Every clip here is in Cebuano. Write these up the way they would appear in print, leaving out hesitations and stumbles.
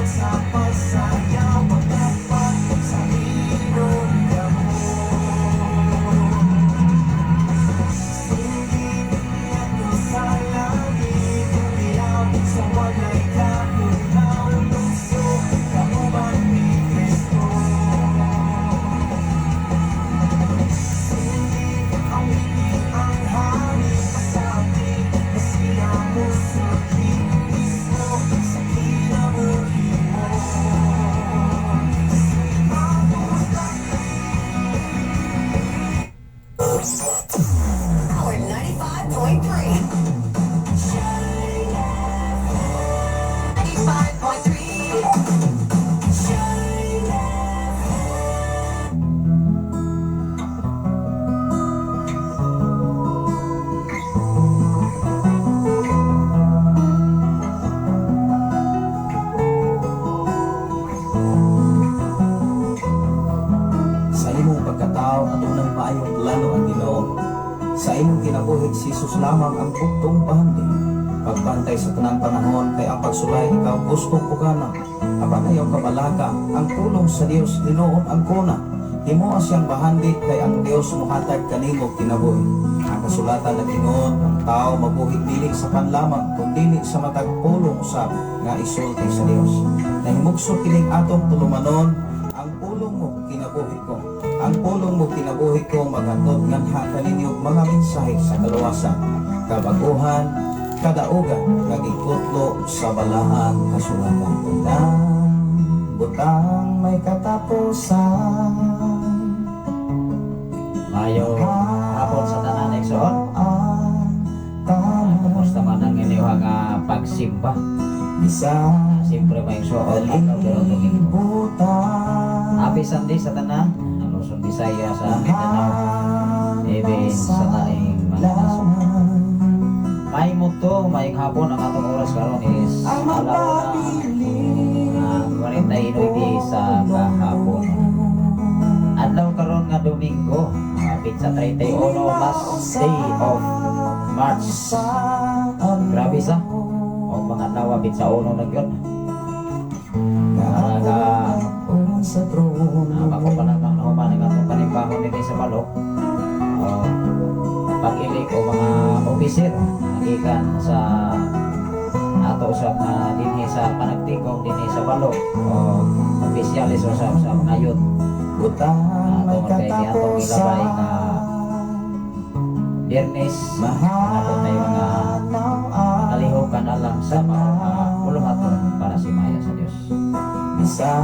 Sa pagsayaw, pagdapat sa hinungdan. Sindi ngadto sa langit, umilaw sa walay kaulaw, lukso kauban ni Kristo. Sindi ang wiki, ang hari, pasabti na siya musuli mismo sa kinabuhi mo. Power 95.3. 95.3. Shine. Sa imong pagkatao adunay maayong plano ang Ginoo. Sa imong kinabuhi, si Jesus lamang ang buktong bahandi. Pagbantay sa tanang panahon kay ang pagsulay ikaw gusto pugana. Apan ayaw kabalaka, ang pulong sa Dios hinuon ang kuna. Himoa siyang bahandi kay ang Dios mohatag kanimo kinabuhi. Ang kasulatan nag-ingon, ang tao mabuhi dili sa panlamang kun dili sa matag pulong usab nga isulti sa Dios. Nahimugso kining atong tulumanon, ang pulong mo kinabuhi ko. Ang pulong mo kinabuhi ko maghatod nganha kaninyo mga mensahe sa kaluwasan, kabaguhan, kadaugan nga gikutlo sa balaang kasulatan. Tandang butang may katapusan. Mayo hapon sa tanan, igsoon. Ang tanan. Kumusta man ang inyong nga pagsimba? Bisan Siyempre may igsoon adlaw pero Domingo. kalibutan. Happy Sunday sa tanan. Ang Luzon, Visayas, sa Mindanao, even sa laing mga nasod. May muto, may hapon ang atong oras karon is Ang alauna magpabilin 49 sa kahapon. Adlaw karon nga Domingo, petsa 31, last day of March. Grabe sa. O mga adlaw petsa 1 na gyud. Talaga sa trono. Bago pa lamang nahuman ang atong panimbahon dinhi sa Balok. O pag-ilik o mga officer gikan sa ato usab nga dinhi sa panagtikong dinhi sa Balok o opisyalis usab sa mga youth. Butang may Tungod kay atong ilabay katapusan. nga Biyernes ato tayo mga Mahanaw ang kalihukan alang sa mga puluhaton para si Maya sa Dios. bisan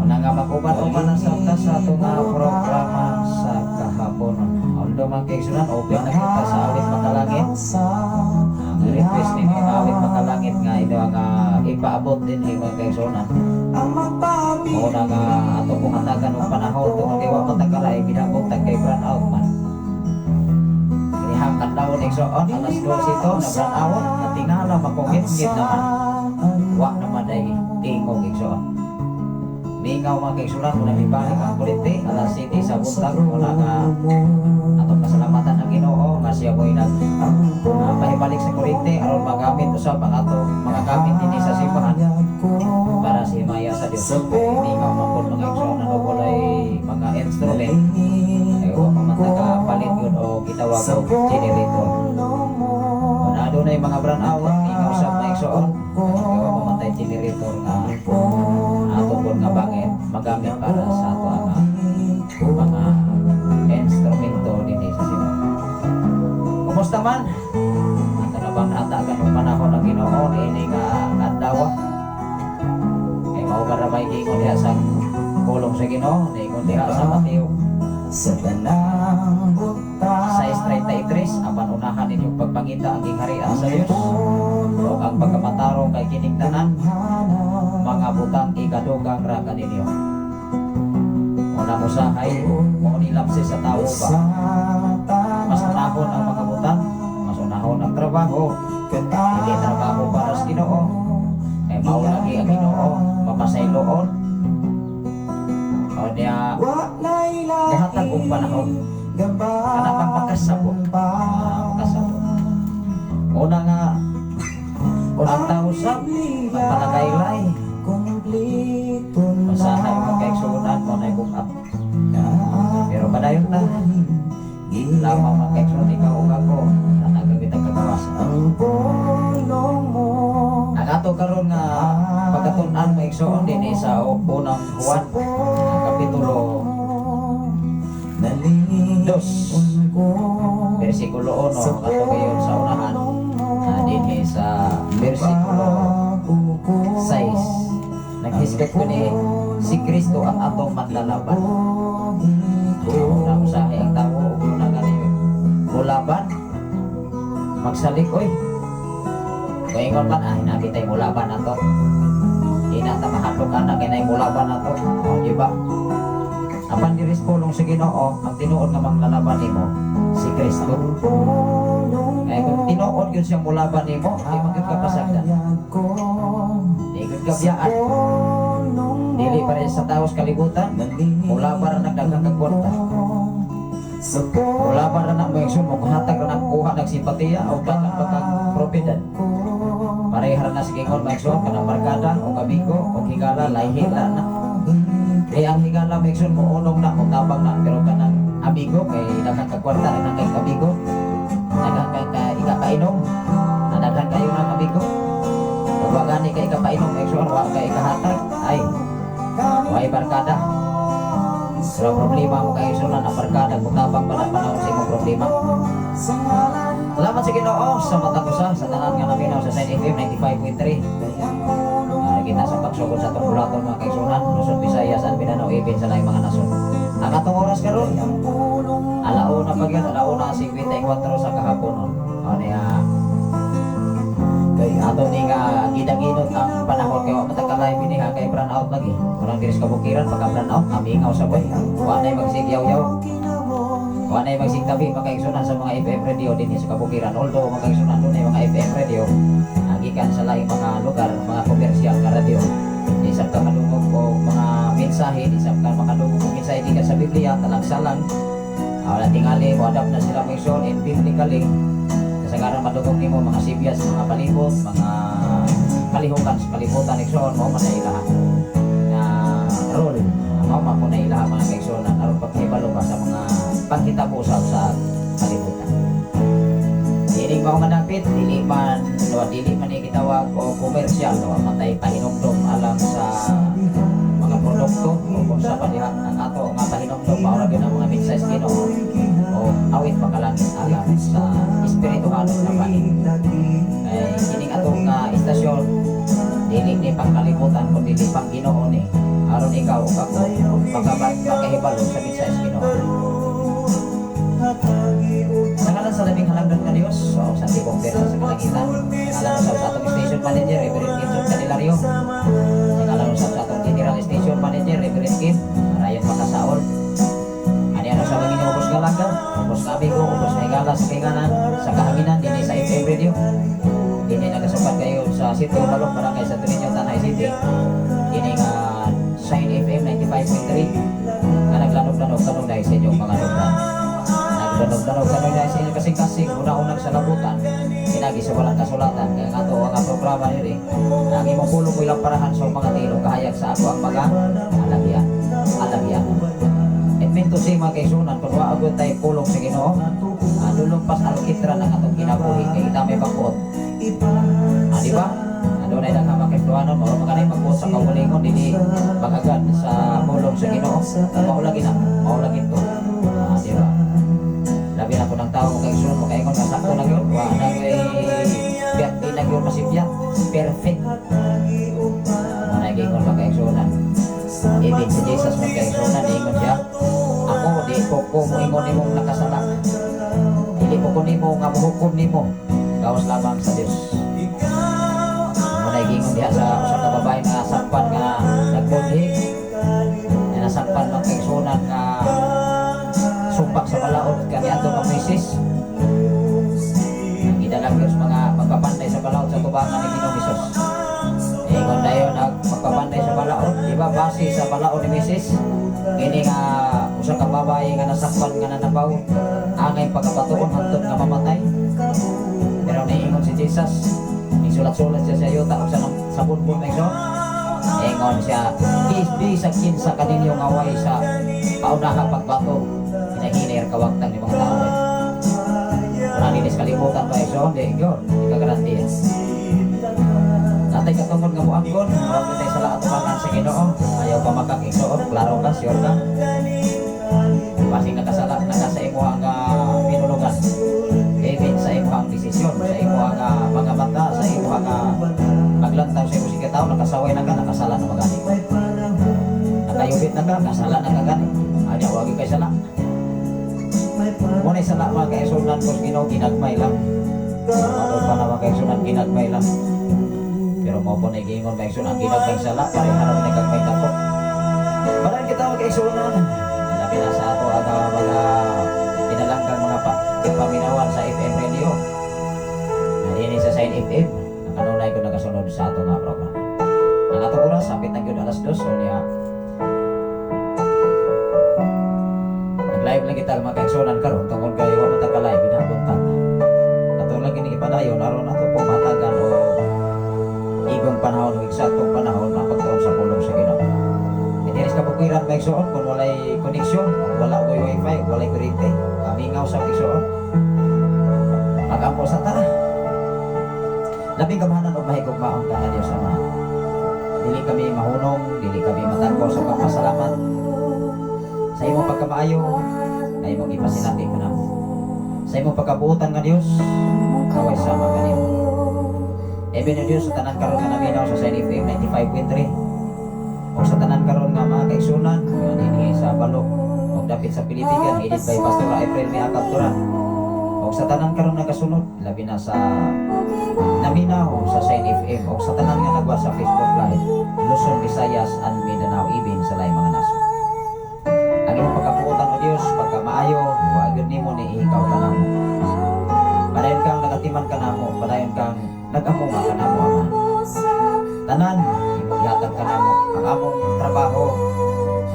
Una nga mag-uban-uban ang sabta sa atong nga programa sa kahapon. Although mga kaigsunan, open na kita sa Awit Makalangit. Ang request ninyo nga Awit Makalangit nga ino nga ipaabot din ni mga kaigsunan. Ang magpabilin Una nga ato kong hatagan og panahon tungod kay wa man tagkaray binabot tag kay brown out man. Kinihang kadlawon, igsoon, alas 12 to na brown out, natingala makungit-ngit naman. Wa naman ay tingog, igsoon. Mingaw mga kaigsunan kung namibalik ang kuryente alas 7 sa buntag. Una nga atong pasalamatan ang Ginoo nga siya mo'y nag pahibalik sa kuryente aron magamit usab ang atong mga gamit dinhi sa simbahan para sa himaya sa Dios. Kay mingaw man pud, mga igsoon, ano walay mga instrument ay wa pa man palit yun o gitawag og generator. Kung adunay mga brown out, mingaw sab mga igsoon, kay wa pa man tay generator nga ato pud nga bangit magamit para sa ato ang mga instrumento dinhi sa simbahan. Kumusta man? Ato na bang nahatagan og panahon ang Ginoo niini nga adlaw? Kay mao ba ra may giingon diha sa pulong sa Ginoo, niingon diha sa Mateo Sa tanang butang 6:33, apan unahan ninyong pagpangita ang gingharian sa Dios ug ang pagkamatarong, kay kining tanan mga butang ikadugang ra kaninyo. Una usahay mo ni lapse sa tao ba. Mas unahon ang mga butang, mas unahon ang trabaho, hindi trabaho para sa Ginoo. Kay mao lagi ang Ginoo mapasayloon. O niya muhatag og panahon kana pang makasabot. Makasabot. Una nga unang tao sab magpalagaylay. ato karon nga pagkatun-an, mga igsoon, dinhi sa Unang Juan, Kapitulo 2, versikulo 1, ato gayon sa unahan dinhi sa versikulo 6. Naghisgot ko ni si Kristo ang atong manlalaban. Na usahay ang tao ug una gani mulaban, magsalig oy. Kaingon man, ay nabi tay mulaban ato. Di na ta mahadlok ana kay nay mulaban ato. Oh, di ba? Apan diri sa pulong sa Ginoo, ang tinuod nga manglalaban nimo si Kristo. Kaya kung tinuod yun siyang mulaban nimo, di man gyud ka pasagdan. Di gyud ka biyaan. Dili pa rin sa taos kalibutan, mulaban ra nagdaghang kag kwarta. Mulaban ra na mo igsoon, mo hatag ra nang kuha nagsimpatiya o daghan pa kang propiedad. Pareha ra na sa gingon, mga igsoon, kanang barkada o amigo o higala, lahi na. Kay ang higala, mga igsoon, mo unong na, mo tabang na, pero kanang amigo kay daghan kag kwarta, daghan kay amigo, daghan kay ka ikapainom, na daghan kayo ng amigo. Ug wa gani kay ikapainom, mga igsoon, wa kay ikahatag, ay way barkada. Pero problema mo kay igsoon ang barkada, mutabang pa na panahon sa imong problema. Salamat sa Ginoo sa matag usa sa tanan nga naminaw sa Sign FM 95.3. Kita sa pagsugod sa atong bulaton, mga kaigsunan, Luzon, Visayas, and Mindanao, even sa laing mga nasod. Ang atong oras karon, alauna pa gyud, 1:54 sa kahapon. Ano niya, ato ni nga gidanginot ang panahon kay wa matagalay biniha kay brown out lagi. Walang diri sa kabukiran pagka brown out, amingaw sa boy. Wa nay magsigyaw-yaw. Wa nay magsigtabi, mga kaigsunan, sa mga FM radio dinhi sa kabukiran. Although, mga kaigsunan, dunay mga FM radio gikan sa laing mga lugar, mga komersyal nga radio. Di sab ka madungog og mga mensahe, di sab ka makadungog og mensahe gikan sa Biblia, talagsalan. Wala tingali, mo adapt na sila, mga igsoon, in biblically. Kasagaran madungog nimo mga sibyas, mga palibot, mga kalihukan sa kalibutan, igsoon, mao man na ilaha na role. Mao man po na ilaha, mga kaigsoon, aron pagkahibalo ba sa mga panghitabo usab sa kalibutan. Dili mao nga dapit, dili man no, dili man ni gitawag o komersyal, no, matay pahinumdom alang sa mga produkto o kung sa pa diha. Ang ato nga pahinumdom mao ra gyud ang mga mensahe sa Ginoo o awit makalangit alang sa espirituhanon nga bahin. Kay kining atong nga istasyon dili ni pangkalibutan kundi pang Ginoo ni aron ikaw ug ako makahibalo sa mensahe sa Ginoo. Sa ngalan sa Labing Halangdon nga Dios, o sa tibok pwersa sa kalangitan, ngalan sa atong station manager, Reverend Kimson Candelario, sa ngalan sa atong general station manager, Reverend Kim, Ryan Makasaol, ani ano sa mga ubos nga langgaw, ubos nga amigo, ubos nga higala sa kainganan, sa kahanginan, dinhi sa FM Radio, dinhi nagasupad kayo sa Sitio Balok, Barangay Santo Niño, Tanay City, kini nga Shine FM 95.3, nga naglanog-lanog kanunay sa inyong mga lugran. Naglanog-lanog kanunay sa inyong kasing-kasing, una-unang sa labutan, kinagi sa walang kasulatan, kaya nga to ang programa niri, ang imong pulong ko ilang parahan sa mga tilong kahayag sa ako ang mga alagyan. Alagyan. It meant to say, mga kaigsunan, kung wa agad tayo pulong sa Ginoo, dulong pas alkitran ang atong kinabuhi, kay kita may pagpuot. Di ba? Ano na ilang mga Kristohanon, mao mga kanay magpuot sa kaugalingon, dili magagad sa pulong sa Ginoo. Mao lagi na, mao lagi to. Di ba? Labi na ko ng tao kay sunod makaingon nga sakto na gyud, wa na kay di na gyud masipya, perfect. Mo na giingon, mga kaigsunan. Ibig si Jesus, mga kaigsunan, ingon siya, "Ako di ko moingon nimong nakasala. Dili ko nimo nga mohukom nimo. Gawas lamang sa Dios." Mo na giingon diha sa usa ka babae nga sakpan nga nagbudhi. Nga nasakpan, mga kaigsunan, nga sumpak sa balaod kaniadto nga Moises. Ang gidalag sa mga magpapanday sa balaod sa tubangan ni Ginoong Hesus. Ingon dayon ang magpapanday sa balaod, di ba, base sa balaod ni Moises, kini nga usa ka babae nga nasakpan nga nanabaw, angay pagkapatuon hantod nga mamatay. Pero niingon si Jesus, isulat-sulat siya sa yuta ug sa bunbun na iso. Ingon siya, "Bisag kinsa kaninyo nga way sa paunaha pagbato, hinahinay ra kawagtang ni mga tao." Wala dinis kalibutan ba iso? Di, yun, di ka garantiya. Natay Gud, wa gyud tay sala atubangan sa Ginoo. Ayaw pa makak, igsoon, klaro ka, sure ka. Basing nakasala na ka sa imuhang pinulugan. Even sa imuhang desisyon, sa imuhang mga mata, sa imuhang paglantaw sa imong sikataw, nakasaway na ka, nakasala na magani. Nakayubit na ka, kasala na ka gani. Anya, wagi kay sala. Muna sala, mga kaigsuonan ko sa Ginoo, ginagmay lang. Matod pa na, mga kaigsuonan, ginagmay lang. Pero mao po na giingon, mga kaigsuonan, ang ginagmay sala, pareha naman ni gagmay dako. Maraming kita, mga kaigsuonan. Labi na sa ato ang mga pinalanggang mga paminawan sa FM radio. Dinhi sa Sign FM, nakanunay ko nakasunod sa ato nga programa. Ang atong oras, sapit na gyud alas 2, so niya, nag-live lang kita, mga kaigsuonan, karon tungod kay wa man ta ka-live ginabuntag. Ato lang gini ipadayon aron ato po matagan o igong panahon o eksaktong panahon ang pagtuon sa pulong sa Ginoo. Diri sa kabukiran, mga igsoon, kung walay koneksyon, wala ko'y wifi, walay kuryente, kamingaw sa igsoon. Magampo sa ta. Labing gamhanan og mahigugmaon ka nga Dios Ama. Dili kami mahunong, dili kami matagbo sa pagpasalamat sa imong pagkamaayo na imong ipasinati kanamo. Sa imong pagkabuotan nga Dios, kaway sama kanimo. Eben o Dios, sa tanan karon nga naminaw sa Sign FM 95.3 o sa tanan karon nga mga kaigsunan nga dinhi sa Balok o dapit sa Pilipigan, headed by Pastor April May Akaptura. O sa tanan karon nagasunod, labi na sa naminaw sa Sign FM o sa tanan nga nagwa sa Facebook Live, Luzon, Visayas and Mindanao, ibin sa laing mga nasod. Ang imong pagkabuotan o Dios, pagkamaayo, wa gyud nimo ni ikaw kanamo. Padayon kang nagatiman kanamo, padayon kang nag-amunga kanamo, Ama. Tanan imong gihatag kanamo. Ang among trabaho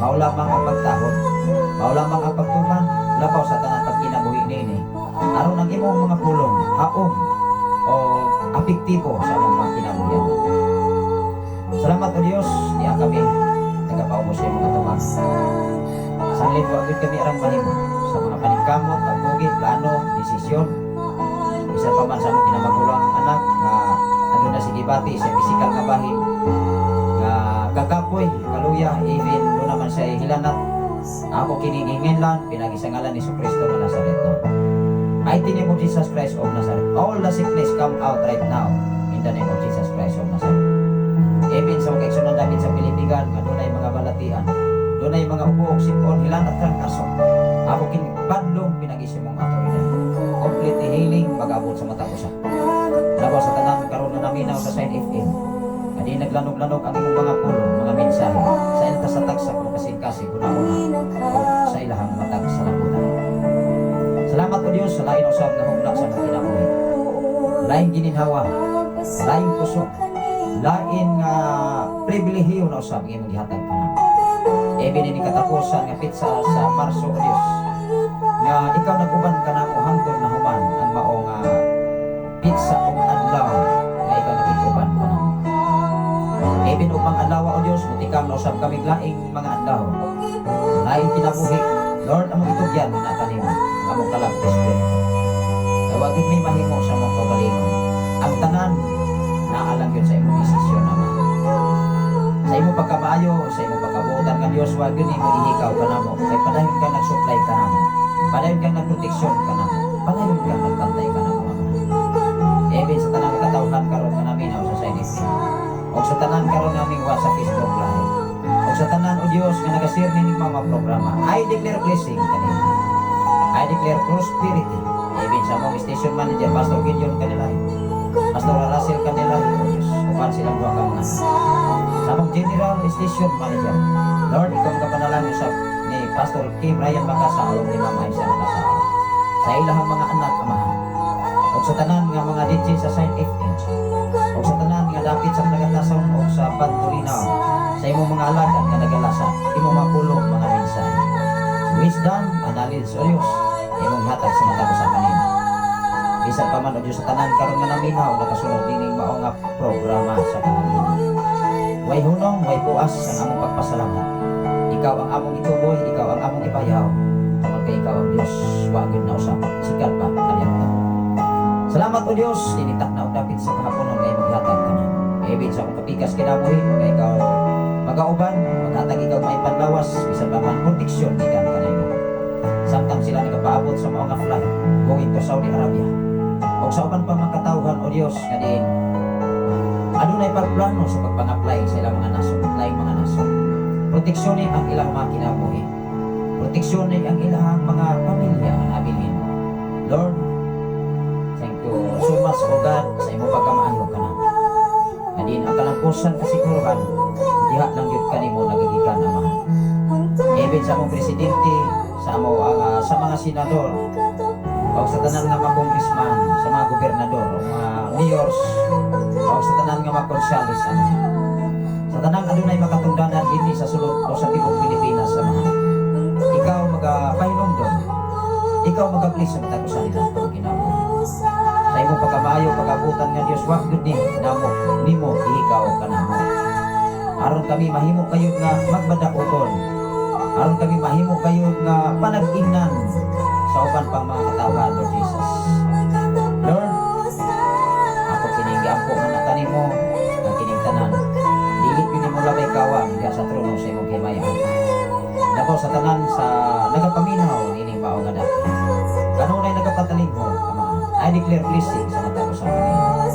mao lamang ang pagtahod, mao lamang ang pagtuman, labaw sa tanan pagkinabuhi niini. Aron ang imong mga pulong haom o apektibo sa among mga kinabuhi. Salamat o Dios, niya kami nagapaubos sa imong katubang. Sanlit wa gyud kami arang mahimo sa mga paningkamot, pagbugi, plano, desisyon. Bisan pa man sa among kinamagulang anak nga aduna si gibati sa pisikal nga bahin nga kakapoy, kaluya, even do naman sa hilanat. Ako kining hinginlan pinagi sa ngalan ni Kristo nga Nazaret no. I the name of Jesus Christ of Nazareth. All the sickness come out right now in the name of Jesus Christ of Nazareth. Even sa mga igsoon dapit sa Pilipigan nga dunay mga balatian, dunay mga ubo, sipon, hilanat, trangkaso. Ako kini padlong pinagi sa imong awtoridad. Complete healing mag-abot sa matag usa. Labaw sa tanan karon na naminaw sa Sign FM. Kadi naglanog-lanog ang imong mga pulong, mga mensahe sa ilta sa tagsa kung kasing-kasing una-una o sa ilahang matag sa labutan. Salamat o Dios sa lain usab nga hugna sa mga kinabuhi. Lain gininhawa, lain kusog, lain nga pribilehiyo na usab nga imong gihatag kanamo. Even ini katapusan nga petsa sa Marso o Dios, nga ikaw nag-uban kanamo hangtod na human ang mao nga petsa ug adlaw nga ikaw nakig-uban kanamo. Even upang adlaw o Dios, mutikang na usab kami laing mga adlaw, laing kinabuhi. Lord, among itugyan na kanimo ang among kalag espiritu. Kay wa gyud may mahimo sa among kaugalingon. Ang tanan naa lang gyud sa imong desisyon, Ama. Sa imong pagkamaayo, sa imong pagkabuotan nga Dios, wa gyud nimo ihikaw kanamo kay padayon kang nag-supply kanamo. Padayon kang nagproteksyon kanamo. Padayon kang nagbantay kanamo, Ama. Even sa tanang katawhan karon nga naminaw sa Sign FM. O sa tanan karon naming wa sa Facebook Live. O sa tanan o Dios nga nagashare nining mga programa, I declare blessing kanila. I declare prosperity. Even sa among station manager, Pastor Gideon Kanilay, Pastor Russell Kanilay, o Diyos, upan silang duha ka mga anak. Sa among general station manager, Lord, ikaw ang kapanalangin sa ni Pastor Kim Ryan Makasao ni Mama Isa Makasao. Sa ilahang mga anak, Amahan. O sa tanan nga mga DJ sa Sign FM. O sa tanan nga dapit sa Nagatasan o sa Pantulinaw. Sa imong mga alagad nga nagalasa, imong mga pulong, mga mensahe. Wisdom and knowledge, O Diyos, imong hatag sa matag usa kanimo. Bisan pa man o Diyos sa tanan karon nga naminaw nakasunod nining mao nga programa sa kahanginan. Way hunong, way puas ang among pagpasalamat. Ikaw ang among ituboy, ikaw ang among ipayaw. Tungod kay ikaw ang Diyos, wa gyud na usab sikat pa kaniadto. Salamat o Diyos, dinitak na og dapit sa kahaponon nga imong gihatag kanamo. Even sa akong kapikas kinabuhi, nga ikaw magauban, maghatag ikaw may panlawas, bisan pa man proteksyon gikan kanimo. Samtang sila nagapaabot sa mga flight going to Saudi Arabia. O sa uban pa mga katawhan, O Dios, nga diin adunay pagplano sa pagpang-apply sa ilang mga nasod, laing mga nasod. Proteksyon ang ilang mga kinabuhi. Proteksyon ang ilang mga pamilya ang abilin. Lord, thank you so much, O God, sa imong pagkamaayo kana. Nga diin ang kalampusan kasiguruhan, diha lang gyud kanimo nagagikan, Amahan. Even sa among presidente, sa amo ang sa mga senador, o sa tanan nga mga congressman, sa mga gobernador, o mga mayors, o sa tanan nga mga konsyales, Amahan. Sa tanang adunay makatungdanan dinhi sa sulod o sa tibuok Pilipinas, Amahan. Ikaw magapahinumdom, ikaw magabless sa matag usa nila ang kinabuhi. Sa imong pagkamaayo, pagabutan nga Dios, wa gyud ni namo nimo ikaw kanamo. Aron kami mahimo kayo nga magbadaugon. Aron kami mahimo kayo nga panag-ingnan sa uban pang mga katawhan, Lord Jesus. Lord, ako kining giampo man kanimo nga kining tanan. Dili gyud nimo labay kawang diha sa trono sa imong himayaan. Dako sa tanan sa nagapaminaw nining mao nga daki. Kanunay nagapatalinghog, Ama, I declare blessing sa matag usa kanila.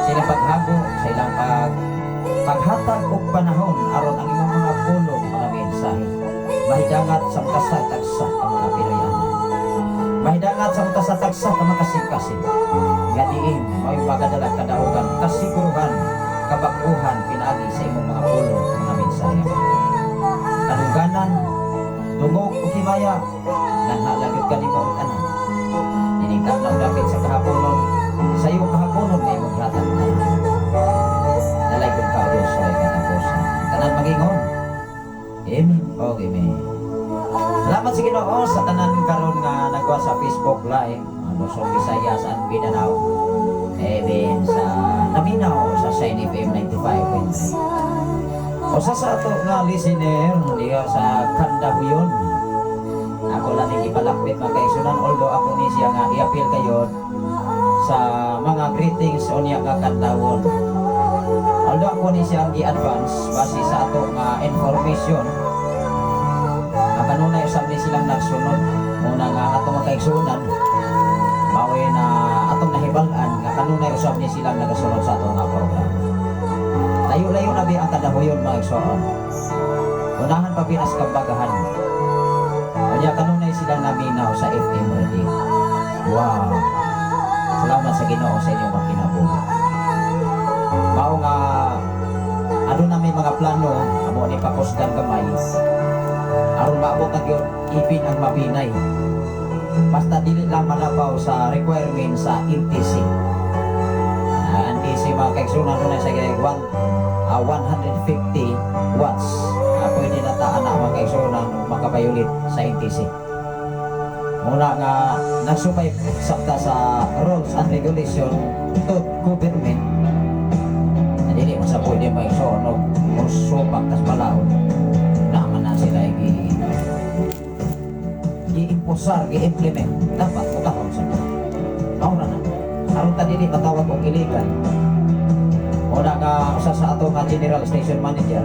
Sa ilang paghago, sa ilang paghatag og panahon aron ang imong mga pulong, mga mensahe mahidangat sa tagsa ang mga Pinoyanan. Mahidangat sa tagsa ang mga kasing-kasing. Nga diin mao'y magadala kadaugan, kasiguruhan, kabaguhan pinaagi sa imong mga pulong, mga mensahe. Kadungganan, dungog ug himaya, nganha lang gyud kanimo ang tanan. Ining tanaw dapit sa kahaponon, sa iyong kahaponon nga imong gihatag tanan. Dalaygon ka, O Diyos, sa katapusan. Tanan magingon. Amen. O amen. Salamat sa Ginoo sa tanan karon nga nagwa sa Facebook Live, Luzon, Visayas and Mindanao. Amen. Sa naminaw sa Shine FM 95.3. Usa sa ato nga listener diha sa Kandahuyon. Ako lang ning ipalakbit, mga kaigsunan, although ako ni siya nga i-appeal kayo sa mga greetings unya nga kantawon. Although ako ni siya ang gi-advance base sa ato nga information. Ang kanunay usab ni silang nagsunod muna nga ang atong mga kaigsunan mao'y na atong nahibal-an nga kanunay usab ni silang nagasunod sa atong nga program. Layo-layo na bi ang Kadahuyon, mga igsoon. Unahan pa Pinas Kambagahan. Unya kanunay silang naminaw sa FM radio. Wow. Salamat sa Ginoo sa inyong mga kinabuhi. Mao nga aduna may mga plano amo ni pakusgan gamay aron maabot na gyud ipin ang mabinay. Basta dili lang malabaw sa requirement sa NTC. NTC, mga kaigsunan, dunay sa 150 watts. Pwede na ta ana, mga kaigsunan, makabayulit sa NTC. Muna nga nagsupay sabta sa rules and regulation to government na dili man sa pwede mga igsoon og musupak tas balaod naman na sila gi-imposar, gi-implement, dapat mutahon sa Maura na. Aron ta dili matawag og illegal. Una nga usa sa ato nga general station manager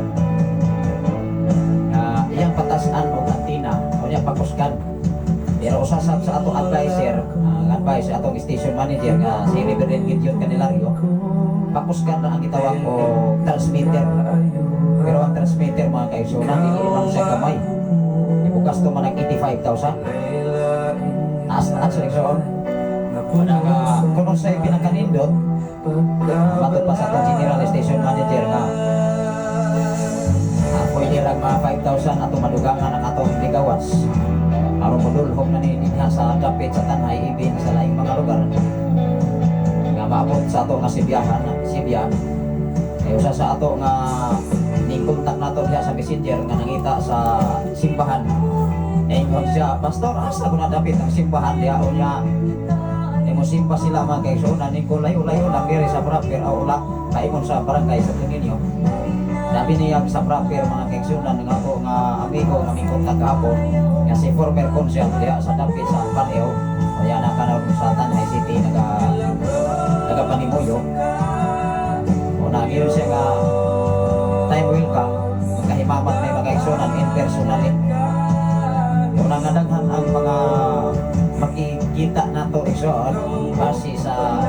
nga iyang patasan og antina unya pakusgan. Pero usa sa ato advisor, ang advice sa atong station manager nga si Reverend Gideon Candelario, pakusgan na ang gitawag og transmitter. Pero ang transmitter, mga kaigsunan, dili man siya gamay. Ibukas to man ang 85,000. Taas na sa igsoon. Una nga kuno sa pinakanindot matod pa sa atong general station manager nga pwede lang mga 5,000 ato madugangan ang atong megawatts aron modulhog na ni dinha sa dapit sa Tanay, ibin sa laing mga lugar nga maabot sa ato nga Sibyahan Sibya. Kay usa sa ato nga ni contact nato diha sa Messenger nga nangita sa simbahan. Ingon siya, "Pastor, asa ko na dapit ang simbahan diha?" Unya mo simba sila, mga kaigsuonan, ni ko layo-layo lang diri sa proper o ula paingon sa barangay sa Ninyo. Sabi niya sa proper, mga kaigsuonan, nga ako nga amigo nga may contact kahapon nga si former consul diha sa dapit sa Paneo kaya na karon sa Tanay City nagapanimuyo. Una Ngayon siya nga time will come, magkahimamat may mga igsunan in personally. Una nga daghan ang mga makikita nato, igsoon, base sa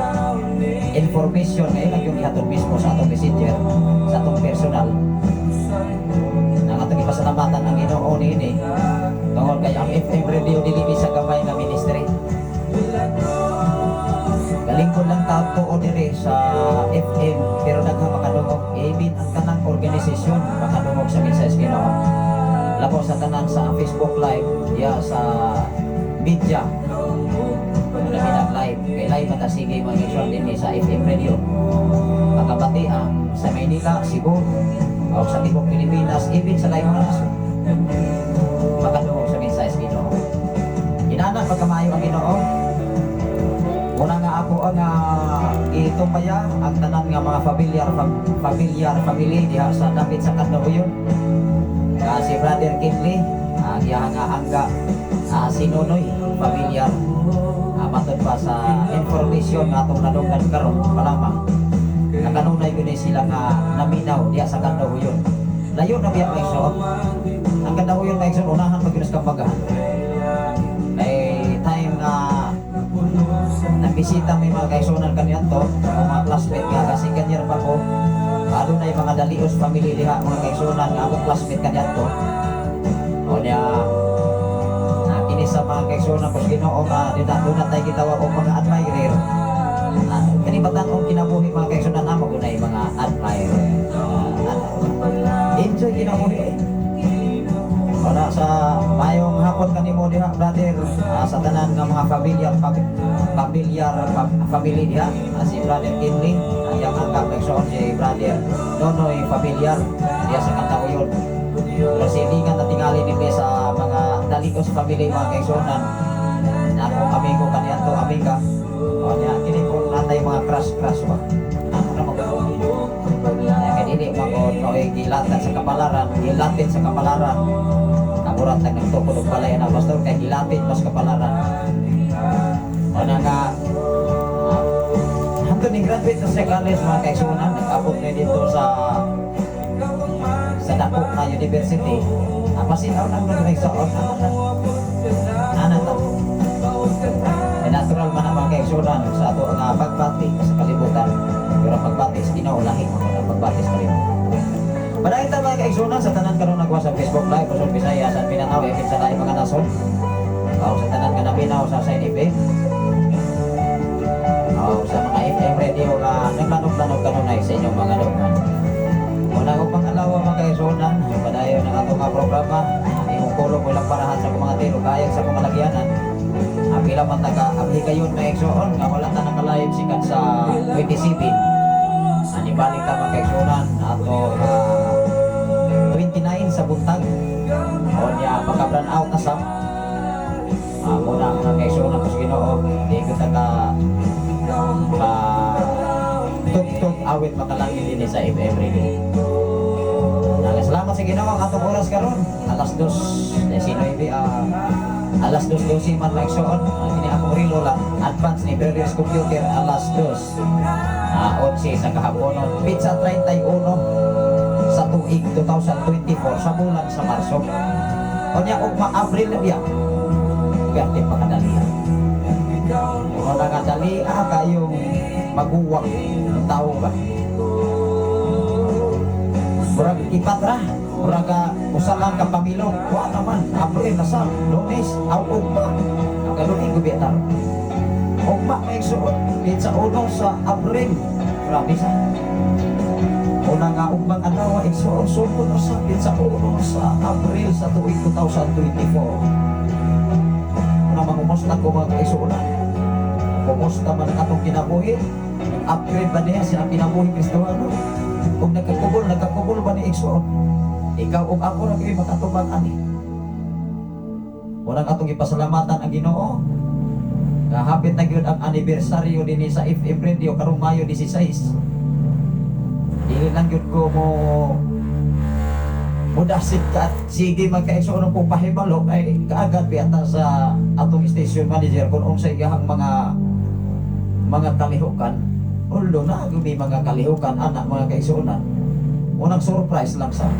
information nga ilang yung ihatod mismo sa atong Messenger, sa atong personal. Ang atong ipasalamatan ang Ginoo niini tungod kay ang FM Radio dili ni sa gamay nga ministry. Galingkod lang tao diri sa FM, pero daghang makadungog, even ang tanang organisasyon makadungog sa mensahe sa Ginoo. Labaw sa tanan sa Facebook Live ya sa media, labi na live kay live man ta sige, mga igsoon, dinhi sa FM Radio. Makabati ang sa Maynila, Cebu o sa tibok Pilipinas, even sa laing mga nasod makadungog sa mensahe sa Ginoo. Inana pagkamayo ang Ginoo. Una nga ako ang itumbaya ang tanan nga mga familiar family diha sa dapit sa Kandahuyon. Nga si Brother Kinley, ang iya nga angga, si Nonoy familiar. Matod pa sa information nga atong nadunggan karon pa lamang, nakanunay gyud ni sila nga naminaw diha sa Kandahuyon. Layo na biya, mga igsoon. Ang Kandahuyon, mga igsoon, unahan pa gyud sa Kambagahan. May time nga nabisita may mga kaigsunan kaniadto o mga classmate nga kasi kanyar pa ko. Adunay mga Dalios family diha, mga kaigsunan, nga akong classmate kaniadto. O niya na kini sa mga kaigsunan ko sa Ginoo nga duna tay gitawag og mga admirer. Kani batan-ong kinabuhi, mga kaigsunan, namo gunay mga admirer. Enjoy kinabuhi eh. Wala sa mayong hapon kanimo diha, brother, sa tanan nga mga familiar family diha, si Brother Kinley, ang iyang angkap nagsuon si Brother Nonoy Familiar diha sa Kantaoyon. Pero silingan na tingali dinhi sa mga Dalikos family, mga kaigsunan, na akong amigo kaniadto, amiga. O niya kini kung natay mga crush crush ba. Ako na mag. Kaya kay dili man ko mao'y gilatan sa kapalaran, gilatin sa kapalaran. Namurat nag nagtukod og balay na pastor kay gilatin mas kapalaran. O na nga hangtod ni graduate sa college, mga kaigsunan, nag-abot na dito sa dako na university. Pasinaw na ko nagsuot. Ana ta. Eh, natural man ang mga kaigsunan sa ato nga pagbati sa kalibutan. Pero ang pagbati sa Ginoo lahi man ang pagbati sa kalibutan. Padayon ta, mga kaigsunan, sa tanan karon nagwa sa Facebook Live, Luzon, Visayas, at Mindanao, ipin sa laing mga nasod. O sa tanan nga naminaw sa Sign FM. O sa mga FM radio nga naglanog-lanog kanunay sa inyong mga dughan. Una ko pang-alawa, mga kaigsunan, padayon ang atong nga programa. Imong pulong walang parahan sa akong mga tiro, kayag sa akong kalagyanan. Ang pila man taga abhi kayon, mga igsoon, nga wala ta naka-live sikat sa 27. Ani balik ta, mga kaigsunan, ato 29 sa buntag. O niya pagka brown out na sa muna mga kaigsunan ko sa Ginoo, di ko ta ka ka tugtog awit makalangit din sa FM Radio. Salamat sa Ginoo ang atong oras karon alas 2:19, alas 2:12 man, mga igsoon. Ang kini akong relo lang advance ni Berries Computer, alas 2 11 sa kahaponon, petsa 31 sa tuig 2024 sa bulan sa Marso. Unya ugma Abril na biya. Perte pa kadali. Wala nga dali kayong maguwak ng tao ba. Murag ipat ra, murag usa lang ka pamilong, wa naman, Abril na sa Lunes, aw ugma. Ang kaluning gubi tar. Ugma may suot, sa uno sa Abril. Grabe sa. Una nga ugmang adlaw igsuon, sugod na sa sa uno sa Abril sa tuig 2024. Una mangumusta ko, mga kaigsuonan. Kumusta man ang atong kinabuhi? Nag-upgrade ba niya siya ang kinabuhi Kristohano? Kung nagkakubol, nagkakubol ba ni igsuon? Ikaw ug ako ra gyud makatubang ani. Unang atong ipasalamatan ang Ginoo. Kahapit na gyud ang anibersaryo dinhi sa FM Radio karong Mayo 16. Dili lang gyud ko mo mudasit ka at sige magkaigsoon kung pahibalo ay kaagad biyata sa atong station manager kung unsay iyahang mga kalihukan. Although na may mga kalihukan anak, mga kaigsuonan. Unang surprise lang sa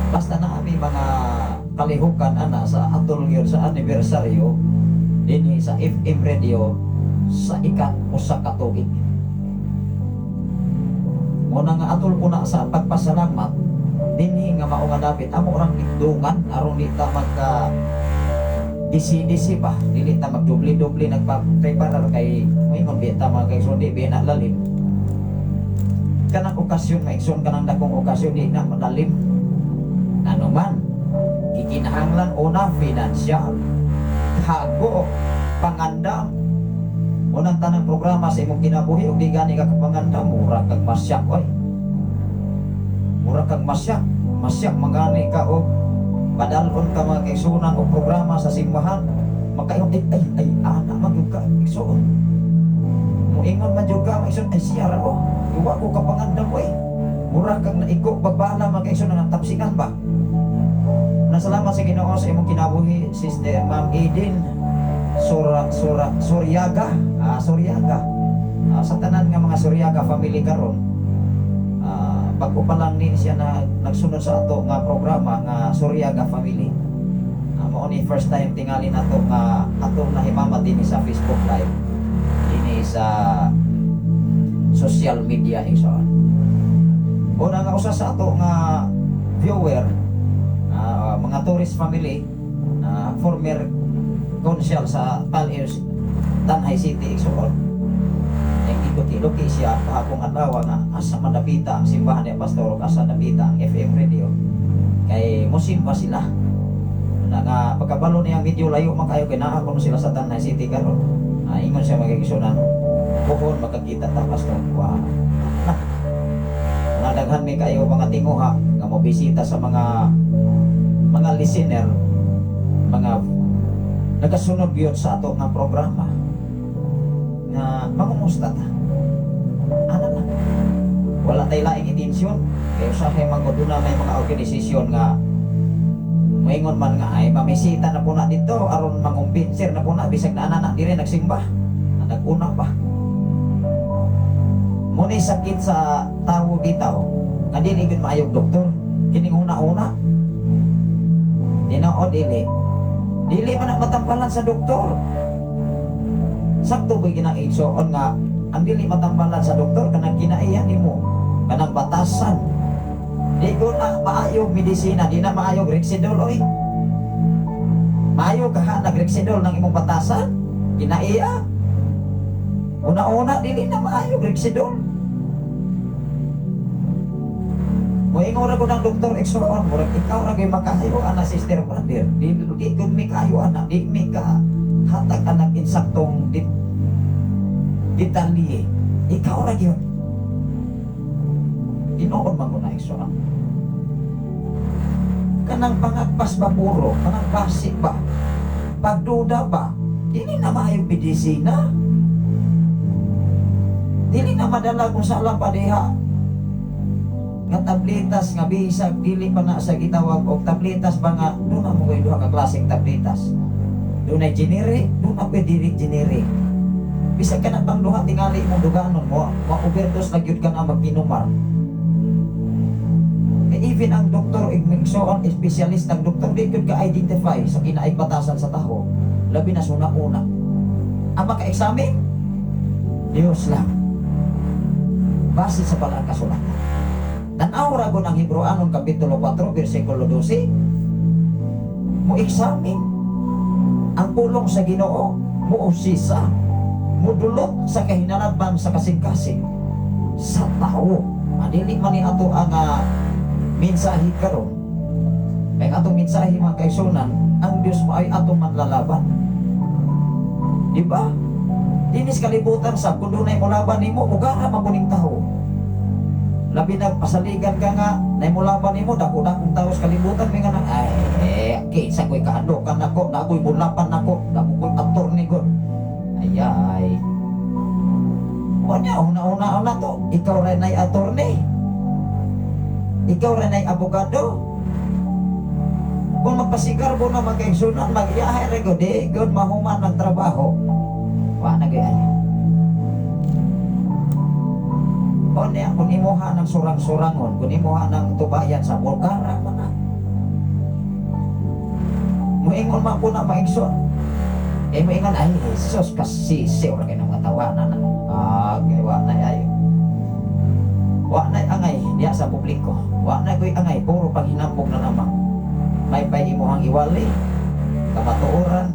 basta na may mga kalihukan ana sa atol yun sa anibersaryo dinhi sa FM Radio sa ika-1 ka tuig. Muna nga atol ko na sa pagpasalamat dinhi nga mao nga dapit amo orang gidungan aron di ta magka disi-disi ba, dili ta magdubli-dubli nagpa-preparar kay moingon bi ta, mga kaigsoon, di bi na lalim kanang okasyon nga igsoon, kanang dakong okasyon, di na malalim. Ano man gikinahanglan, una, financial, hago, pangandam. Unang tanang programa sa imong kinabuhi ug di gani ka kapangandam, mura kag masyak oy, mura kag masyak, masyak mangani ka og padalon ka, mga kaigsuonan, og programa sa simbahan, makaingon ay ay ay ana man gyud ka, igsoon. Moingon man gyud ka, mga igsoon, ay siya ra oh, iwa ko kapangandam oy, mura kag naigo bagbala, mga kaigsuonan, ang tapsingan ba. Nasalamat sa Ginoo sa imong kinabuhi, Sister Ma'am Eden Sura Sura Suryaga, Suryaga. Sa tanan nga mga Suryaga family karon, bago pa lang ni siya na nagsunod sa ato nga programa nga Suryaga family. Mao ni first time tingali nato nga atong nahimamat dinhi sa Facebook Live. Dinhi sa social media, igsoon. Una nga usa sa ato nga viewer, mga tourist family, former council sa Tanay City, igsoon. Nag-iluki-luki siya kahapong adlaw nga asa man dapita ang simbahan ni Pastor ug asa dapita ang FM radio. Kay musimba sila. Na nga pagkabalo niya medyo layo man kayo kay naa kuno sila sa Tanay City karon. Ingon siya, mga kaigsuonan, "Puhon magkakita ta, Pastor." Wow. Na. Nadaghan mi kayo mga tinguha nga mobisita sa mga listener, mga nagasunod gyud sa ato nga programa nga mangumusta ta. Ana na. Wala tay laing intensyon kay usahay man gud na may mga organisasyon nga moingon man nga ay mamisita na po na dito aron mangumbinser na po na bisag na ana na dire nagsimba. Naguna pa. Muna sakit sa tawo bitaw nga dili gyud maayog doktor kining una-una. Tinao dili. Dili man ang matambalan sa doktor. Sakto ba ginang igsoon nga ang dili matambalan sa doktor kanang kinaiyan nimo, kanang batasan. Di ko na maayog medisina, di na maayog Rexidol oy. Maayo ka ha nag-Rexidol ng imong batasan, kinaiya. Una-una dili na maayog Rexidol. Moingon ra ko ng doktor, igsoon, murag ikaw ra gyud makahayo ana, sister, brother. Di di gud mi kayo ana, di mi ka hatag anak insaktong detalye. Ikaw ra gyud. Tinuod man ko na, igsoon. Kanang pangagpas ba puro, kanang basic ba, pagduda ba, dili na maayong medisina. Dili na madala kung sa pa diha nga tabletas nga bisag dili pa na sa gitawag og tabletas ba nga doon na mo koy duha ka klaseng tabletas. Dunay generic, doon na pwede dili generic. Bisag ka na bang duha tingali imong duganon mo, ma-overdose na gyud ka na magginumar. Eh, even ang doktor, igsoon, specialist ng doktor, di gyud ka identify sa kinaig batasan sa taho. Labi na suna-una. Ang maka-examine, Diyos lang. Base sa balang kasulatan. Tanaw ra gud ang Hebreoanon Kapitulo 4, versikulo 12. Mo examine ang pulong sa Ginoo, mo usisa, mo dulot sa kahinanatban sa kasing-kasing sa tao. Adili man ni ato ang mensahe karon. Kay ang atong mensahe, mga kaigsuonan, ang Dios mo ay atong manlalaban. Di ba? Dinis kalibutan sa kung dunay molaban nimo, mugara man kuning tao. Labi na pasaligan ka nga, nay molaban nimo, dako-dakong tao sa kalibutan, may nga na, ay, eh, kinsa ko'y kahadlokan nako, nako'y mulapan nako, dako ko'y attorney god. Ay, ay. Wanya, una-una na to, ikaw rin ay attorney. Ikaw rin ay abogado. Kung magpasigarbo na magkaigsunan, mag-iyahay rin ko, di gud mahuman ng trabaho. Wa na gay. O niya, kung imuha ng surang-surangon, kung imuha ng tubayan sa bulkara man na. Muingon man po na maigsoon. Eh muingon, ay Jesus, kasisi, ora kayo ng katawanan na. Ah, kay wa na ay. Wa na angay diya sa publiko. Wa na ko'y angay, puro paghinambog na lamang. May pay imuhang iwali, kamatuoran,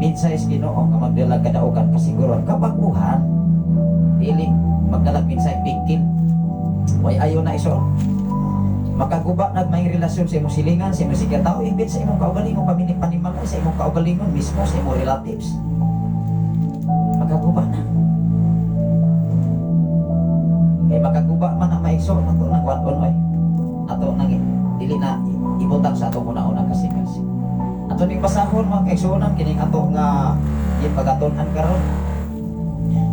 minsay sa Ginoo nga magdalag kadaugan kasiguran kabaguhan, dili magdalag minsay bigkil. Way ayo na iso. Makaguba nag may relasyon sa imong silingan, sa imong sige tao, ibig sa imong kaugalingon pamini panimalay, sa imong kaugalingon mismo, sa imong relatives. Makaguba na. Kay makaguba man ang maigso ato nang wadon oy. Ato nang dili na ibutang sa atong una-una kasi. Ato ning basahon, mga kaigsuonan, kining ato nga gipagaton-an karon.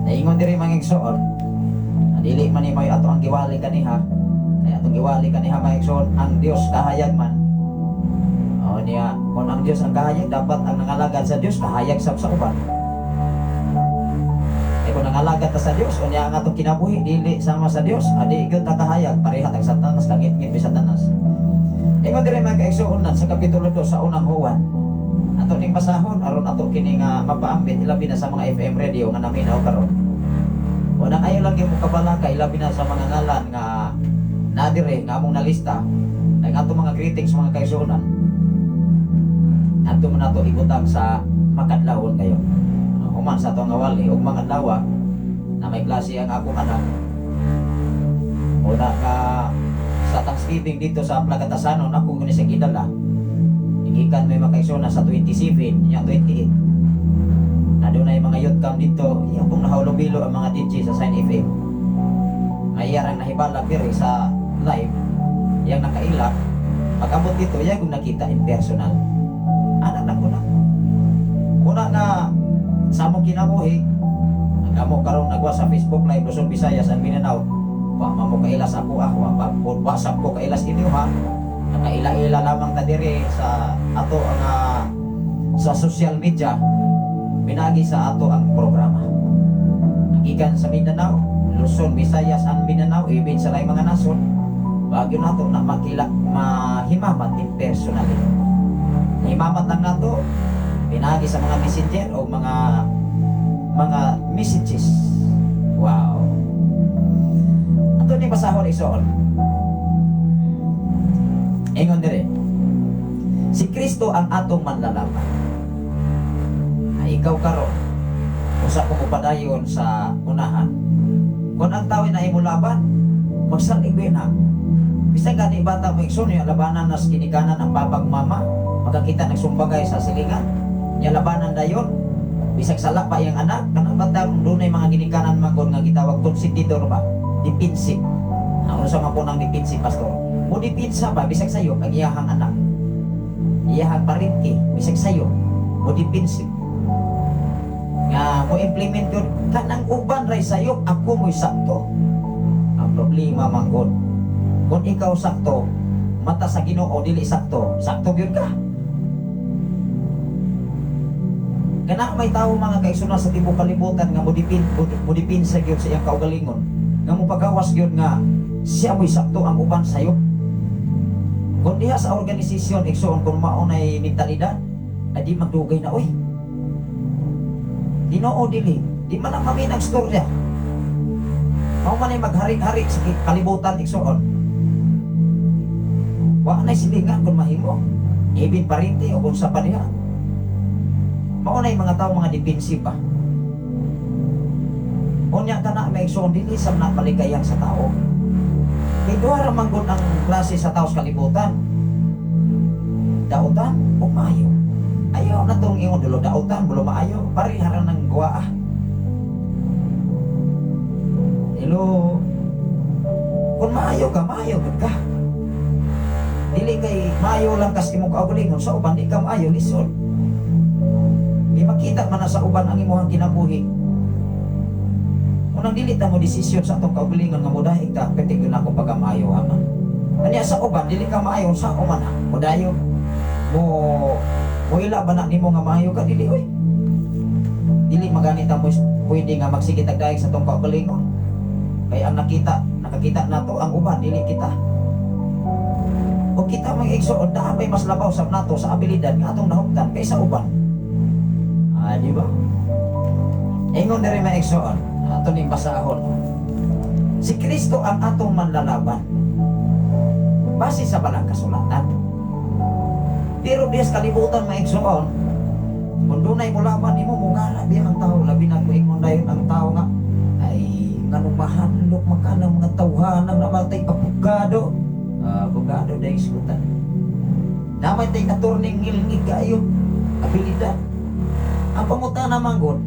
Naingon diri, mga igsoon, dili man ni may ato ang giwali kaniha. Kay atong giwali kaniha, mga igsoon, ang Dios kahayag man. O niya, kung ang Dios ang kahayag, dapat ang nangalagad sa Dios kahayag sab sa uban. Eh kung nangalagad ta sa Dios, unya ang atong kinabuhi dili sama sa Dios, adi gyud ta kahayag, pareha tag Satanas, kangit-ngit bi Satanas. Ingon diri, mga kaigsuonan, sa kapitulo 2 sa unang Juan. Ato ning basahon aron ato kini nga mapaambit, ilabi na sa mga FM radio nga naminaw karon. Unang ayo lang gyud mo kabalaka, ilabi na sa mga ngalan nga nadire nga among nalista ay ato mga greetings, mga kaigsuonan. Ato man nato ibutang sa makadlawon kayo. Human sa atong nga wali ug mga adlaw na may klase ang akong anak. Una ka sa Thanksgiving dito sa Plagatasanon ako guni sa gidala. Gikan may makaisuna sa 27, nya 28. Na doon ay mga youth camp dito, iya pong nahulobilo ang mga DJ sa Sign FM. Ay iyarang nahibalag diri sa live, yang nakaila, pag-abot dito, iya kong nakita in personal. Anak na ko na. Una nga, sa among kinabuhi, ang kamo karong nagwa sa Facebook Live, Luzon, Visayas, and Mindanao, wa man mo kailas ako ah, wa pa WhatsApp ko kailas inyo ha. Nakaila-ila lamang ta diri sa ato ang sa social media pinagi sa ato ang programa. Gikan sa Mindanao, Luzon, Visayas, and Mindanao, ibig sa laing mga nasod, bagyo nato na makila mahimamat in personally. Himamat lang nato pinagi sa mga messenger o mga messages. Wow. Ato ni basahon, igsoon. Ingon dire. Si Kristo ang atong manlalaban. Ay ikaw karon usa ko mopadayon sa unahan. Kung ang tao na imo laban, magsalig na. Bisan gani bata mo, igsoon, yung labanan nas ginikanan ang papag mama, makakita nagsumbagay sa silingan, nya labanan dayon, bisag sala pa iyang anak, kanang batang dunay mga ginikanan magod nga gitawag konsentidor ba, defensive. Ang unsa man po ng defensive, pastor? Mo depensa ba bisag sayo ang iyahang anak. Iyahang parente, bisag sayo, mo defensive. Nga mo implement yun, kanang uban ray sayo, ako mo'y sakto. Ang problema manggod, kung ikaw sakto, mata sa Ginoo dili sakto, sakto gyud ka. Kana may tawo, mga kaigsuonan, sa tibuok kalibutan nga mo dipinsa gyud sa iyang kaugalingon, nga mopagawas gyud nga siya mo'y sakto, ang uban sayo. Kung diha sa organisasyon, igsoon, kung mao nay mentalidad, ay di magdugay na oy. Ginoo dili, di man ang maminag storya. Mao man ay maghari-hari sa kalibutan, igsoon. Wa nay silingan kung mahimo. Ibin parente o kung sa paniha. Mao nay mga tao mga defensive ba. Unya ka na may igsoon, dili sa na maligayang sa tao. Kay duha ra man gud ang klase sa tao sa kalibutan. Dautan o maayo. Ayaw na tong ingon dulo dautan, bulo maayo. Pareha ra ng guwa ah. Hello. Kung maayo ka, maayo gud ka. Dili kay maayo lang kas imong kaugalingon sa uban di ka maayo, lisod. Di makita man na sa uban ang imong kinabuhi. Unang dili ta mo desisyon sa atong kaugalingon nga modahig ta, pwede gyud ako pagkamaayo ha man. Kanya sa uban dili ka maayo sa uman ha. Modayo mo mo ila ba na nimo nga maayo ka, dili oy. Dili magani ta mo pwede nga magsige tagdayeg sa atong kaugalingon. Kay ang nakita, nakakita nato ang uban, dili kita. O kita, mga igsoon, daan may mas labaw sa nato sa abilidad nga atong nahuptan kaysa uban. Ah, di ba? Ingon diri, mga igsoon, ato ning basahon. Si Kristo ang atong manlalaban. Base sa balang kasulatan. Pero diya sa kalibutan, mga igsoon, kung dunay mulaban nimo, mugala biya ang tao, labi na kung ingon dayon ang tao nga, "Ay, nganong mahadlok man ka ng mga tawhanang namatay abogado?" Ah, abogado dahil isgutan. Namatay tay attorney, ngilngig kaayo abilidad. Ang pangutana man gud,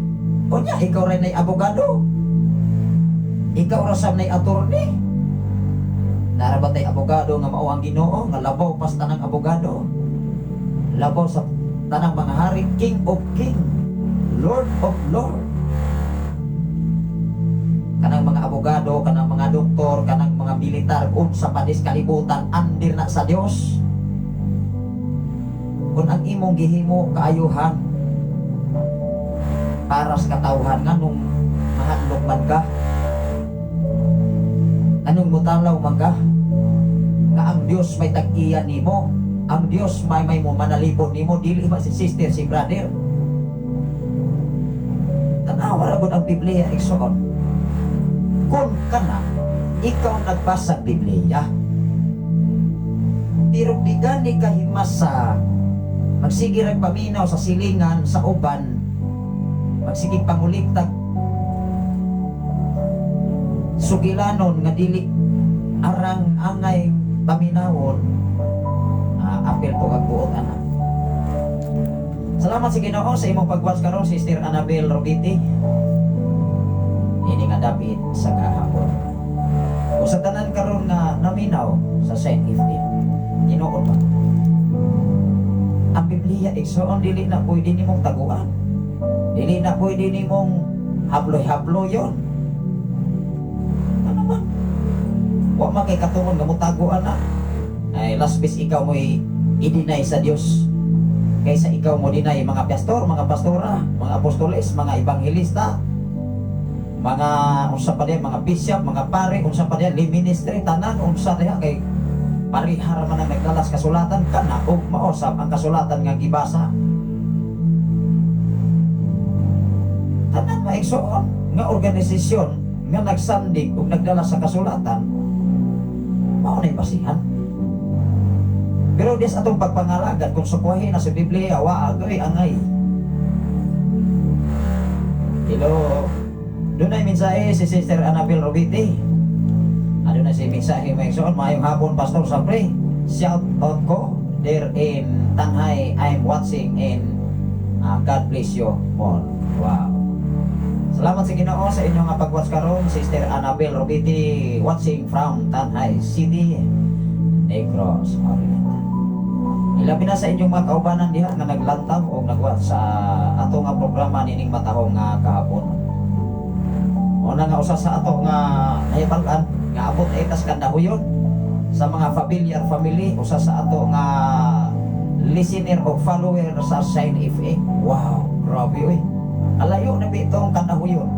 unya ikaw rin ay abogado? Ikaw ra sab nay attorney? Nara ba tay abogado nga mao ang Ginoo nga labaw pas tanang abogado? Labaw sa tanang mga hari, King of King, Lord of Lord. Kanang mga abogado, kanang mga doktor, kanang mga militar, unsa pa dis kalibutan, under na sa Dios. Kung ang imong gihimo kaayuhan para sa katawhan, nganong mahadlok man ka? Anong mutalaw man ka? Nga ang Dios may tag-iya nimo, ang Dios may mo manalipon nimo, dili ba si sister, si brother? Tanawa ra gud ang Biblia, igsoon. Kung kana ikaw nagbasa Biblia, pero di gani ka himas sa magsige rag paminaw sa silingan sa uban, magsige panguliktag sugilanon nga dili arang angay paminawon, apil po kag buot ana. Salamat sa Ginoo sa imong pag-watch karon, Sister Annabel Robiti. Ini nga dapit sa gahapon. O sa tanan karon nga naminaw sa Saint FM. Tinuod ba? Ang Biblia, igsoon, dili na pwede nimong taguan. Dili na pwede nimong habloy-habloy yon. Ano man? Wa man kay katungod nga motaguan na. Ay, last bis ikaw mo'y i-deny sa Dios kaysa ikaw mo deny mga pastor, mga pastora, mga apostoles, mga ebanghelista, mga unsa pa diha, mga bishop, mga pare, unsa pa diha, lay ministry, tanan unsa diha, kay parihara man ang nagdalas kasulatan kana ug mausap ang kasulatan nga gibasa. Tanan, maigsoon, nga organisasyon nga nagsandig ug nagdala sa kasulatan, mao na'y basihan. Pero des atong pagpangalagan, kung sukuhin na sa Biblia, wa agoy angay. Hello. Doon ay mensahe si Sister Annabel Robiti. Ano na si mensahe mo, igsoon? "Maayong hapon, Pastor Sapre. Shout out ko there in Tanjay. I'm watching in God bless you more." Wow. Salamat sa Ginoo sa inyong nga pag-watch karon, Sister Annabel Robiti, watching from Tanjay City, Negros Oriental. Ilabi na sa inyong mga kaubanan diha nga naglantaw o nag-watch sa ato nga programa nining matahong nga kahapon. Una nga usa sa ato nga nahibal-an nga abot ay tas kandahuyon sa mga familiar family, usa sa ato nga listener o follower sa Shine FM. Wow, grabe oy. Alayo na bitong kandahuyon.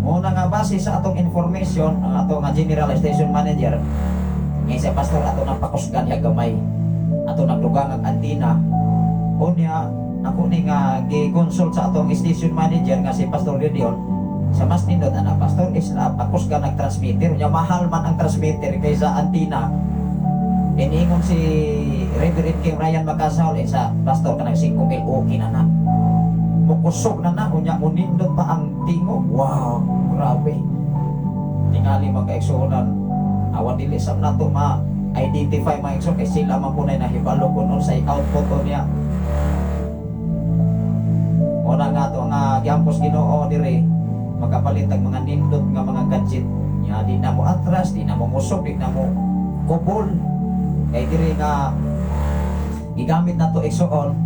Muna nga base sa atong information, ang ato nga general station manager ngay sa pastor, ato nang pakusgan ya gamay. Ato nagdugang ang antina. Unya ako ni nga gi-consult sa atong station manager nga si Pastor Gideon sa mas nindot ana, "Pastor Isla, pakusgan nag transmitter." Unya mahal man ang transmitter kaysa antina. Iniingon si Reverend King Ryan Makasal eh, sa pastor, kanang 5,000 okay na na. Mukusog na na, unya munindot pa ang tingog. Wow, grabe. Tingali, mga kaigsuonan, awan dili sa nato ma identify, mga igsoon, kay sila man po na nahibalo kung unsay output o niya. Una nga to nga giampos Ginoo dire makapalit ang mga nindot nga mga gadget nya, di na mo atras, di na mo musog, di na mo kubol. Kay diri nga gigamit na to, igsoon,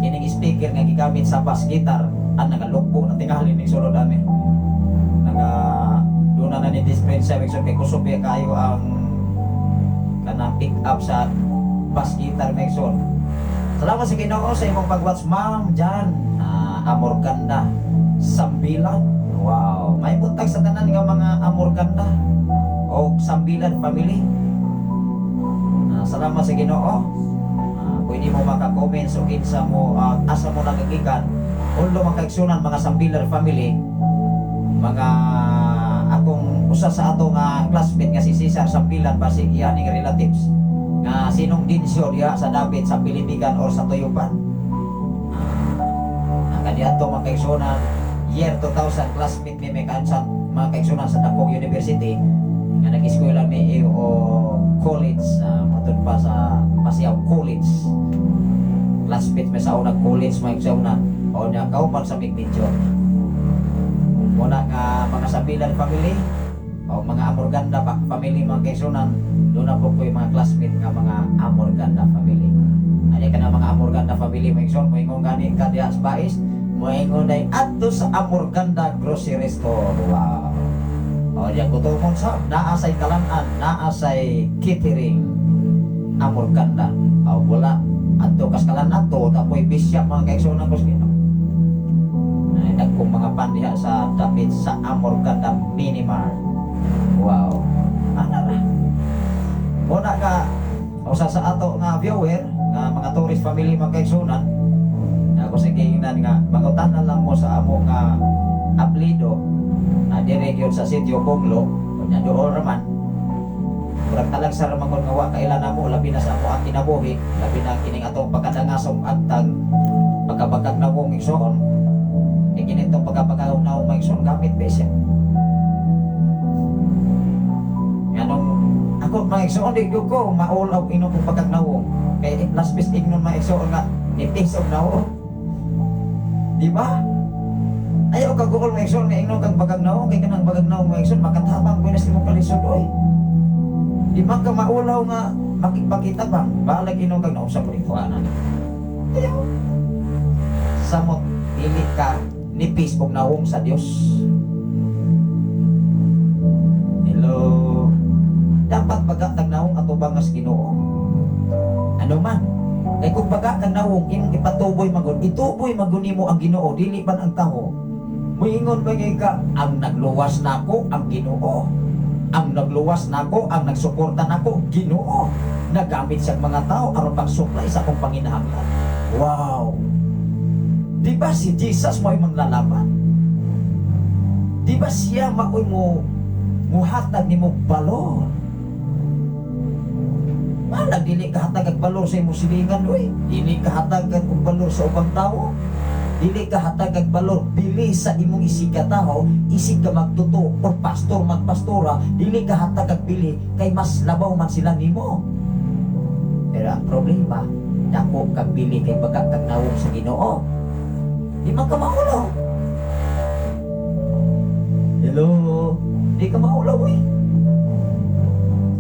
kining speaker nga gigamit sa bass guitar ang nagalukbo na tingali ning sulod ani. Naga doon na ni dispensa, igsoon, kay kusog biya kayo ang kanang pick up sa bass guitar, mga igsoon. Salamat sa Ginoo sa imong pag-watch, Ma'am Jan Amorganda Sambilan. Wow. May buntag sa tanan nga mga Amorganda o Sambilan family. Salamat sa Ginoo. Pwede mo maka-comment so kinsa mo, asa mo nagagikan. Although mga kaigsunan, mga Sambilan family, mga akong usa sa ato nga classmate nga si Cesar Sambilan, basig iya ning relatives nga sinong dinsyo diha sa David sa Pilipigan or sa Tuyupan. Ang kaniadto, mga kaigsunan, year 2000, classmate mi may kansan, mga kaigsunan, sa Dakong University nga nag-eskwela mi o college, matud pa sa Pasiyaw College. Classmate mi sa unang college, mga kaigsunan, o niya kauban sa Migmidyo. Muna nga mga Sabilan family o mga Amorganda pa family, mga kaigsunan, doon na po ko yung mga classmate nga mga Amorganda family. Ani ka na mga Amorganda family, mga igsoon, moingon gani ka diha sa Bais, moingon day adto sa Amorganda Grocery Store. Wow. O diya gutomon sa naa say kalan-an, naa say catering Amorganda. O wala adto kas kalan-an to tapoy bisya, mga kaigsuonan ko sa Ginoo. Ay, dagkong mga pan diha sa dapit sa Amorganda Minimart. Wow. Ana ra. Muna ka usa sa ato nga viewer nga mga tourist family, mga kaigsunan, ako sa giingnan nga mangutana lang mo sa amo nga aplido na dire gyud sa sitio Bonglo. Unya dool raman, murag talagsa ra man nga wa kaila namo, labi na sa amo ang kinabuhi, labi na kining atong pagkadangasong agtang pagkabagag nawong, igsoon. Kay kinitong pagkabagag nawong, mga igsoon, gamit ba siya. Nganong ako, mga igsoon, di gyud ko maulaw inom kong pagkagnawong kay last bis ingnon, mga igsoon, nga nipis og nawong, di ba? Ayaw ka guol, mga igsoon, nga ingnon kang bagagnawong kay kanang bagagnawong, mga igsoon, makatabang ko na sa imong kalisod oy. Di man ka maulaw nga makipakita bang balag inom kang nausa ko dito ana. Ayaw. Samot dili ka nipis og nawong sa Dios. Hello. Dapat baga tag nawong atubang sa Ginoo. Ano man, kay kung baga kang nawong imong ipatuboy magod, ituboy magud nimo ang Ginoo, dili man ang tawo. Muingon ba ngay ka, "Ang nagluwas nako ang Ginoo. Ang nagluwas nako, ang nagsuporta nako, Ginoo. Nagamit siyang mga tao aron pagsuplay sa akong panginahanglan." Wow! Di ba si Jesus mo'y manglalaban? Di ba siya maoy mo muhatag nimo balor? Malag dili ka hatag og balor sa imong silingan oy. Dili ka hatag og balor sa ubang tawo. Dili ka hatag og balor bili sa imong isig ka tawo, isig ka magtuto or pastor magpastora, dili ka hatag og bili kay mas labaw man sila nimo. Pero ang problema, dako kag bili kay baga kag nawong sa Ginoo. Di man ka maulaw. Hello, di ka maulaw eh.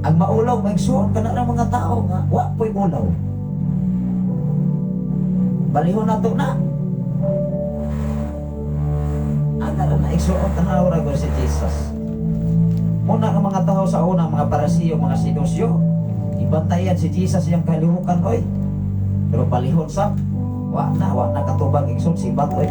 Ang maulaw, maigsuon ka na ng mga tao nga, wa po'y ulaw. Balihon na to na. Ana ra na, igsuon, tanaw ra ko si Jesus. Muna ang mga tao sa una, mga Parisiyo, mga Sidusyo, ibantayan si Jesus iyang kalihukan oy. Pero palihon sa wa na katubag, igsoon, sibat oy.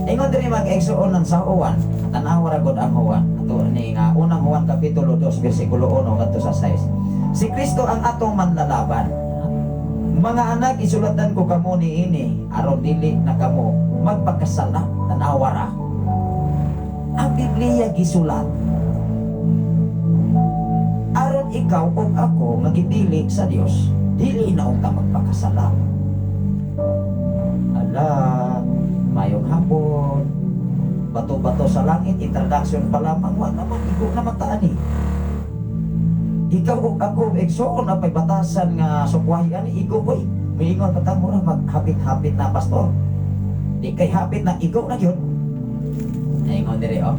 Ingon diri, mga igsoon, sa Juan, tanaw ra gud ang Juan. Ato ni nga unang Juan kapitulo 2 bersikulo 1 ngadto sa 6. Si Kristo ang atong manlalaban. "Mga anak, isulatan ko kamo niini aron dili na kamo magpakasala." Tanawa ra. Ang Biblia gisulat aron ikaw ug ako nga gipili sa Dios, dili na unta magpakasala. Ala, mayong hapon. Bato-bato sa langit, introduction pa lamang, wa naman, igo naman taan eh. Ikaw ug ako, igsoon, apay batasan nga sukwahi ani, igo koy. Miingon pa ta mo na maghapit-hapit na, pastor. Di kay hapit na, igo na yun. Ingon diri oh.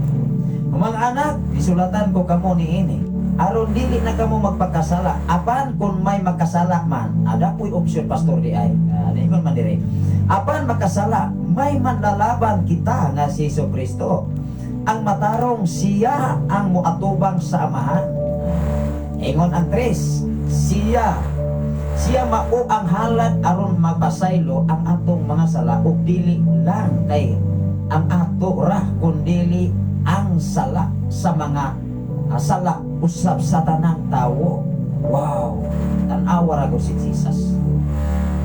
"Mga anak, isulatan ko kamo niini aron dili na kamo magpakasala. Apan kung may makasala man," ada po'y option, pastor, di ay. Ingon man diri. "Apan makasala, may manlalaban kita nga si Jesu Kristo. Ang matarong, siya ang muatubang sa Amahan." Ingon ang tres, siya siya mao ang halad aron mapasaylo ang atong mga sala ug dili lang kay ang ato ra kundili Ang sala sa mga sala usab sa tanang tawo. Wow! Tan-awa ra gud si Jesus.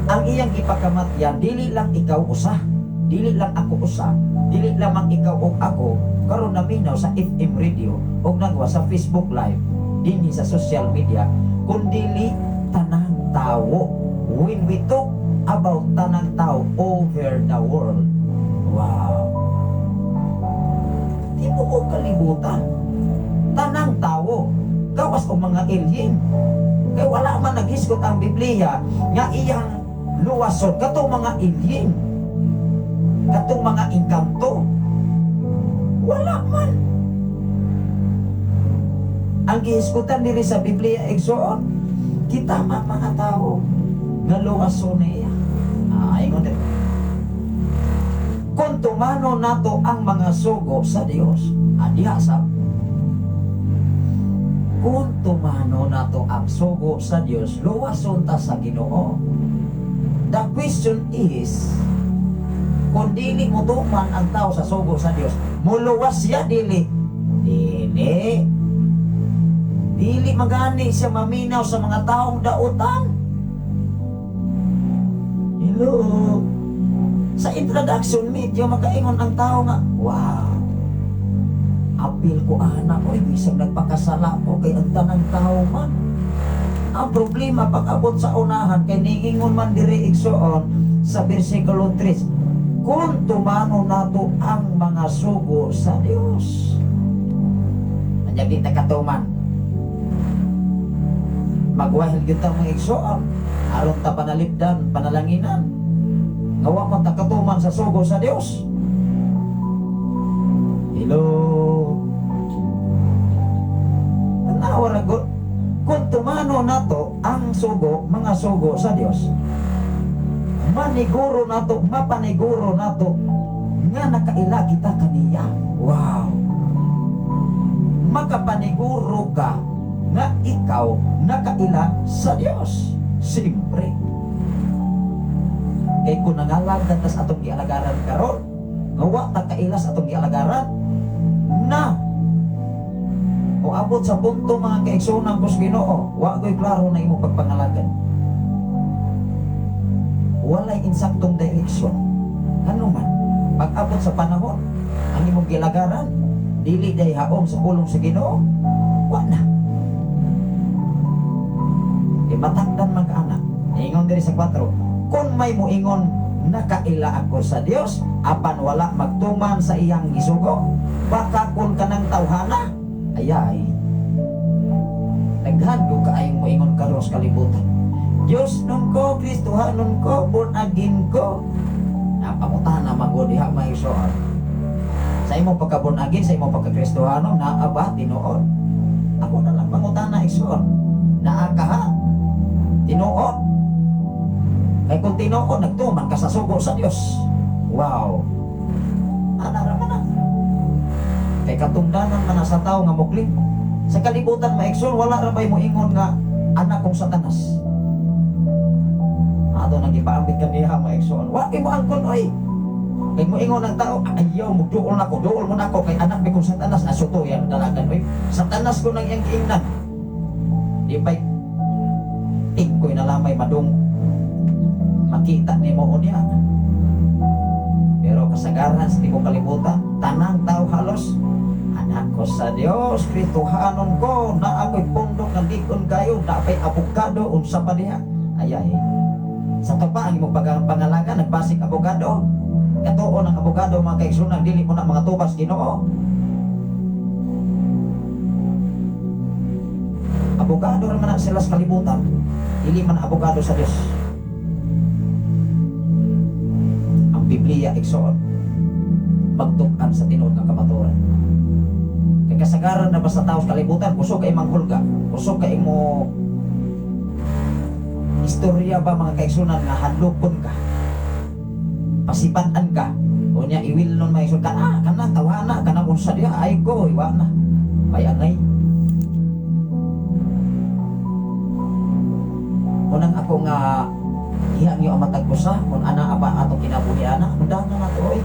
Ang iyang ipakamatyan, dili lang ikaw usa, dili lang ako usa, dili lamang ikaw ug ako karon naminaw sa FM radio ug nagwa sa Facebook Live dinhi sa social media, kundili tanang tawo. When we talk about tanang tao, over the world. Wow! Tibuok kalibutan, tanang tawo, gawas og mga alien, kay wala man naghisgot ang Biblia nga iyang luwason katong mga alien, katong mga engkanto. Wala man. Ang gihisgutan diri sa Biblia, igsoon, kita man mga tao nga luwason niya. Ingon diri, kung tumano nato ang mga sugo sa Dios. Diha sa kung tumano nato ang sugo sa Dios, luwason ta sa Ginoo. The question is, kung dili mo tuman ang tao sa sugo sa Dios, muluwas siya dili? Dili. Dili magani siya maminaw sa mga taong dautan. Hello? Sa introduction, medyo makaingon ang tao nga, "Wow, apil ko ana, oy, bisag nagpakasala ko kay ang tanang tao man." Ang problema, pag abot sa unahan, kay niingon man diri, igsoon, sa versikulo 3, kung tumano nato ang mga sugo sa Dios. Anya di ta katuman? Magwahil kita, mga igsoon, aron ta panalipdan, panalanginan. Nga wa man ta katuman sa sugo sa Dios. Hello? Tanawa ra gud. Kung tumano nato ang sugo, mga sugo sa Dios, maniguro nato, mapaniguro nato nga nakaila kita kaniya. Wow. Makapaniguro ka nga ikaw nakaila sa Dios. Siyempre. Kay kung nangalagad tas atong gialagaran karon, nga wa ta kaila sa atong gialagaran, na o abot sa punto, mga kaigsuonan ko sa Ginoo, wa ko'y klaro na imong pagpangalagad. Walay insaktong direksyon. Ano man, pag abot sa panahon, ang imong gilagaran, dili day haom sa pulong sa Ginoo, wa na. Kay matakdan man ka ana. Ingon diri sa 4, kung may muingon, "Nakaila ako sa Dios," apan wala magtuman sa iyang gisugo, bakakon kanang tawhana. Ayay. Daghan ko kaayong moingon karon sa kalibutan. "Diyos nun ko, Kristohanon ko, born again ko." Napangutana man gud diha, mga igsoon. Sa imong pagka born again, sa imong pagka-Kristohano, naa ba tinuod? Ako na lang pangutana, igsoon. Naa ka ha? Tinuod? Kay kung tinuod, nagtuman ka sa sugo sa Dios. Wow. Ana ra man na. Kay katungdanan man na sa tao nga mukling. Sa kalibutan, mga igsoon, wala ra bay moingon nga anak kong Satanas? Ato nang gipaambit kaniya, mga igsoon. Wa kay mo angkon oy. Kay moingon ang tao, "Ayaw mo duol nako, duol mo nako kay anak mi kong Satanas." Aso to yan dalagan oy. Satanas ko nang iyang giingnan. Di ba'y tingkoy na lamay madung makita nimo unya. Pero kasagaran sa tibuok kalibutan, tanang tao halos, "Anak ko sa Dios, Kristohanon ko, na ako'y pundok nga lig-on kayo, na ako'y abogado, unsa pa diha." Ayay. Sa to pa, ang imong pangalaga, nagbasik abogado. Katuon ang abogado, mga kaigsunan, dili mo na mga tubas Ginoo. Abogado ra man na sila sa kalibutan, dili man abogado sa Dios. Ang Biblia, igsoon, magtuk-an sa tinuod nga kamatuoran. Kay kasagaran na ba sa tao sa kalibutan, kusog kay manghulga, kusog kay mo istorya ba, mga kaigsunan, nga hadlokon ka, pasipan-an ka, unya iwil nun may ka kana kana tawana kana unsa diha ay go iwa na ay angay. Unang ako nga ihang yo ang matag usa kung ana apa atong kinabuhi ana, undangan nato oy,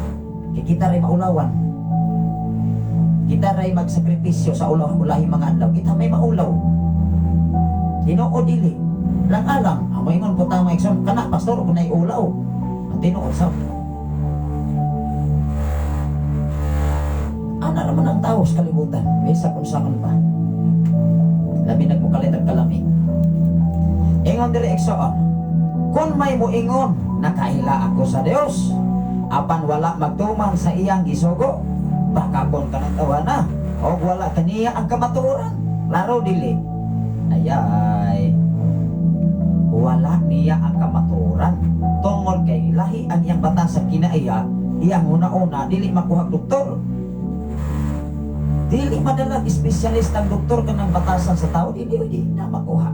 kay kita ray maulawan. Kita ray magsakripisyo sa ulahi mga adlaw. Kita may maulaw. Tinuod dili. Lang alam, ang moingon po tama, igsoon, kana pastor kung nay ulaw. Ang tinuod sa ana naman ang tao sa kalibutan. Bisa kung saan pa. Labi nagmukalit ang kalami. Ingon diri, igsoon. Kung may moingon, "Nakaila ako sa Dios," apan wala magtuman sa iyang gisugo, bakakon kanang tawana, o wala kaniya ang kamatuoran. Laro dili. Ayay. Wala niya ang kamatuoran. Tungod kay lahi ang iyang bata sa kinaiya, iyang una-una, dili makuha doktor. Dili madalag espesyalista ang doktor kanang batasan sa tao, dili di na makuha.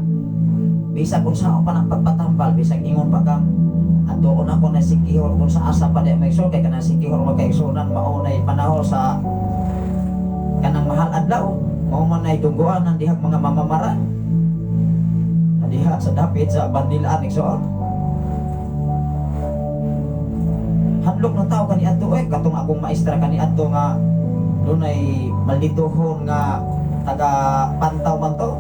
Bisag kung saan pa ng pagpatambal, bisag ingon pa kang atuon ako na Siquijor kung sa asa pa di may kay kanang Siquijor magkaigsunan maunay panahon sa kanang mahal adlaw, mao man nay dunggoan ang dihag mga mamamaran. Diha sa dapit sa Bandilaan, igsoon. Hadlok ng tao kani adto eh, katong akong maestra kani adto nga dunay malditohon nga taga Pantaw man to.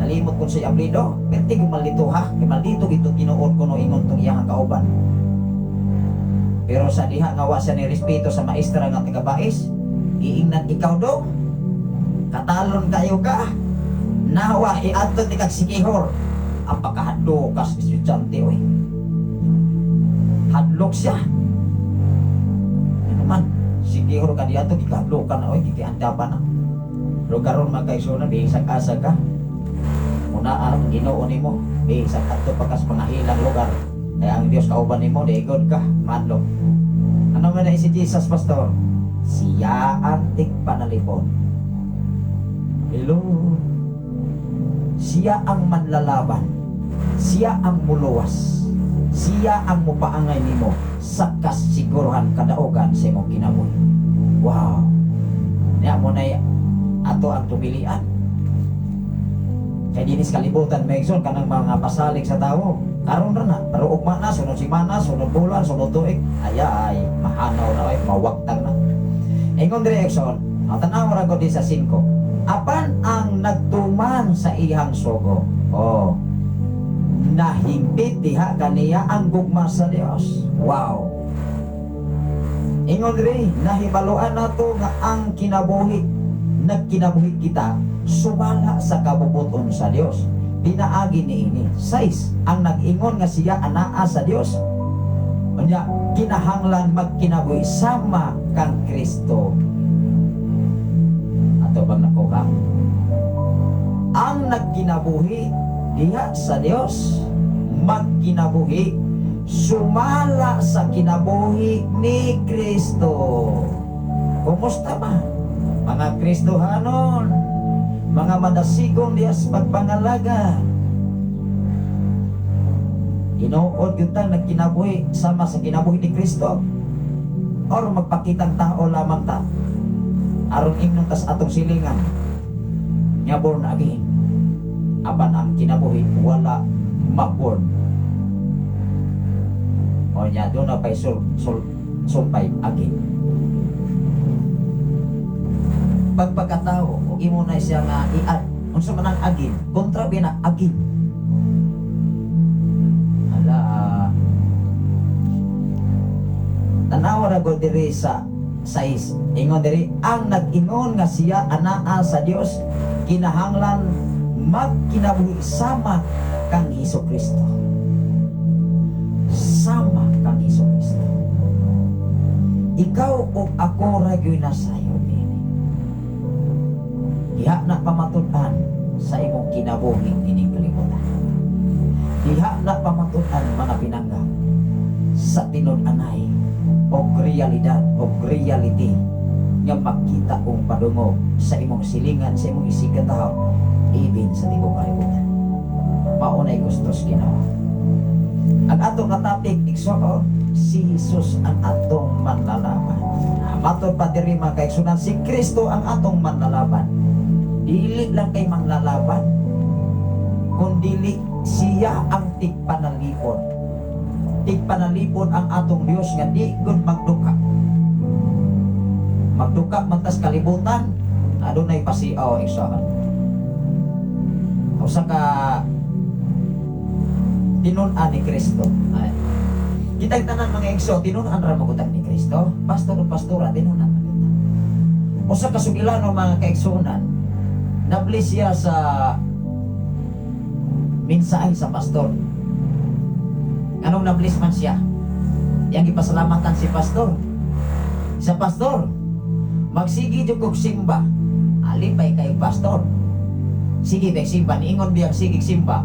Nalimot kun siya apelyido, perti ko maldito ha, kay maldito gito tinuod kuno ingon tong iyang kauban. Pero sa diha nga wa siya ni respeto sa maestra nga taga Bais, giingnan, "Ikaw do, katalon kayo ka. Nawa iadto ti kag Siquijor." Ang pagkahadlok estudyante oy. Hadlok siya. Ano man, Siquijor ka diadto gikahadlokan na oy, gikiandapan na. Pero karon mga kaigsuonan, bisag asa ka. Una ang Ginoo nimo, bisag adto pa kas pangahilang lugar. Kaya ang Dios kauban nimo, di gud ka madlok. Ano man na si Jesus, pastor? Siya ang tigpanalipon. Hello. Siya ang manlalaban. Siya ang muluwas. Siya ang mupaangay nimo sa kasiguruhan kadaugan sa imong kinabuhi. Wow. Niya mo na ato ang tumilian. Kay dinis kalibutan Megson kanang mga pasalig sa tao. Karon ra na, pero ugma na, sunod semana, sunod bulan, sunod tuig, ay ay, mahanaw na ay, mawagtang na. Ingon diri, igsoon, ang tan-aw ra gud di sa 5. Apan ang nagtuman sa iyang sugo. Oh. Nahingpit diha kaniya ang gugma sa Dios. Wow. Ingon diri, nahibaluan nato nga ang kinabuhi, nagkinabuhi kita sumala sa kabubuton sa Dios. Pinaagi niini. 6, ang nag-ingon nga siya anaa sa Dios. Unya, kinahanglan magkinabuhi sama kang Kristo. Ato bang nakuha? Ang nagkinabuhi diha sa Dios, magkinabuhi sumala sa kinabuhi ni Kristo. Kumusta ba? Mga Kristohanon, mga madasigong diya sa pagpangalaga. Tinuod gyud tang nagkinabuhi sama sa kinabuhi ni Kristo or magpakitang tao lamang ta aron ingnon tas atong silingan nga born again, apan ang kinabuhi wala ma-born o nya doon na pa'y sumpay again pagpagkatao o imo na siya nga i-add. Unsa man ang again? Kontra ba na again? Hala, tanawa ra gud diri sa 6. Ingon diri, ang nag-ingon nga siya anaa sa Dios kinahanglan magkinabuhi sama kang Hesus Kristo, sama kang Hesus Kristo. Ikaw ug ako ra gyud nasayod niini. Diha na pamatud-an sa imong kinabuhi ining kalibutan. Diha na pamatud-an, mga pinangga, sa tinud-anay og realidad og reality nga makita kong padungog sa imong silingan, sa imong isigkatawo, even sa tibok kalibutan. Maunay gustos Ginoo. Ang atong nga topic, igsoon, si Jesus ang atong manlalaban. Ah, matod pa diri, mga kaigsunan, si Kristo ang atong manlalaban. Dili lang kay manglalaban, kundili siya ang tigpanalipon. Tigpanalipon ang atong Dios nga di gud magduka. Magduka man tas kalibutan. Adunay pasiaw, igsoon. Usa ka tinun-an ni Kristo. Ay. Kitang tanan, mga igso, tinun-an ra magutang ni Kristo. Pastor o pastora, tinun-an man kita. Usa ka sugilano, mga kaigsuonan, nabli siya sa mensahe sa pastor. Anong nablis man siya? Yang gipasalamatan si pastor. Sa pastor, magsige jud kog simba. Alipay kay pastor. Sige kay simba, niingon biyang sige simba.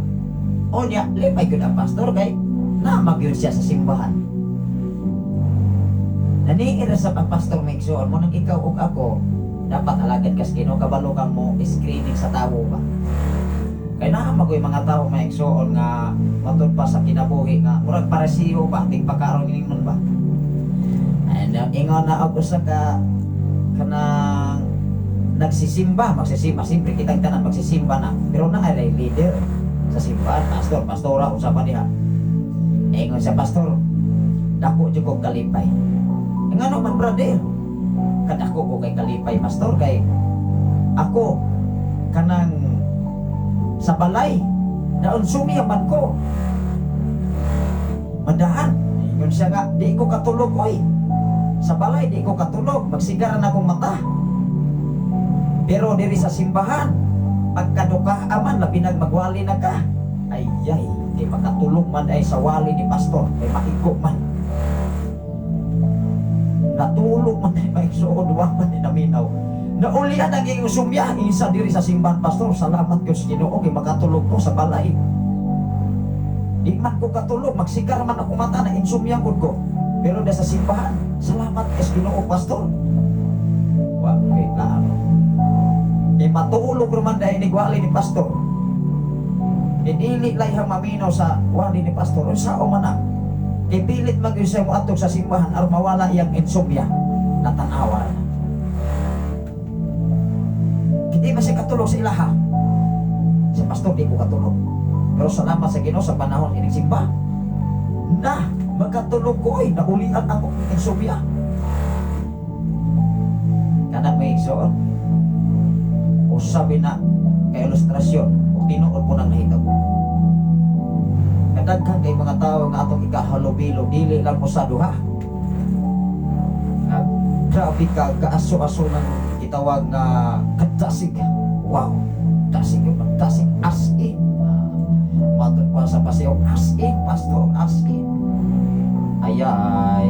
Onya, lipay gyud ang pastor kay namagyud siya sa simbahan. Naniira sa pagpastor, mga igsoon mo nang ikaw ug ako dapat alagad kas Ginoo, kabalo kang mo screening sa tawo ba. Kay naa magoy mga tawo, mga igsoon, nga matud pa sa kinabuhi nga murag paresiho ba ting pakaron iningon ba. And ingon na og usa ka kanang nagsisimba, magsisimba, siyempre kitang tanan magsisimba na. Pero na ay leader sa simbahan, pastor, pastora, unsa pa diha. Ingon sa pastor, "Dako jud kog kalipay." "Ngano man, brother?" "Kadako ko kay kalipay, pastor, kay ako kanang sa balay na-insomnia man ko. Madahan." Ingon siya nga, "Di ko katulog oy. Sa balay di ko katulog, magsigaran akong mata. Pero diri sa simbahan, pagkaduka aman, labi nag magwali na ka. Ay ay, di makatulog man ay sa wali ni pastor, kay maigo man. Natulog man ay maigsuon, wa man ni naminaw. Naulian ang iyong sumya, isa diri sa simbahan, pastor, salamat Diyos Ginoo kay makatulog ko. Sa balay, di man ko katulog, magsigar man ako mata na insomnia gud ko. Pero da sa simbahan, salamat kay Ginoo, pastor. Wa kay klaro. Kay matulog raman dahil ni ni pastor. Kay dili lay maminaw sa wali ni pastor. Unsa o man na? Kay pilit man gyud siya moadto sa simbahan aron mawala iyang insomnia. Natanawa na. Hindi man siya katulog sa ilaha. Sa pastor, di ko katulog. Pero salamat sa Ginoo sa panahon ining simba. Na, magkatulog ko ay naulian ako insomnia." Kana, may igsoon. O sabi na kay ilustrasyon o tinuod po nang nahitabo. Kadaghan kay mga tao nga atong ikahalubilo, dili lang mo sa duha. Nga grabe ka kaaso-aso ng gitawag nga kadasig. Wow, dasig yun, dasig as in. Matod pa sa paseo, as in, pastor, as in. Ayay,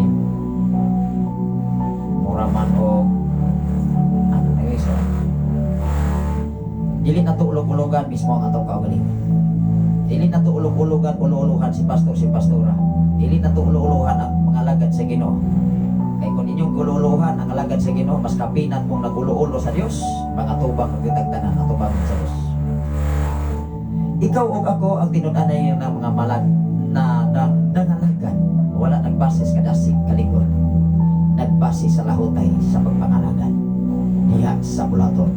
mura man o ano na yun, so, dili na to ulog-ulogan mismo ang atong kaugalingon. Dili na to ulog-ulogan, ulo-uluhan si pastor, si pastora. Dili na to ulo-uluhan ang mga alagad sa Ginoo. Kay kung inyong gululuhan ang alagad sa Ginoo, mas kapinan mong nagulo-ulo sa Dios, mga tubang ang kitagtanan, atubang sa Dios. Ikaw ug ako ang tinud-anay ng mga malag na nangalagad. Wala nagbase sa kadasig kalikod. Nagbase sa lahutay sa pagpangalagad. Diha sa bulaton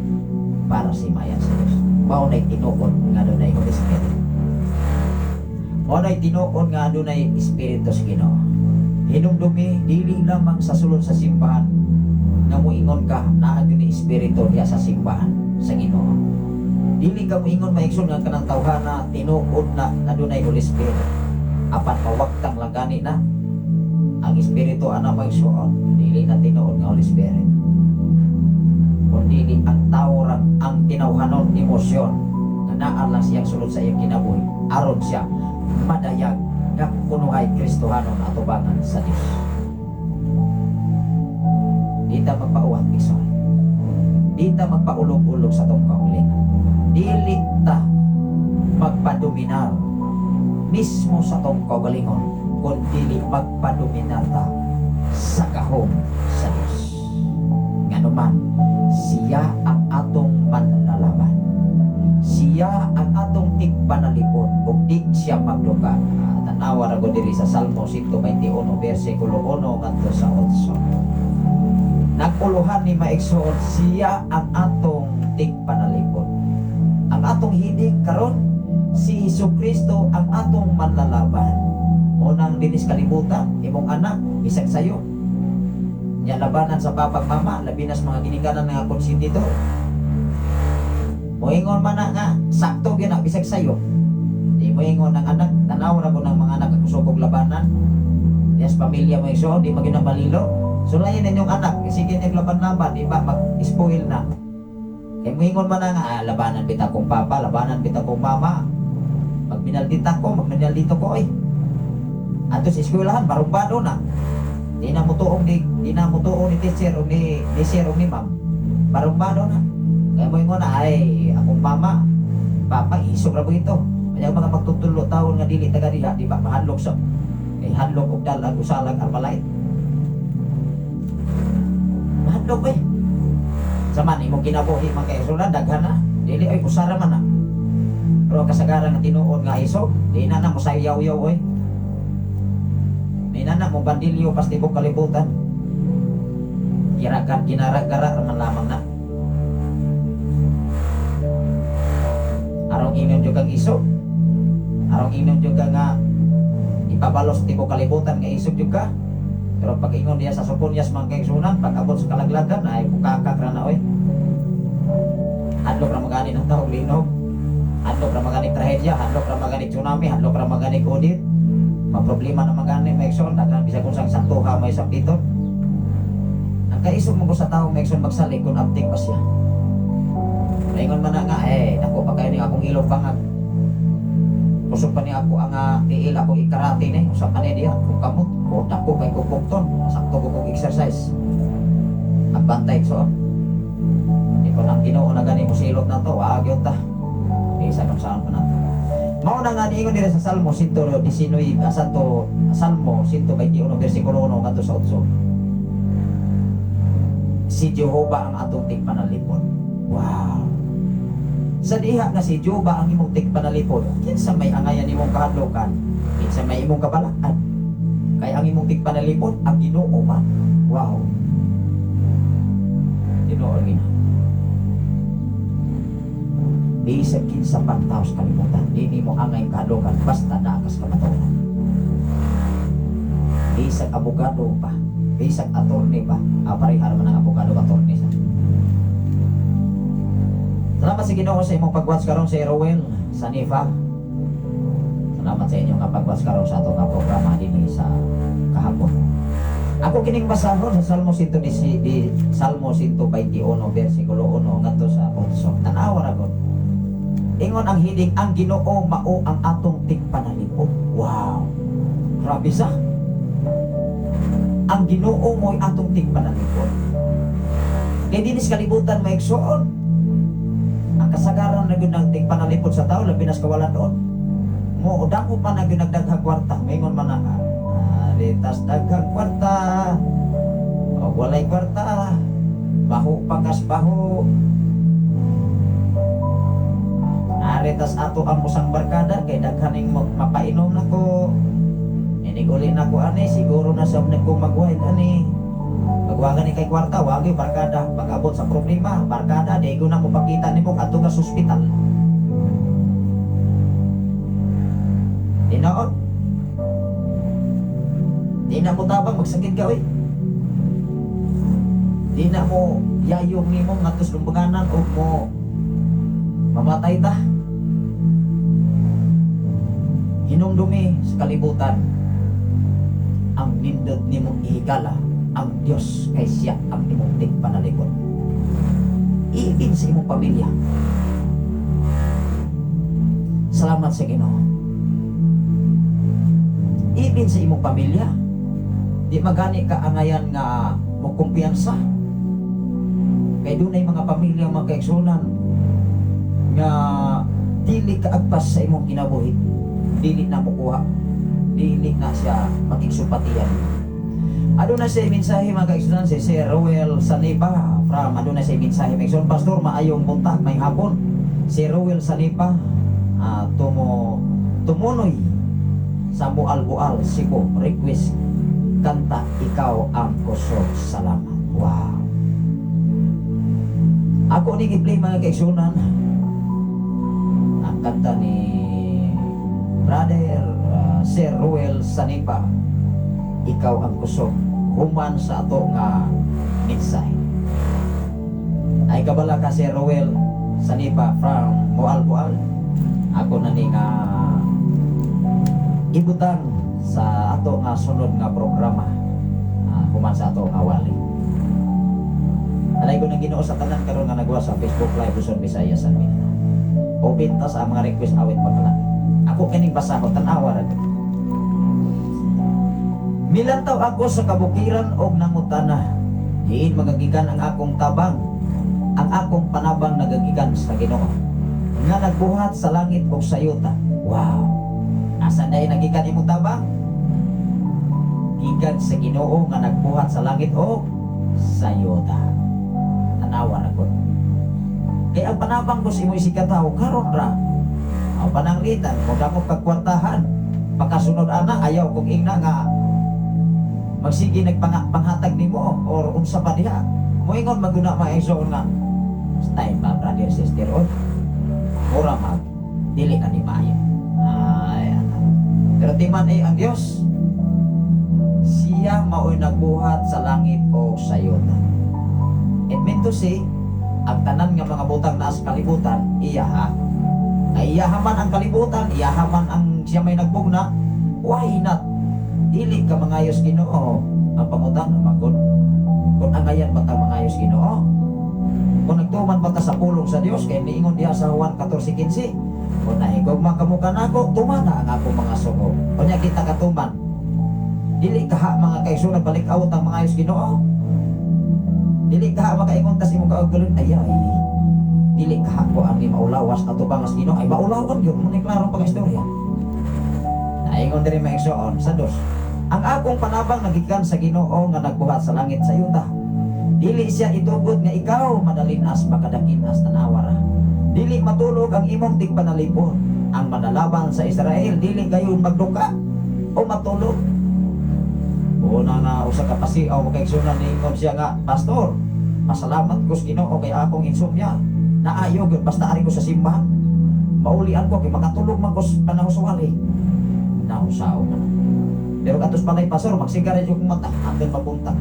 para sa himaya sa Dios. Mao na'y tinuod nga dunay Holy Spirit. Mao na'y tinuod nga dunay Espiritu sa Ginoo. Hinumdumi, dili lamang sa sulod sa simbahan nga muingon ka naa gyud ni Espiritu diha sa simbahan sa Ginoo. Dili ka muingon, maigsoon, nga kanang tawhana tinuod na na dunay Holy Spirit. Apan mawagtang lang gani na ang Espiritu ana, maigsoon, dili na tinuod nga Holy Spirit. Kun dili ang tao ra ang tinawhanon emosyon nga naa lang siyang sulod sa iyang kinabuhi aron siya madayag nga kunuhay Kristohanon atubangan sa Dios. Di ta magpauwat, igsoon. Di ta magpaulog-ulog sa atong kaugalingon. Dili ta magpadominar mismo sa atong kaugalingon, kun dili magpadominar ta sa gahom sa Dios. Nganuman, siya ang atong manlalaban. Siya ang atong tigpanalipod ug di siya magduka. Tanawa ra ko diri sa Salmo 121 versikulo 1 ngadto sa 8. Naguluhan ni maigsoon, siya ang atong tigpanalipod. Ang atong hidig karon, si Hesus Kristo ang atong manlalaban. Unang dinis kalibutan, imong anak, bisag sayo. Nya labanan sa papag mama, labi nas mga ginikanan nga konsentidor. Moingon man na nga sakto gyud na bisag sayo. Di moingon ang anak, tanaw ra ko ng mga anak kusog og labanan. Yes, pamilya mo, igsoon, di magyud na malilo. Sulayin ninyong anak, sige niyang laban-laban, di ba mag-spoil na. Kay moingon man na nga, ah, labanan bita kong papa, labanan bita kong mama. Magminaldita ko, magminaldito ko, oy. Ato sa eskwelahan, barumbado na. Di na mo tuong ni teacher o ni sir o ni ma'am. Barumbado na. Kaya moingon na, ay, akong mama, papa, isog ra ko ito. Kaya mga magtutulo taon nga dili taga diha, di ba mahadlok sa kay hadlok og dalag usalag Armalite. Mahadlok eh. Sa man imong kinabuhi mga kaigsuonan, daghan na. Dili ay usara man na. Pero ang kasagaran nga tinuod nga isog, di na na mo sayaw-yaw oy. Di na na mo bandilyo pas tibok kalibutan. Girakan ginara-gara man lamang na. Arong inom jud kang isog. Arong inom jud ka nga ipabalos tibok kalibutan nga isog jud ka. Pero pag ingon diya sa Soponias mga kaigsuonan, pag abot sa kalaglagan ay bukakak ra na oy. Hadlok ra magani ng taong linog. Hadlok ra magani trahedya, hadlok ra magani tsunami, hadlok ra magani audit. Maproblema na magani mga igsoon, daghan bisag unsang saktuha may sapiton. Ang kaisog mo ko sa taong mga igsoon magsalig kung abtik pa siya. Maingon man na nga, eh, dako pa kayo ni akong ilong bangag. Kusog pa ni ako ang tiil ako ikarate ni, usa pa ni diha, kung kamot, ko dako kay kukukton, sakto ko kog exercise. Agbantay so. Di ko nang Ginoo na gani mo silot na to, wa gyud ta. Di sa kung saan pa na to. Mao na nga niingon diri sa Salmo 119, Santo Salmo 121 bersikulo 1 ngadto sa 8. Si Jehova ang atong tigpanalipod. Wow. Sa diha nga si Jehova ang imong tigpanalipod, kinsa may angayan imong kahadlokan, kinsa may imong kabalaan. Kay ang imong tigpanalipod ang Ginoo man. Wow. Ginoo gina. Bisag kinsa pang tao sa kalibutan, di nimo angay kahadlokan basta naa kas kamatuoran. Bisag abogado pa, bisag attorney pa, parehar man ang abogado attorney sa. Salamat sa Ginoo sa imong pag-watch karon sa Rowel Sanifa. Salamat sa inyong pag-watch karon sa atong programa dinhi sa kahapon. Ako kining basahon sa Salmo 110 di Salmo 121 bersikulo 1 ngadto sa 8. Tan-awa ra gud. Ingon ang heading, ang Ginoo mao ang atong tigpanalipod. Wow. Grabe sa. Ang Ginoo mo'y atong tigpanalipod. Kay dinis kalibutan maigsuon. Ang kasagaran na gyud ng tigpanalipod sa tao labi na sa kawalan doon. Mo dako pa na gyud nagdaghang kwarta, maingon man na litas daghang kwarta. O walay kwarta. Baho pakas baho. Aritas ato ang musang barkada kay daghan ning mapainom nako. Inig uli nako ani siguro na sab nagko magwild ani. Pagwagan ni kay kwarta, wagi barkada. Pag-abot sa problema, barkada di ko na mopakita nimo adto ka sa ospital. Tinuod. Di na mo tabang magsakit ka oy. Di na mo yayong nimo ngadto sa lumbanganan o mo mamatay ta. Hinumdumi sa kalibutan ang nindot nimong ihigala ang Dios kay siya ang imong tigpanalipod. Iibin sa imong pamilya. Salamat sa Ginoo. Ibin sa imong pamilya. Di magani ka angayan nga mo kumpiyansa. Kay dunay mga pamilya mga kaigsunan nga dili ka agpas sa imong kinabuhi. Dili na mukuha. Dili na siya makigsupatian. Aduna siya mensahe mga kaigsunan si Sir Roel Sanipa from aduna siya mensahe mga kaigsunan. Pastor, maayong buntag, may hapon. Si Roel Sanipa tumunoy sa Moalboal, Cebu, request kanta Ikaw ang Kusog. Salamat. Wow. Ako ni i-play mga kaigsunan ang kanta ni Brother Sir Roel Sanipa, Ikaw ang Kusog, human sa ato nga mensahe. Ay kabala ka Sir Roel Sanipa from Moalboal. Ako na ni nga ibutang sa ato nga sunod nga programa human sa ato nga wali. Alay ko ng Ginoo sa tanan karon nga nagwa sa Facebook Live, Luzon, Visayas and Mindanao. Open ta sa mga request awit pagkalangit. Ako kining basahon, tan-awa ra gud. Milantaw ako sa kabukiran og nangutana. Diin magagikan ang akong tabang? Ang akong panabang nagagikan sa Ginoo nga nagbuhat sa langit ug sa yuta. Wow. Asa dai nagikan imong tabang? Gikan sa Ginoo nga nagbuhat sa langit o sa yuta. Tanawa ra gud. Kay ang panabang ko sa imo isigkatawo karon ra. Ang pananglitan, kung dako kagkwartahan, pagkasunod ana, ayaw kung ingna nga magsige nagpanghatag nimo or unsa pa diha. Moingon maguna mga igsoon nga style ba, brother, sister, oy. Mura mag dili na ni maayo. Ay, ano. Pero timan eh ang Dios. Siya mao'y nagbuhat sa langit o sa yuta. It meant to say, ang tanan nga mga butang naa sa kalibutan, iya ha. Ay iyaha man ang kalibutan, iyaha man ang siya may nagbugna, why not? Dili ka mangayos Ginoo. Ang pangutana magod. Kung angayan ba ta mangayos Ginoo? Kung nagtuman ba ta sa pulong sa Dios kay niingon diha sa Juan 14:15, "Kung nahigugma kamo kanako, tumana ang akong mga sugo." Unya kita katuman. Dili kaha, mga kaigsuonan, balik out ang mangayos Ginoo. Dili kaha makaingon tas imong kaugalingon, ay ay. Dili kaha ko ani maulawas atubang sa Ginoo, ay maulawan gyud mo ni klaro pag istorya. Naingon diri, mga igsoon, sa dos. Ang akong panabang nagikan sa Ginoo nga nagbuhat sa langit sa yuta. Dili siya itugot nga ikaw madalinas makadakinas, tanawa ra. Dili matulog ang imong tigpanalipod. Ang manalaban sa Israel dili gayon magduka o matulog. Una nga usa ka pasiaw, mga kaigsuonan, niingon siya nga, "Pastor, pasalamat ko sa Ginoo kay akong insomnia. Naayo gyud basta ari ko sa simbahan. Maulian ko kay makatulog man ko sa panahon sa wali." Nausaw man. Pero katos palay, "Pastor, magsigarilyo kong mata hanggang mabuntag.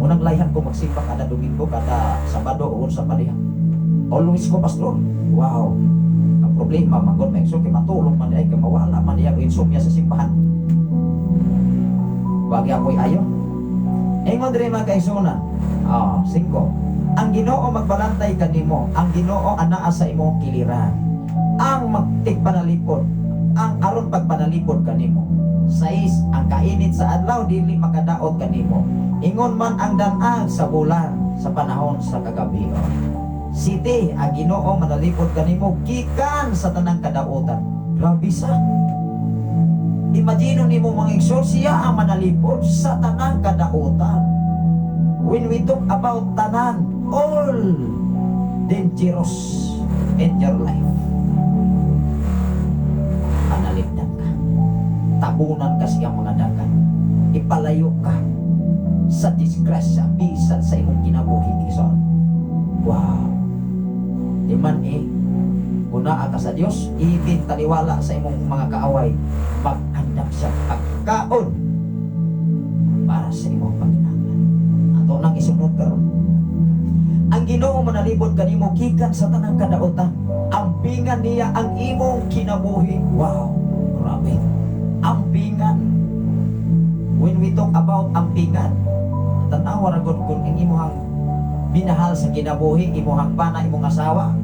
Unang layhan ko magsimba kada Domingo, kada Sabado o sa paliha. Always ko, Pastor." Wow. Ang problema man gud may kay matulog man ay kay mawala man diya ang insomnia sa simbahan. Wagi ako'y ayo. Ingon diri, mga kaigsuonan. Ah, singko. Ang Ginoo magbalantay kanimo, ang Ginoo anaa sa imong kiliran. Ang magtigpanalipod, ang aron pagpanalipod kanimo. Sais, ang kainit sa adlaw dili makadaot kanimo. Ingon man ang danag sa bulan sa panahon sa kagabion. Siyete, ang Ginoo manalipod kanimo gikan sa tanang kadautan. Grabe sa. Imagine nimo, mga igsoon, siya ang manalipod sa tanang kadautan. When we talk about tanan, all dangerous in your life. Panalipdan ka. Tabunan ka siyang mga dagan. Ipalayo ka sa disgrasya bisan sa imong kinabuhi, igsoon. Wow. Di man eh, kung naa ka sa Dios, even taliwala sa imong mga kaaway, mag-andam siya pagkaon para sa imong panginahanglan. Ato nang isunod karon. Ang Ginoo manalipod kanimo gikan sa tanang kadautan. Ampingan niya ang imong kinabuhi. Wow, grabe. Ampingan. When we talk about ampingan, tanawa ra gud kung ang imong minahal sa kinabuhi, imong bana, imong asawa,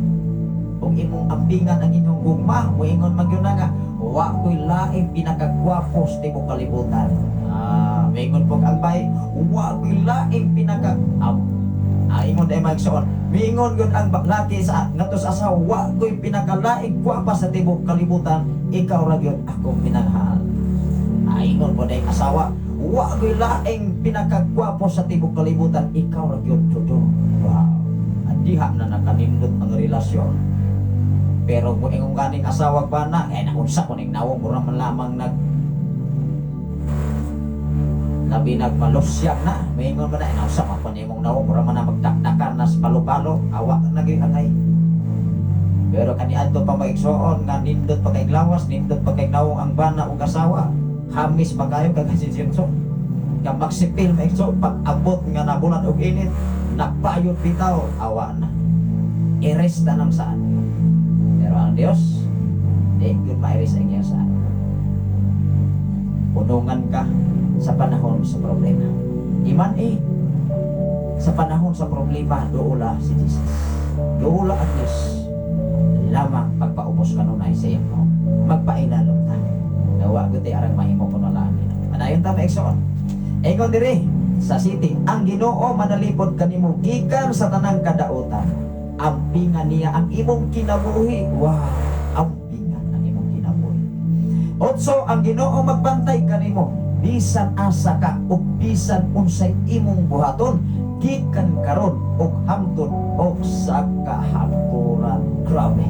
ug imong ampingan ang inyong gugma, moingon man gyud na nga, "Wa ko'y laing pinakagwapo sa tibuok kalibutan." Ah, moingon po ang bay, "Wa ko'y laing pinaka Ah, ingon dai, mga igsoon. Miingon gyud ang laki sa ngadto sa asawa, "Wa ko'y pinakalaing gwapa sa tibuok kalibutan, ikaw ra gyud akong minahal." Ah, ingon po dai asawa, "Wa ko'y laing pinakagwapo sa tibuok kalibutan, ikaw ra gyud, Jojo." Wow. Diha na nakanindot ang relasyon. Pero kung ingon ganing asawa bana, eh naunsa ko ning nawong, mura man lamang nag labi nagmalusyag na, maingon man na, eh, naunsa man ko nimong nawong, mura man na magdakdakan na sa palo-palo, awa na gyud angay. Pero kaniadto pa, maigsoon, nga nindot pa kay lawas, nindot pa kay nawong ang bana ug asawa, hamis pa kayo kagasinsinso. Nga magsipil, maigsoon, pag abot nga nabulan og init, nabayot bitaw, awa na. Erase ta ng saad. Pero ang Dios, di gyud ma-erase ang iyang saad. Punungan ka sa panahon sa problema. Iman eh, sa panahon sa problema, duula si Jesus. Duula ang Diyos. Lamang pagpaubos kanunay sa iyang mo. Magpailalom ta. Nawa gud arang mahimo kuno lang. Padayon ta, mga igsoon. Ingon diri sa 7, ang Ginoo manalipod kanimo gikan sa tanang kadautan. Ampingan niya ang imong kinabuhi. Wow, ampingan ang imong kinabuhi. 8, ang Ginoo magbantay kanimo bisan asa ka ug bisan unsay imong buhaton gikan karon ug hamtod og sa kahangturan. Grabe.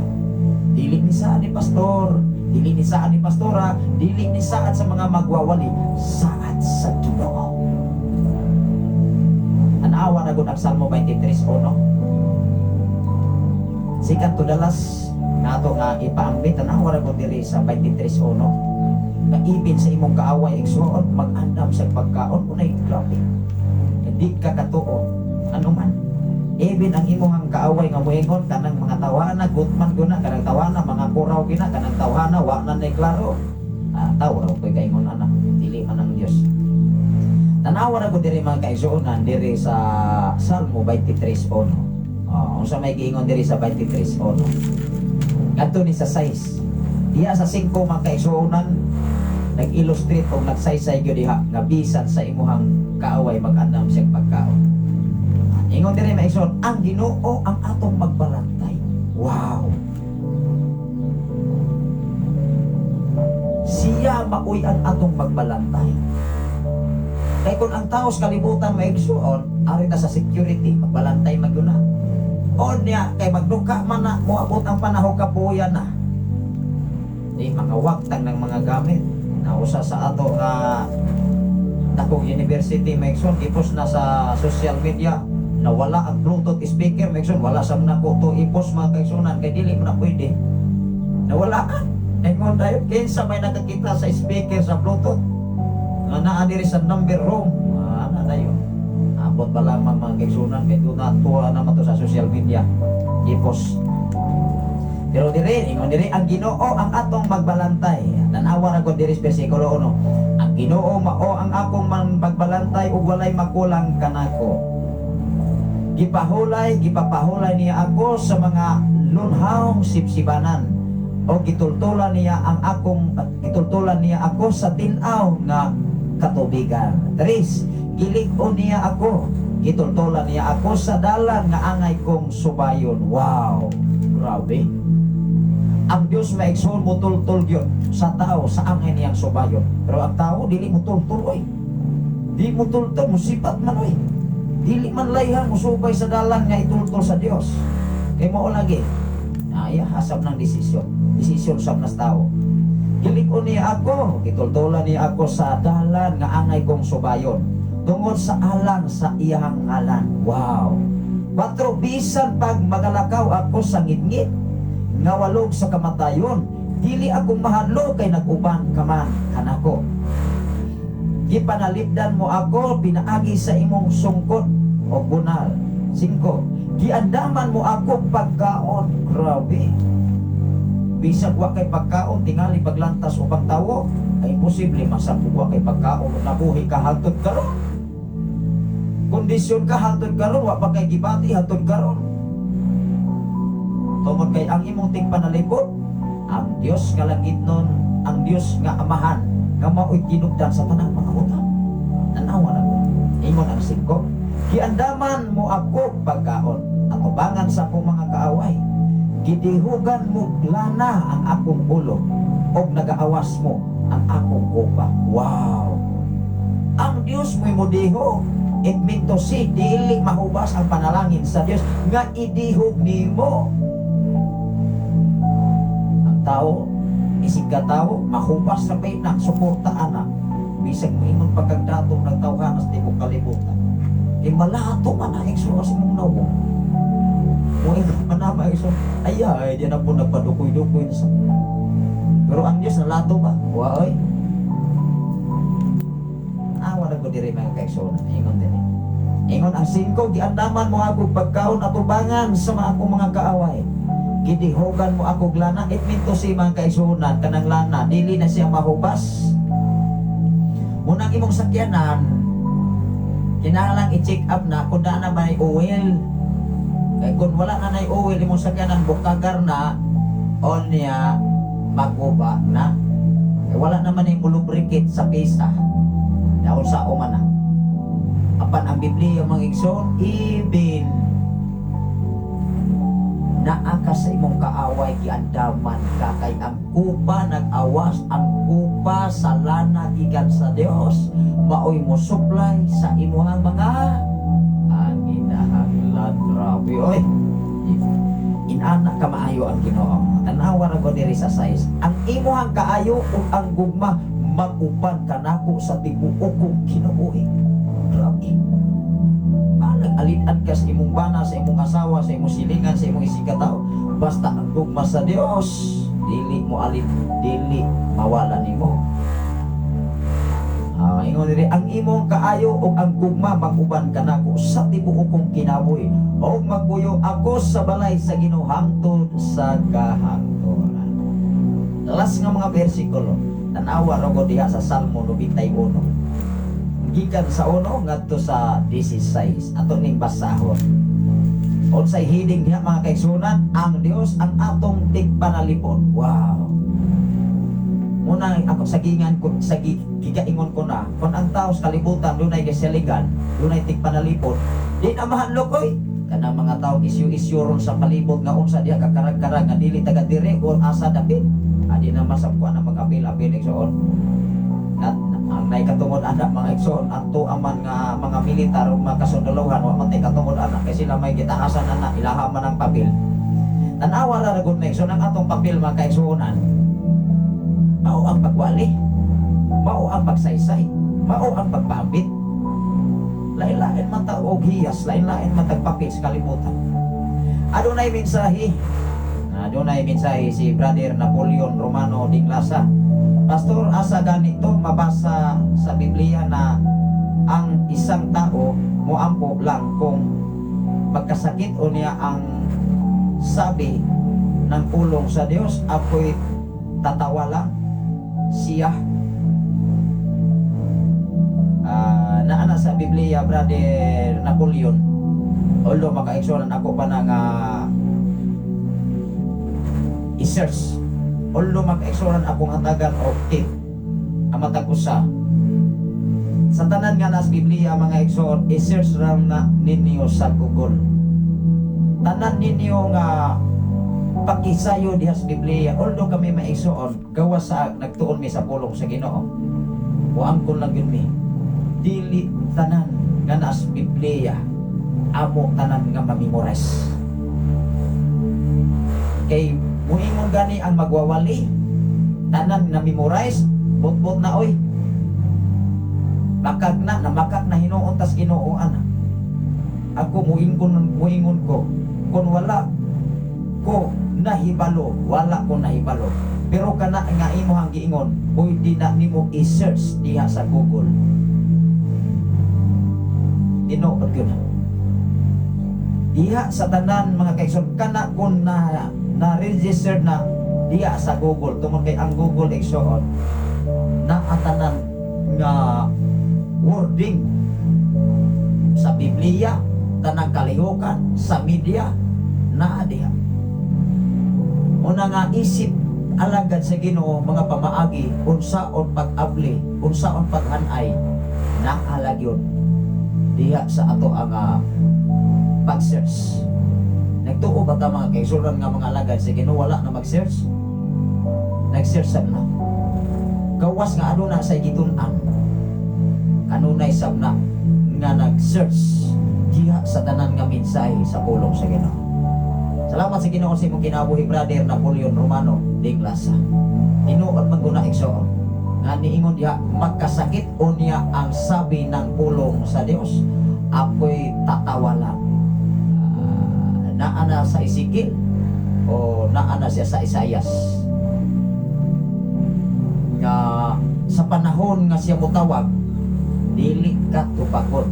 Dili ni saad ni pastor, dili ni saad ni pastora, dili ni saad sa mga magwawali, saad sa Ginoo. Anawa na gud ang Salmo 23:1. Sikat to dalas nato nga ipaambit, tanawa na gud diri sa 23:1 nga ibin sa imong kaaway, igsuon, mag-andam sa pagkaon. Unay grabe, hindi ka katuo. Ano man even ang imong kaaway nga moingon kanang mga tawana, gutman guna kanang tawana, mga kuraw gina kanang tawhana, wa na nay klaro. Ah, tawo ra koy kaingon ana, dili man ang Dios. Tanawa na ko diri, mga kaigsuonan, diri sa Salmo 23:1. Oh, unsa may giingon diri sa 23:1? Ngadto ni sa 6. Diya sa 5, mga kaigsuonan, nag-illustrate o nagsaysay gyud diha nga bisan sa imuhang kaaway, mag-andam siyang pagkaon. Ingon diri, mga igsoon, ang Ginoo ang atong magbalantay. Wow. Siya maoy ang atong magbalantay. Kay kung ang tao sa kalibutan, mga igsoon, ari ta sa security, magbalantay magyuna. O niya, kay magduka man na, moabot ang panahon kapuya na. Di makawagtang ng mga gamit. Nausa sa ato nga dakong university, mga igsoon, ipos na sa social media, nawala ang Bluetooth speaker, mga igsoon, wala sa nako to ipos, mga kaigsunan, kay dili mo na pwede. Nawala ka. Ingon dayon, kinsa may nakakita sa speaker sa Bluetooth nga naa diri sa number room? Ah, ana dayon. Abot ba lamang, mga kaigsunan, kay doon na tuwa naman to sa social media. Ipos. Pero dire, ingon dire, ang Ginoo ang atong magbalantay. Tanawa na ko diri sa bersikulo 1. Ang Ginoo mao ang akong magbalantay ug walay makulang kanako. Gipahulay, gipapahulay niya ako sa mga lunhawng sipsibanan o gitultulan niya ako sa tin-aw nga katubigan. 3, gilig-on niya ako, gitultulan niya ako sa dalan nga angay kong subayon. Wow, grabe. Ang Dios, mga igsoon, mutultol gyud sa tao sa angay niyang subayon. Pero ang tao dili mutultol oy. Di mutultol, musipat man oy. Dili man layhan musubay sa dalan nga itultol sa Dios. Kay mao lagi. Ay, hasab ng desisyon. Desisyon sab nas tao. Gilig-on niya ako, gitultulan niya ako sa dalan nga angay kong subayon. Tungod sa alang sa iyang ngalan. Wow. 4, bisan pag magalakaw ako sa ngitngit nga walog sa kamatayon, dili ako mahadlok kay nag-uban ka man kanako. Gipanalipdan mo ako pinaagi sa imong sungkod o bunal. 5, giandaman mo ako pagkaon. Grabe. Bisag wa kay pagkaon, tingali paglantas ubang tawo, ay imposible masabog wa kay pagkaon, nabuhi ka hangtod karon. Kondisyon ka hangtod karon, wa pa kay gibati hangtod karon. Tungod kay ang imong tigpanalipod, ang Dios nga langitnon, ang Dios nga Amahan, nga mao'y tinubdan sa tanang mga butang. Tanawa na ko. Ingon ang 5, giandaman mo ako pagkaon, atubangan sa akong mga kaaway. Gidihugan mo lana ang akong ulo, og nagaawas mo ang akong kopa. Wow! Ang Dios mo'y modihog. It mean to say, dili mahubas ang panalangin sa Dios nga idihog nimo. Ang tao, isig ka tao, mahubas na pa na, suporta ana. Bisag moingon pagkagdatong ng tawhana sa tibok kalibutan. Kay malato man ang igsoon sa imong nawong. Moingon man na mga igsoon, ay ay, di na po nagpadukoy-dukoy na sa. Pero ang Diyos, nalato ba? Wa oy. Awa na ko diri, mga kaigsoon, ingon diri. Ingon ang 5, giandaman mo ako pagkaon atubangan sa mga akong mga kaaway. Gidihogan mo ako lana. It mean to say, mga kaigsuonan, kanang lana, dili na siya mahubas. Munang imong sakyanan, kinahanglan i-check up na kung na may oil. Kay kung wala na nay oil imong sakyanan, bukagar na, onya maguba na. Kay wala naman ay lubricate sa pisa. Dahil sa umana. Apan ang Biblia, mga igsoon, even naa ka sa imong kaaway, giandaman ka kay ang kupa nag-awas, ang kupa sa lana gikan sa Dios maoy mo supply sa imuhang mga panginahanglan. Grabe oy, inana ka maayo ang Ginoo. Tanawa ra ko diri sa 6, ang imuhang kaayo ug ang gugma mag-uban kanako sa tibuok kong kinabuhi. Grabe. Balag alin-an ka sa imong bana, sa imong asawa, sa imong silingan, sa imong isigkatao. Basta ang gugma sa Dios, dili mo alin, dili mawala nimo. Ah, ingon diri, ang imong kaayo ug ang gugma mag-uban kanako sa tibuok kong kinabuhi ug magpuyo ako sa balay sa Ginoo hangtod sa kahangturan. Last nga mga bersikulo, tanawa ra ko diha sa Salmo 91. Gikan sa 1 ngadto sa 16, ato ning basahon. Unsay heading diha, mga kaigsuonan? Ang Dios ang atong tigpanalipod. Wow. Muna ako sagingan ko sa gigaingon ko na kung ang tao sa kalibutan dunay gisaligan, dunay tigpanalipod, di na mahadlok oy. Kana mga tao isyu-isyu ron sa palibot nga unsa diha kakarag-karag nga dili taga diri o asa dapit. Adi na masabkuan na mag-apil-apil, igsoon. At ang nay katungod ana, mga igsoon, ato aman nga mga militar o mga kasundaluhan, wa man tay katungod ana kay sila may gitaasan ana, ilaha man ang papel. Tanawa ra gud na, igsoon, ang atong papel, mga kaigsuonan. Mao ang pagwali, mao ang pagsaysay, mao ang pagpaambit. Lain-lain man ta og hiyas, lain-lain man tag papel sa kalibutan. Adunay mensahe. Adunay mensahe si Brother Napoleon Romano Dinglasa. "Pastor, asa ganito mabasa sa Biblia na ang isang tao moampo lang kung magkasakit o niya ang sabi ng pulong sa Diyos, ako'y tatawa lang siya?" Ah, naana sa Biblia, Brother Napoleon. Although makaigsuonan ako pa na nga i-search. Although makaigsuonan akong hatagan og tip ang matag usa. Sa tanan nga nas Biblia, mga igsoon, i-search lang na ninyo sa Google. Tanan ninyo nga pakisayo diha sa Biblia. Although kami maigsoon, gawa sa nagtuon mi sa pulong sa Ginoo. Muangkon lang yun mi. Dili tanan nga nas Biblia amo tanan nga mamemorize. Kay muingon gani ang magwawali, tanan na memorize, bot-bot na oy. Makag na, namakak na hinuon tas Ginoo ana. Ako muingon muingon ko, kung wala ko nahibalo, wala ko nahibalo. Pero kana nga imo ang giingon, pwede na nimo i-search diha sa Google. Tinuod yun. Diha sa tanan, mga kaigsoon, kana kun na na register na diha sa Google tungod kay ang Google, igsoon, na tanan nga wording sa Biblia, tanang kalihukan sa media naa diha. Una nga isip alagad sa Ginoo, mga pamaagi unsaon pag-abli, unsaon paghanay, naa gyud diha sa ato ang pag-search. Nagtuo ba ta, mga kaigsuonan nga mga alagad sa Ginoo, wala na mag-search? Nag-search sab na. Gawas nga aduna sa gitun-an. Kanunay sab na nga nag-search diha sa tanan nga mensahe sa pulong sa Ginoo. Salamat sa Ginoo sa imong kinabuhi, Brother Napoleon Romano Dinglasa. Tinuod man guna, igsoon, nga niingon diha, magkasakit o niya ang sabi ng pulong sa Dios, ako'y tatawa lang. Ah, naa na sa Ezekiel o naa na siya sa Isaias nga sa panahon nga siya mutawag, dili ka tubakon.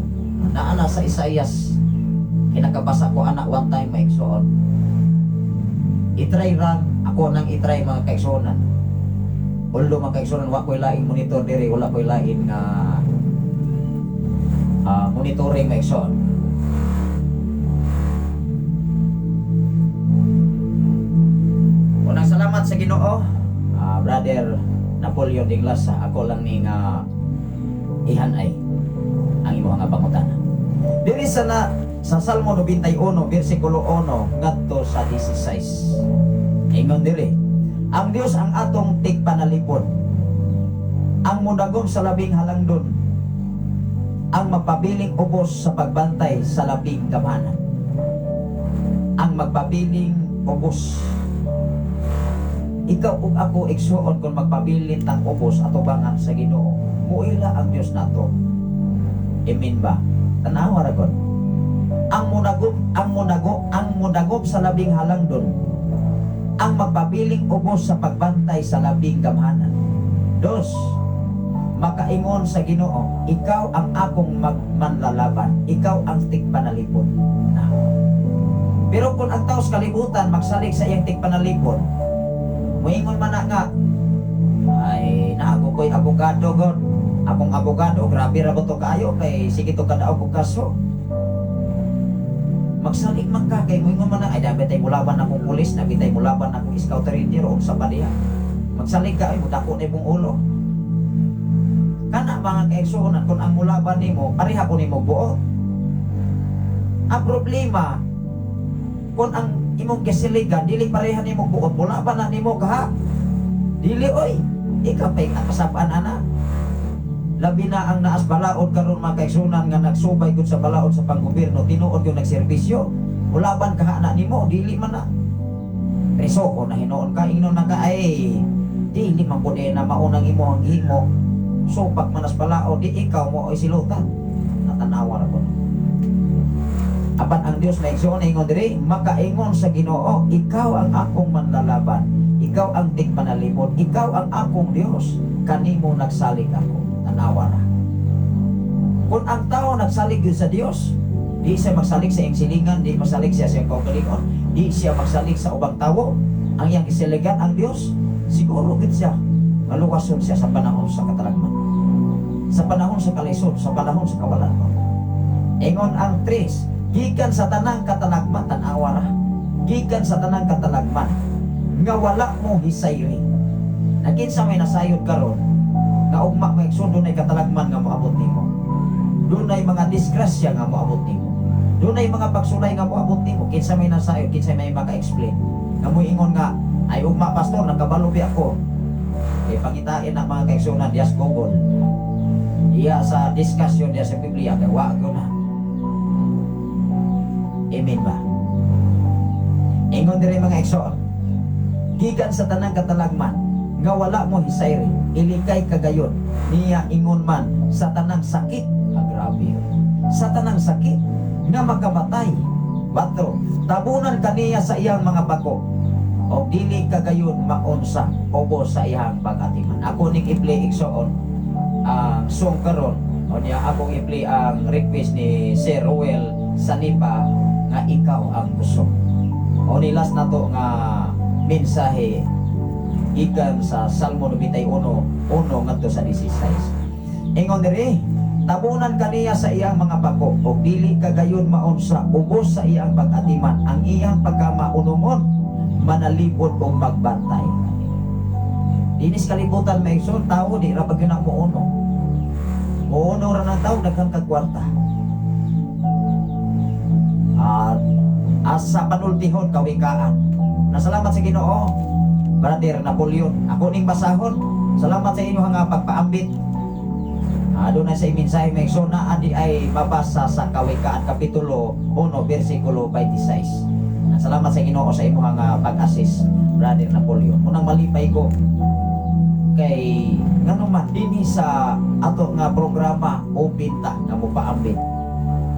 Naa na sa Isaias. Kinakabasa ko ana one time, maigsoon. I-try rang ako nang i-try, mga kaigsuonan. Although, mga kaigsuonan, wa ko'y laing monitor diri, wala ko'y lain nga monitoring, maigsoon. Unang salamat sa Ginoo, Brother Napoleon Dinglasa, ako lang ni nga ihanay ang imong nga pangutana. Diri sa na sa Salmo 91 bersikulo 1 ngadto sa 16. Ingon diri, "Ang Dios ang atong tigpanalipod, ang mudagom sa labing halangdon, ang magpabiling ubos sa pagbantay sa labing gamhanan." Ang magpabiling ubos. Ikaw ug ako, igsuon, kung magpabilin tang ubos atubangan sa Ginoo, muila ang Dios nato. Amen ba? Tanawa ra gud. Ang mudagob, ang mudago, ang mudagop sa labing halangdon, ang magpabiling ubos sa pagbantay sa labing gamhanan. Dos, makaingon sa Ginoo, "Ikaw ang akong magmanlalaban, ikaw ang tigpanalipod." Na. Pero kung ang tao sa kalibutan magsalig sa iyang tigpanalipod, moingon man na nga, "Ay, naa ko ko'y abogado, God. Akong abogado, grabe ra ba to kaayo kay sige to kadaog og kaso." Magsalig man ka kay moingon man na, "Ay, dapat tay mulaban akong pulis, dapat tay mulaban akong scout ranger o sa pa diha." Magsalig ka, ay mudako na imong ulo. Kana, mga kaigsuonan, kung ang mulaban nimo, pareha ko nimo buot. Ang problema, kung ang imong gisiligan, dili pareha nimo buot, mulaban na nimo kaha. Dili oy, ikaw pa'y kasapaan ana. Labi na ang naas balaod karon, mga kaigsuonan, nga nagsubay gud sa balaod sa panggobyerno, tinuod yung nagserbisyo. Mulaban kaha na nimo, dili man na. Preso ko na hinuon ka, ingnon na ka, ay, dili man po na maunang imo ang gihimo. Supak manas balaod, di ikaw mo ay silutan. Natanawa ra ko. Apan ang Dios na igsoon ingon diri, makaingon sa Ginoo, "Ikaw ang akong manlalaban, ikaw ang tigpanalipod, ikaw ang akong Dios, kanimo nagsalig ako." Tanawa ra. Kung ang tao nagsalig yun sa Dios, di siya magsalig sa iyang silingan, di magsalig siya sa iyang kaugalingon, di siya magsalig sa ubang tawo, ang iyang gisaligan ang Dios, siguro gid siya, maluwason siya sa panahon sa katalagman. Sa panahon sa kalisod, sa panahon sa kawalan. Ingon ang tres, "Gikan sa tanang katalagman," tanawa ra. "Gikan sa tanang katalagman, nga wala mo hisayri." Nakinsa may nasayod karon, nga ugma may igsoon dunay katalagman nga moabot nimo. Dunay mga disgrasya nga moabot nimo. Dunay mga pagsulay nga moabot nimo. Kinsa may nasayod, kinsa may maka-explain? Nga moingon nga, "Ay ugma, pastor, nagkabalo bi ako." Kay pangitain na, mga kaigsuonan, dias Google. Iya sa discussion diya sa Biblia, kay wa ko na. Amen ba? Ingon diri, mga igsoon, "Gikan sa tanang katalagman nga wala mo hisayri, ilikay kagayon niya." Ingon man sa tanang sakit, ah, grabe yun. Sa tanang sakit nga makamatay. Batro, tabunan kaniya sa iyang mga pako o dili kagayon maunsa ubos sa iyang pag-atiman. Ako ning i-play, igsoon, ang song karon o niya akong i-play ang request ni Sir Ruel Sanipa nga "Ikaw ang Kusog." O ni last na to nga mensahe gikan sa Salmo 91, 1 ngadto sa 16. Ingon diri, "Tabunan kaniya sa iyang mga pako og dili kagayon maunsa ubos sa iyang pag-atiman. Ang iyang pagkamaunungon manalipod og magbantay." Dinis kalibutan, may igsoon, tao di ra pag yun ang muuno. Muuno ra ng tao daghan kag kwarta. At asa panultihon kawikaan. Nasalamat sa Ginoo, Brother Napoleon. Ako ning basahon. Salamat sa inyo nga pagpaambit. Doon na sa mensahe, may igsoon, na adi ay mabasa sa Kawikaan Kapitulo 1 versikulo 26. Salamat sa Ginoo sa imong nga pag-assist, Brother Napoleon. Unang malipay ko kay ngano man dinhi sa ato nga programa open ta nga mopaambit,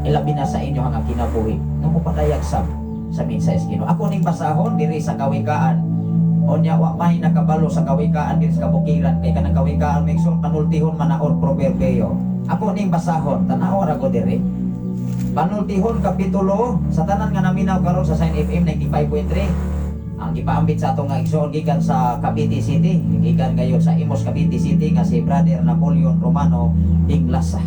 ilabi na sa inyo nga kinabuhi nga mopadayag sab sa mensahe sa Ginoo. Ako ning basahon diri sa Kawikaan. Onya wa may nakabalo sa Kawikaan diri sa kabukiran kay kanang Kawikaan may igsoon panultihon man na or proverbio. Ako ning basahon, tanaw ra ko diri. Panultihon Kapitulo, sa tanan nga naminaw karon sa Sign FM 95.3. Ang gipaambit sa atong nga igsoon gikan sa Cavite City, gikan gayon sa Imus, Cavite City, nga si Brother Napoleon Romano Dinglasa.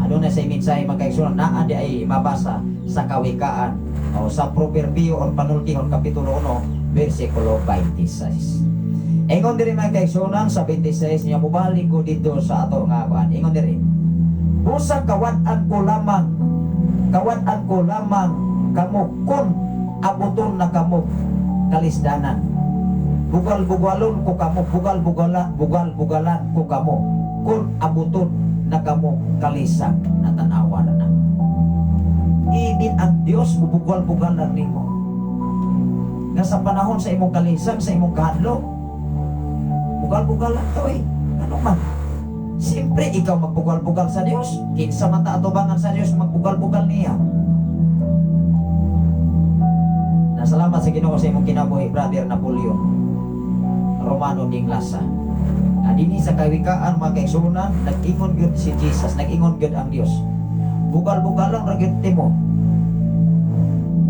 Aduna say mensahe, mga kaigsuonan, naa di ay mabasa sa Kawikaan o sa Proverbio or Panultihon Kapitulo 1 versikulo 26. Ingon diri, mga kaigsuonan, sa 26 niya, mubalik ko dito sa ato nga kuan. Ingon diri, "Busa kawad-an ko lamang kamo kun abuton na kamo kalisdanan. Bugal-bugalon ko kamo, bugal-bugalan, bugal-bugalan ko kamo kun abuton na kamo kalisang." Natanawa na na. Ibin ang Dios mubugal-bugalan nimo. Nga sa panahon sa imong kalisang, sa imong kahadlok, bugal-bugalan ka eh. Ano man? Siyempre, ikaw magbugal-bugal sa Dios. Kinsa man ta atubangan sa Dios, magbugal-bugal niya. Nasalamat sa Ginoo sa imong kinabuhi, Brother Napoleon Romano Dinglasa. Na dinhi sa Kawikaan, mga kaigsuonan, nag-ingon gyud si Jesus, nag-ingon gyud ang Dios. Bugal-bugalan ra gyud mo.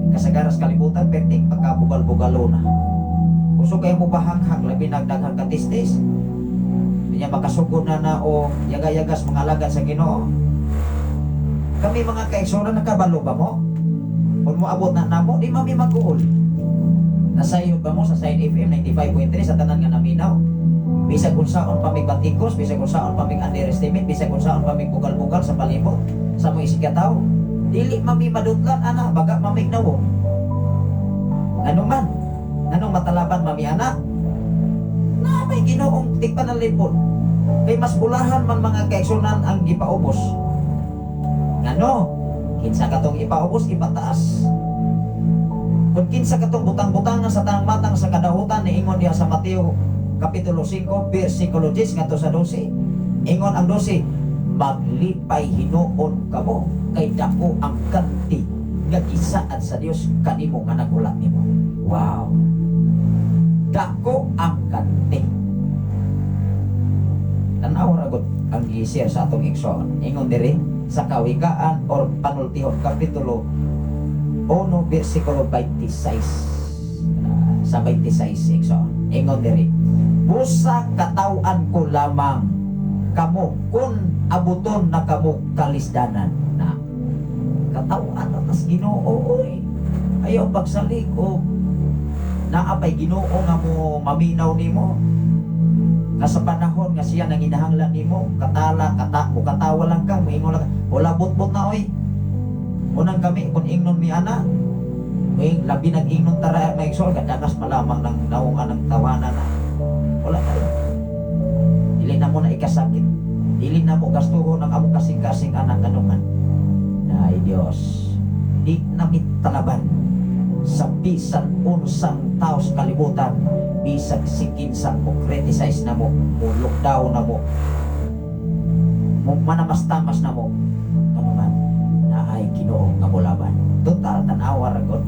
Kasagaras kalibutan perting pagkabugal-bugalo na. Kusog kayo mo bahaghag, labi nagdaghang katistis. Niya makasugod na na o yaga-yagas mga alagad sa Ginoo. Kami, mga kaigsuonan, nakabalo ba mo? Kung moabot na namo, di mami mag-uol. Nasayod ba mo sa Sign FM 95.3, sa tanan nga naminaw? Bisag unsaon pa mig batikos, bisag unsaon pa mig underestimate, bisag unsaon pa mig bugal-bugal sa palibot, sa mga isigataw, dili mami madutlan ana, baga mamig nawong. Ano man? Anong matalaban mami ana? Na may Ginoong tigpanalipod. Kay mas bulahan man, mga kaigsuonan, ang gipaubos. Ngano? Kinsa katong ipaubos, ipataas. Kung kinsa katong butang-butangan sa tanang matang sa kadahutan, niingon diha sa Mateo Kapitulo 5, versikulo 10 ngadto sa 12. Ingon ang 12, "Maglipay hinuon kamo kay dako ang ganti nga gisaad sa Dios kanimo nga nagulat nimo." Wow. Dako ang ganti. Tanaw ra gud ang gi-share sa atong igsoon. Ingon diri sa Kawikaan or Panultihon Kapitulo 1 versikulo 26. Sa 26, igsoon. Ingon diri, "Busa kataw-an ko lamang kamo kun abuton na kamo kalisdanan." Na kataw-an na tas Ginoo oy. Ayaw pagsalig o naa pay Ginoo nga mo maminaw nimo. Nga sa panahon nga siya nanginahanglan nimo, katala, kata, o katawa lang ka, moingon lang ka, wala butbot na oy. Unang kami, kung ingnon mi ana, uy, labi nag ingnon tara may igsoon, kadangas malamang ng naong anang tawanan na. Wala kayo. Dili na mo na ikasakit. Dili na mo gastuhon ang among kasing-kasing anak kanuman. Ay Dios, di namit talaban sa bisan unsang tao sa kalibutan, bisag si kinsa mo criticize na mo, mo lockdown na mo, mo manamastamas na mo, kanuman, na ay Ginoo nga molaban. Total, tanawa ra gud.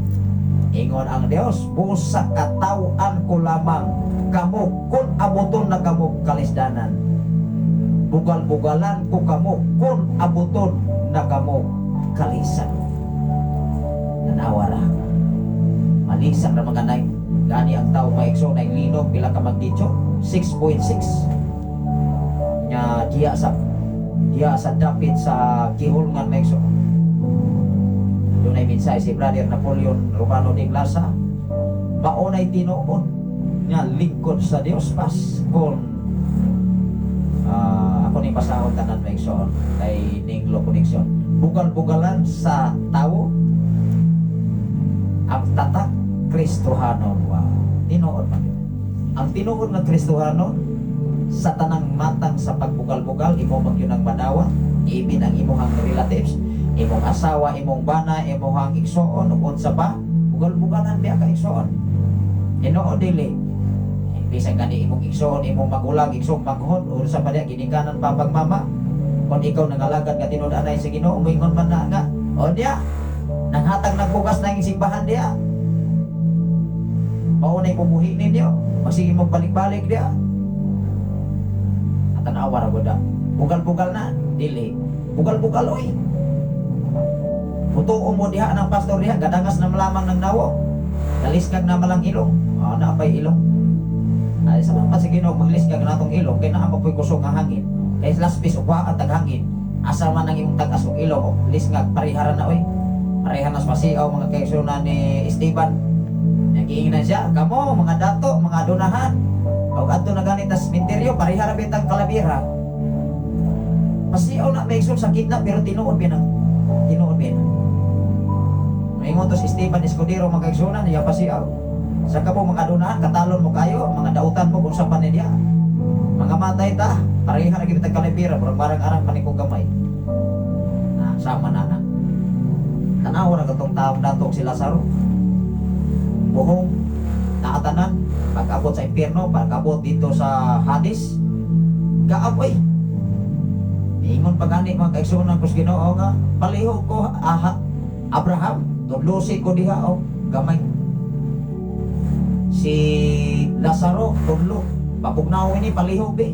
Ingon ang Dios, "Busa kataw-an ko lamang kamo kun abuton na kamo kalisdanan. Bugal-bugalan ko kamo kun abuton na kamo kalisan." Tanawa ra. Malisang ra mga nay. Gani ang tao maigso na linog pila ka magnityo? 6.6. Nya diya sa dapit sa Gihulngan, maigso. Dunay mensahe si Brother Napoleon Romano de Plaza. Maunay tinuod nga lingkod sa Dios pas kung ako ni pasahon tanan, maigsoon, kay ning low connection. Bugal-bugalan sa tao ang tatak Kristohanon. Wow. Tinuod man yun. Ang tinuod nga Kristohanon sa tanang matang sa pagbugal-bugal, imo man yun ang madawa, ibin ang imong relatives, imong asawa, imong bana, imong igsoon, ug unsa pa, bugal-bugalan biya ka, igsoon. Ginoo dili. Bisan gani imong igsoon, imong magulang, igsoon maghon, unsa pa diya ginikanan papag mama. Kung ikaw nangalagad nga tinud anay sa Ginoo, moingon man na nga, o diya, nanghatag nagbukas ng simbahan diya. Maunay pumuhi ninyo, magsige magbalik-balik diya. At tanawa ra gud. Bugal-bugal na, dili. Bugal-bugal oy. Mutuo mo diha ng pastor diha, gadangas na lamang ng nawo. Galiskag na malang ilong. Ah, naa pa'y ilong. Ay, sa mga sa Ginoo magliskag natong ilong kay naa pa po'y kusog nga hangin. Kay last piece ugwa ang taghangin. Asa man ang imong tag-as og ilong og lisngag, parehara na oy. Pareha na sa pasiaw, mga kaigsuonan, ni Esteban. Nagiingnan siya, "Kamo mga dato, mga adunahan. Og adto na ganit sa sementeryo, pareha ra bitang kalabira." Pasiaw na may igsoon, sakit na pero tinuod binang. Tinuod binang. Maingon to si Esteban Escudero, mga kaigsuonan, iya pasiaw. Sa kamo mga adunahan, katalon mo kayo, mga dautan mo kung sa panidya. Mga matay ta, pareha ra gyud bitang kalabira, murag marang-arang panikong gamay. Na, sama na na. Tanaw ra katong taong dato si Lazaro. Buhong naatanan pag-abot sa impyerno, pag-abot dito sa Hades, gaapoy. Niingon pa gani, mga kaigsuonan ko sa Ginoo, nga palihog ko aha, Abraham, tudlosi ko diha oh, gamay. Si Lazaro tudlo, pabugnaw ini palihog be.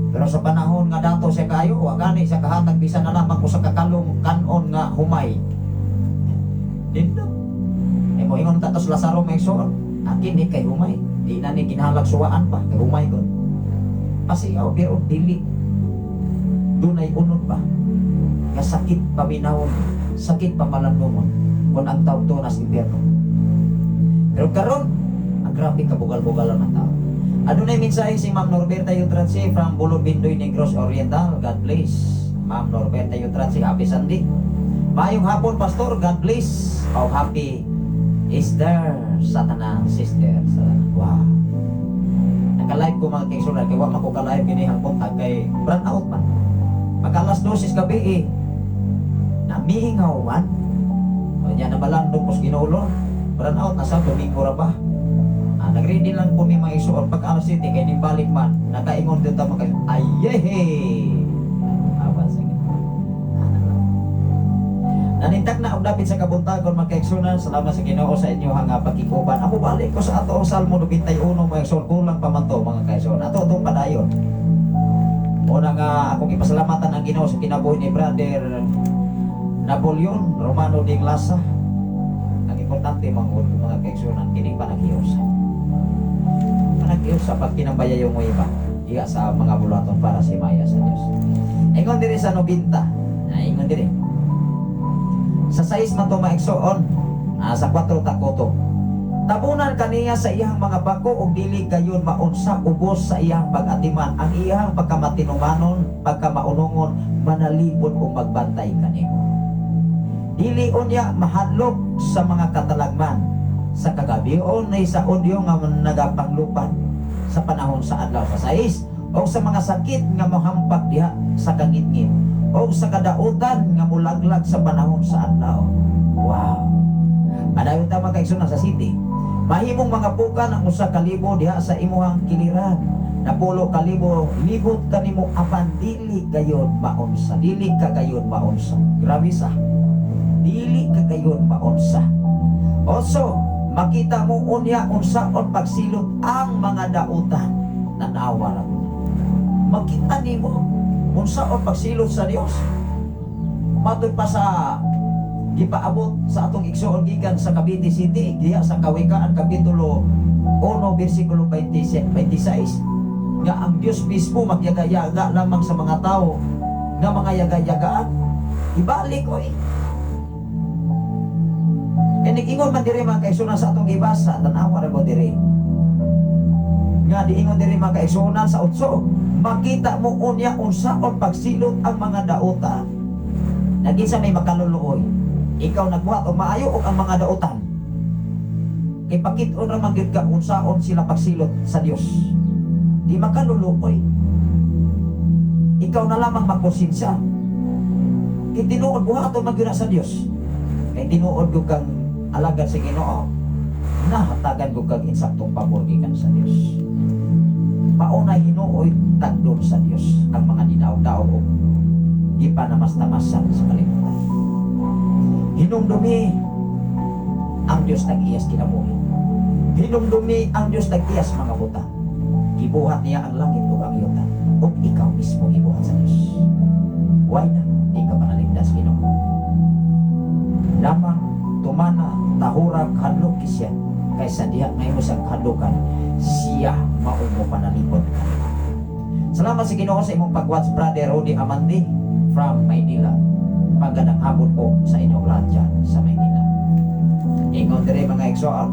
Pero sa panahon nga dato siya kayo, wa gani siya kahatag bisan na lamang usa ka kalong kanon nga humay. Nindot. Eh mo ingon ta tos Lazaro, may igsoon. Akin ni kay humay. Di na ni kinahanglag suwaan pa kay humay gud. Pasiaw pero dili dunay unod ba nga sakit paminawon, sakit pamalandumon kung ang tawag to nas impyerno. Pero karon ang grabe kabugal-bugalan ng tao. Adunay mensahe si Ma'am Norberta Yutratsi from Bulubindoy, Negros Oriental. God bless. Ma'am Norberta Yutratsi, happy Sunday. Maayong hapon, Pastor. God bless. Oh, happy Easter sa tanan, sister. Sa tanan. Wow. Naka-live ko, mga kaigsuonan, kay wa man ko ka-live kini ang buntag kay brownout out man. Pagka alas 12 gabi eh, namihingaw man. O niya nabalandong ko sa Ginoo, brownout na sa Domingo ra ba. Ah, nag-ready lang po mi, mga igsoon, pag alas 7 kay balik man, nakaingon dito mga ayehe. Awan sa Ginoo. Ana lang. Nanintak na og dapit sa kabuntagon, mga kaigsuonan, salamat sa Ginoo sa inyo nga pagkikuban. Ako balik ko sa ato ang Salmo 91, mga igsoon, kulang pa man to, mga kaigsuonan. Ato itong padayon. Una nga akong ipasalamatan ang Ginoo sa kinabuhi ni Brother Napoleon Romano de Inglasa. Ang importante mga kaigsuonan, kining panaghiusa. Panaghiusa pag kinambayayo mo iba diha sa mga buluhaton para sa himaya sa Dios. Ingon diri sa 90. Na ingon diri. Sa 6 man to, maigsoon, sa 4 takoto. Tabunan kaniya sa iyang mga bako ug dili gayon maunsa, ubos sa iyang pag-atiman ang iyang pagkamatinumanon, pagkamaunungon, manalipod ug magbantay kanimo. Dili unya mahadlok sa mga katalagman sa kagabion ay sa udyo nga nagapanglupan sa panahon sa adlaw, sa 6, o sa mga sakit nga mohampak diha sa kangitngit o sa kadautan nga mulaglag sa panahon sa adlaw. Wow. Padayon ta, mga kaigsuonan, sa 7. Mahimong mga pukan ang 1,000 diha sa imuhang kiliran. 10,000 libot kanimo apan dili gayon maunsa. Dili ka gayon maunsa. Grabe sa. Dili ka gayon maunsa. Also, makita mo unya unsaon pagsilot ang mga dautan. Tanawa ra gud. Makita nimo unsaon pagsilot sa Dios. Matud pa sa gipaabot sa atong igsoon gikan sa Cavite City diha sa Kawikaan kapitulo 1 bersikulo 26 nga ang Dios mismo magyagayaga lamang sa mga tao nga mga yaga-yagaan ibalik oy. Kay nag-ingon man diri, mga kaigsuonan, sa atong gibasa, tan-awa ra ko diri. Nga diingon diri, mga kaigsuonan, sa 8, makita mo unya unsaon pagsilot ang mga dautan. Nagisa may makaluluoy. Ikaw nagbuhat og maayo o ang mga dautan? Kay pakit-on ra man gyud ka unsaon sila pagsilot sa Dios. Di makaluluoy. Ikaw na lamang makonsensya. Kay tinuod buhaton man gyud na sa Dios. Kay tinuod gyud kang alagad sa Ginoo, nahatagan ko kag insaktong pabor gikan sa Dios. Mauna hinuoy tagdon sa Dios ang mga dinaog-daog og gipanamastamasan sa kalibutan. Hinumdumi ang Dios tag-iyas kinabuhi. Hinumdumi ang Dios tag-iyas mga buta. Gibuhat niya ang langit ug ang yuta ug ikaw mismo gibuhat sa Dios. Why na di ka panaligtas Ginoo? Lamang tumana, tahura, kahadlok siya. Kaysa diha nga imo siyang kahadlokan, siya mao mo panalipod kanimo. Salamat sa Ginoo sa imong pag-watch, Brother Rudy Amandi from Maynila. Magandang hapon po sa inyong lahat dyan sa Maynila. Ingon dire, mga igsoon.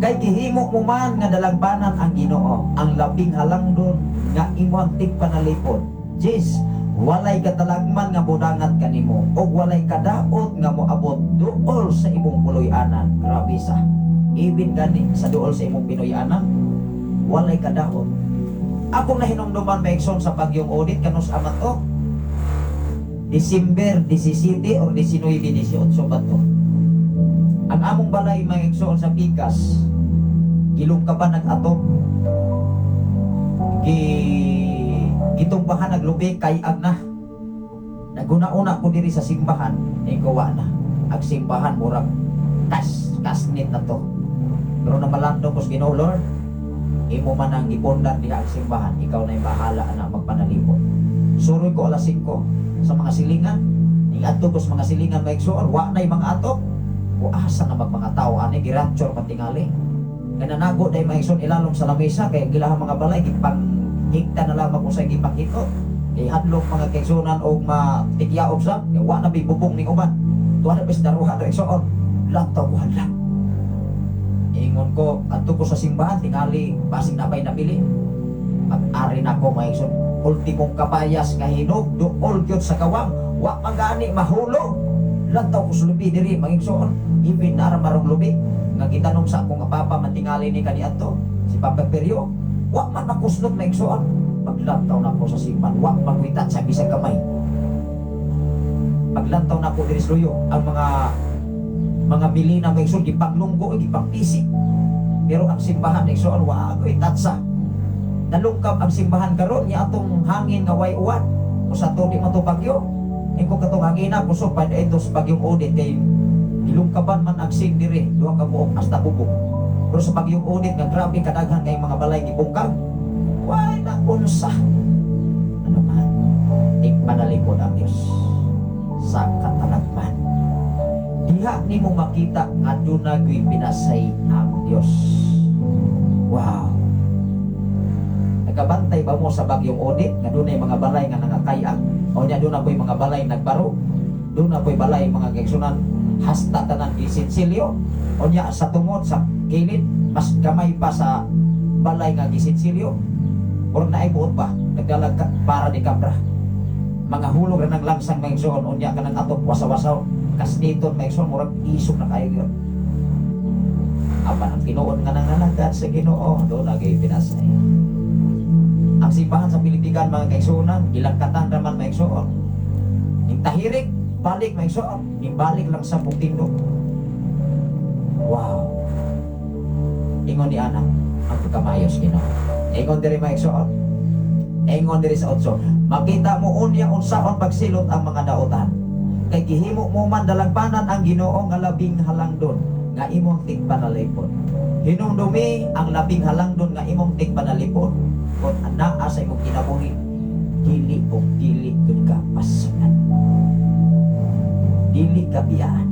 Kay gihimo mo man nga dalagbanan ang Ginoo, ang labing halangdon nga imong tigpanalipod. 10, walay katalagman nga budangat kanimo ug walay kadaot nga moabot duol sa imong puloy-anan. Grabe sa. Ibin gani sa duol sa imong Pinoy-anan, walay kadaot. Akong nahinumduman, mga igsoon, sa bagyong Odette kanus-a man to? December 17 or 19, 18 ba to? Ang among balay, mga igsoon, sa Pikas, gilungkaban nag-atop, gitumbahan naglubi kay ag na. Naguna-una ko diri sa simbahan, ikawa na. Ag simbahan murag kasnit na to. Pero namalandong ko sa Ginoo, "Lord, imo man ang gipundar diha ang simbahan, ikaw na bahala na magpanalipod." Suroy ko alas 5 sa mga silingan. Ning adto ko sa mga silingan, mga igsoon, wa na'y mga atop. O asa na mag mga tao ani, gi-rapture man tingali. Gananago dahil, mga igsoon, ilalom sa lamesa kay gilahang mga balay gipang higta na lamang usay gipanghitot. Kay hadlok, mga kaigsunan, og matikyaob sa kay wa na bi bubong ning uban. Tuwa na bis daruha do, igsoon. Lantaw ko, hala. Ingon ko, adto ko sa simbahan, tingali basig na pa'y nabili. Pag-ari na ko, mga igsoon, ultimong kabayas nga hinog, duol gyud sa kawang, wa man gani mahulog. Lantaw ko sa lubi diri, mga igsoon. Even nara marong lubi nga gitanom sa akong papa man tingali ni kaniadto, si Papa Perio. Wa man makuslot, mga igsoon. Paglantaw na ko sa simbahan, wa magwitat sa bisag kamay. Paglantaw na ko diri sa luyo, ang mga bilina, mga igsoon, gipaglunggo, gipangpisi. Pero ang simbahan, igsoon, wa agoy tatsa. Nalungkab ang simbahan karon niya atong hangin nga way uwan. Kung sa to di man to bagyo. Iko katong hangina kusog pa ito sa bagyong Odette kay gilungkaban man ang sing diri duha ka buok hasta bubog. Pero sa bagyong Odette nga grabe kadaghan kay mga balay gibungkag. Way na unsa. Ano man, tigpanalipod ang Dios sa katalagman. Diha nimo makita nga duna gyud pinasay ang Dios. Wow. Nagabantay ba mo sa bagyong Odette nga dunay mga balay nga nangakayag? O nya duna po'y mga balay nagbaro? Duna po'y balay, mga kaigsunan, hasta tanan gisinsilyo. O nya sa tungod sa kilid mas gamay pa sa balay nga gisinsilyo. Or naay buot ba? Nagdalag ka para di kabra. Mga hulog ra ng langsang, mga igsoon, unya kanang atop wasawasaw. Kasniton, mga igsoon, murag isog na kayo yun. Apan ang tinuod nga nangalagad sa Ginoo, duna gyud pinasay. Ang simbahan sa Pilitikan, mga kaigsuonan, gilangkatan raman, mga igsoon. Ning tahirik, balik, mga igsoon, ning balik lang sa tindog. Wow. Ingon ni ana ang pagkamayos Ginoo. Ingon diri, mga igsoon. Ingon diri sa 8. Makita mo unya unsaon pagsilot ang mga daotan. Kay gihimo mo man dalagbanan ang Ginoo nga labing halangdon nga imong tigpanalipod. Hinumdumi ang labing halangdon nga imong tigpanalipod kung anaa sa imong kinabuhi, dili o dili gud ka pasagan. Dili ka biyaan.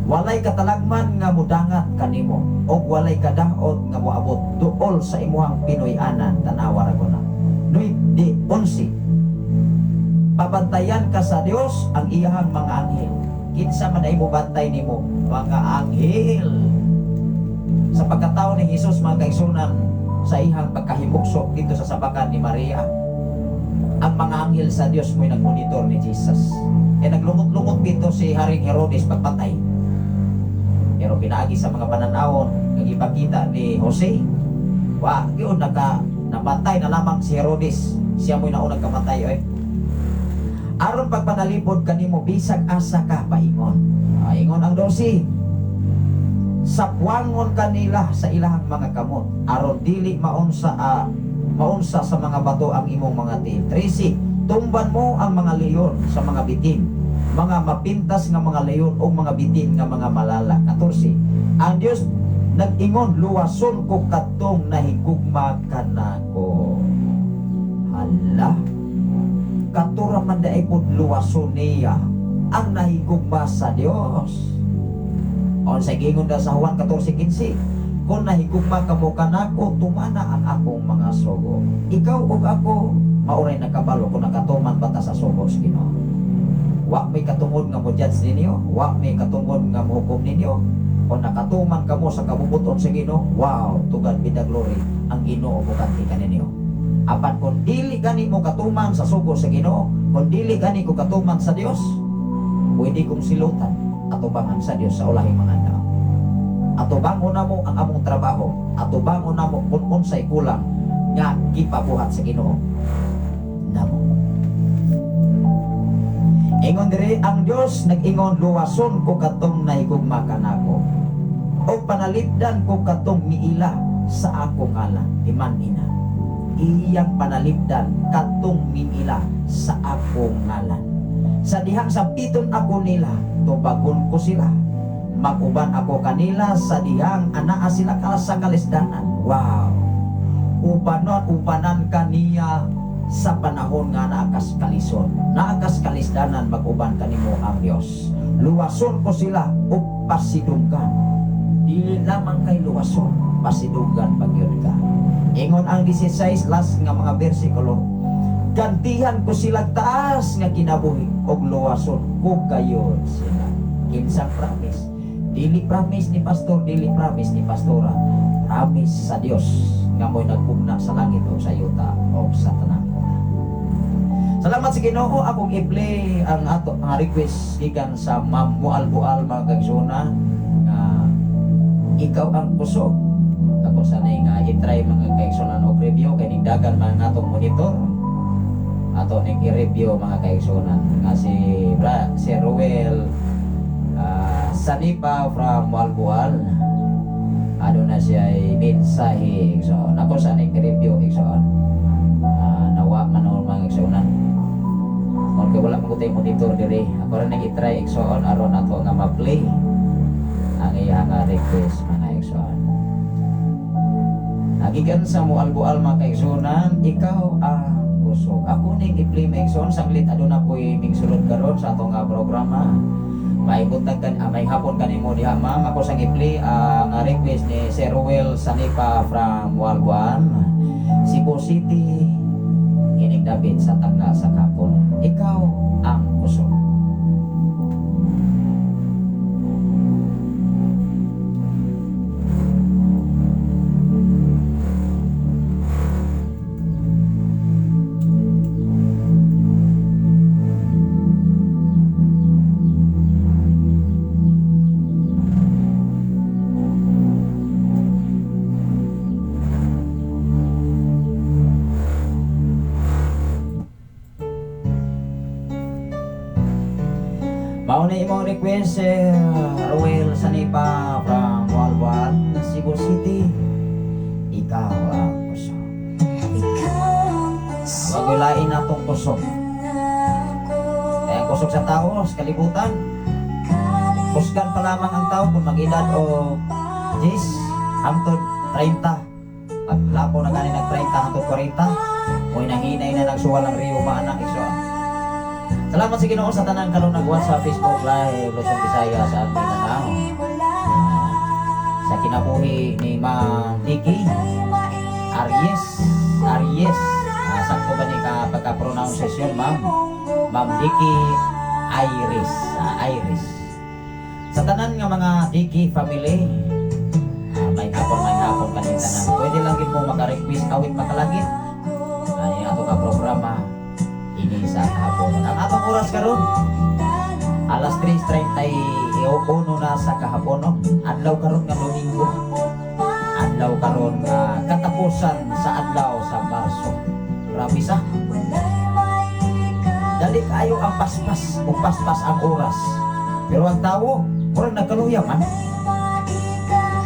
Walay katalagman nga mudangat kanimo og walay kadaot nga moabot duol sa imuhang Pinoy-anan. Tanawa ra ko na. 9:11. Pabantayan ka sa Dios ang iyahang mga anghel. Kinsa man ay mobantay nimo? Mga anghel. Sa pagkatao ni Jesus, mga kaigsunan, sa iyang pagkahimukso dito sa sabakan ni Maria, ang mga anghel sa Dios mo'y nagmonitor ni Jesus. Kaya naglumot-lumot dito si Haring Herodes pagpatay. Pero pinaagi sa mga pananawon nga gipakita ni Jose, wa gyud naka napatay na lamang si Herodes. Siya mo'y naunang kamatay oy. Aron pagpanalipod kanimo bisag asa ka paingon. Ah, ingon ang 12. Sapwangon kanila sa ilahang mga kamot aron dili maunsa sa mga bato ang imong mga tiil. 13. Tumban mo ang mga leon sa mga bitin, mga mapintas nga mga leon o mga bitin nga mga malala. 14. Ang Dios nag-ingon, "Luwason ko katong nahigugma kanako." Hala. Katura man daay pod luwason niya. Ang nahigugma sa Dios. Unsay giingon da sa Juan 14:15, kung nahigugma kamo kanako, tumana ang akong mga sugo. Ikaw ug ako mao ray nakabalo kung nakatuman ba ta sa sugo sa Ginoo. Wa may katungod nga mo judge ninyo, wa may katungod nga mohukom ninyo. Kung nakatuman kamo sa kabubut-on sa Ginoo, wow, to God be the glory, ang Ginoo moganti kaninyo. Apan kung dili gani mo katuman sa sugo sa Ginoo, kung dili gani ko katuman sa Dios, pwede kong silutan atubangan sa Dios sa ulahing mga adlaw. Atubangon namo ang among trabaho, atubangon namo kung unsay kulang nga gipabuhat sa Ginoo namo. Ingon diri ang Dios nag-ingon, luwason ko katong nahigugma kanako o panalipdan ko katong miila sa akong ngalan. Iman ina iyang panalipdan katong miila sa akong ngalan. Sa dihang sampiton ako nila, tubagon ko sila, maguban ako kanila sa dihang anaa sila ka sa kalisdanan. Wow, ubanon, ubanan kaniya sa panahon nga naa kas kalison, naa kas kalisdanan, mag-uban kanimo ang Dios. Luwason ko sila ug pasidunggan. Dili lamang kay luwason, pasidunggan pagyud ka. Ingon ang 16 last nga mga bersikulo, gantihan ko sila taas nga kinabuhi ug luwason ko kayon sila. Kinsang promise? Dili promise ni pastor, dili promise ni pastora, promise sa Dios nga mo'y nagpugna sa langit o sa yuta o sa tanang una. Salamat sa Ginoo. Akong i-play ang ato ang request gikan sa Ma'am Mual-Bual, mga kaigsoona, nga "Ikaw ang Kusog". Ako sanay nga i-try, mga kaigsunan, og review kay ningdagan man atong monitor. Ato ning i-review, mga kaigsunan, nga si Bra, si Ruel Sanipa from Mualbual, ano na siya ay mensahe, igsoon. Ako sa ning i-review, igsoon. Nawa man noon, mga igsuonan. Okay, wala man ko tayo monitor diri. Ako rin nag-try, igsoon, aron ato nga ma-play ang iyang nga request, mga igsoon. Gikan sa Mualbual, mga kaigsunan, "Ikaw ang Kusog". Ako ning i-play, mga igsoon, sanglit aduna ko'y mingsulod karon sa atong nga programa. May buntag kan, may hapon kanimo diha, ma'am. Ako sang i-play ang request ni Sir Ruel Sanipa from Mualbual, Cebu City. Ining David sa tagna sa kapon. "Ikaw ang Kusog". Mao ni imong request, Sir Ruel Sanipa from Mualbual, Cebu City. "Ikaw ang Kusog". Ikaw ang kusog. Wag lain natong kusog. Kaya ang kusog sa tao, sa kalibutan, kusgan pa lamang ang tao kung mag-edad o 10, hangtod 30. Pag lapo na gani nag 30 hangtod 40, mo'y nahinay na nagsuwal ang Rio Maanak, igsoon. Salamat sa Ginoo sa tanan karon nagwatch sa Facebook Live Luzon, Visayas at Mindanao. Sa kinabuhi ni Ma'am Vicky Aries, Aries. Sakto ba ni ka pagka-pronunciation, ma'am? Ma'am Vicky Iris, Iris. Sa tanan nga mga Vicky family, may hapon kaning tanan. Pwede lang gid mo maka-request awit makalangit. Ani ato ka programa ini sa hapon. Ang atong oras karon alas 3:31 na sa kahapon, no? Adlaw karon nga Domingo. Adlaw karon nga katapusan sa adlaw sa Marso. Grabe sa. Dali kaayo ang paspas o paspas ang oras. Pero ang tao, murag nagkaluya man.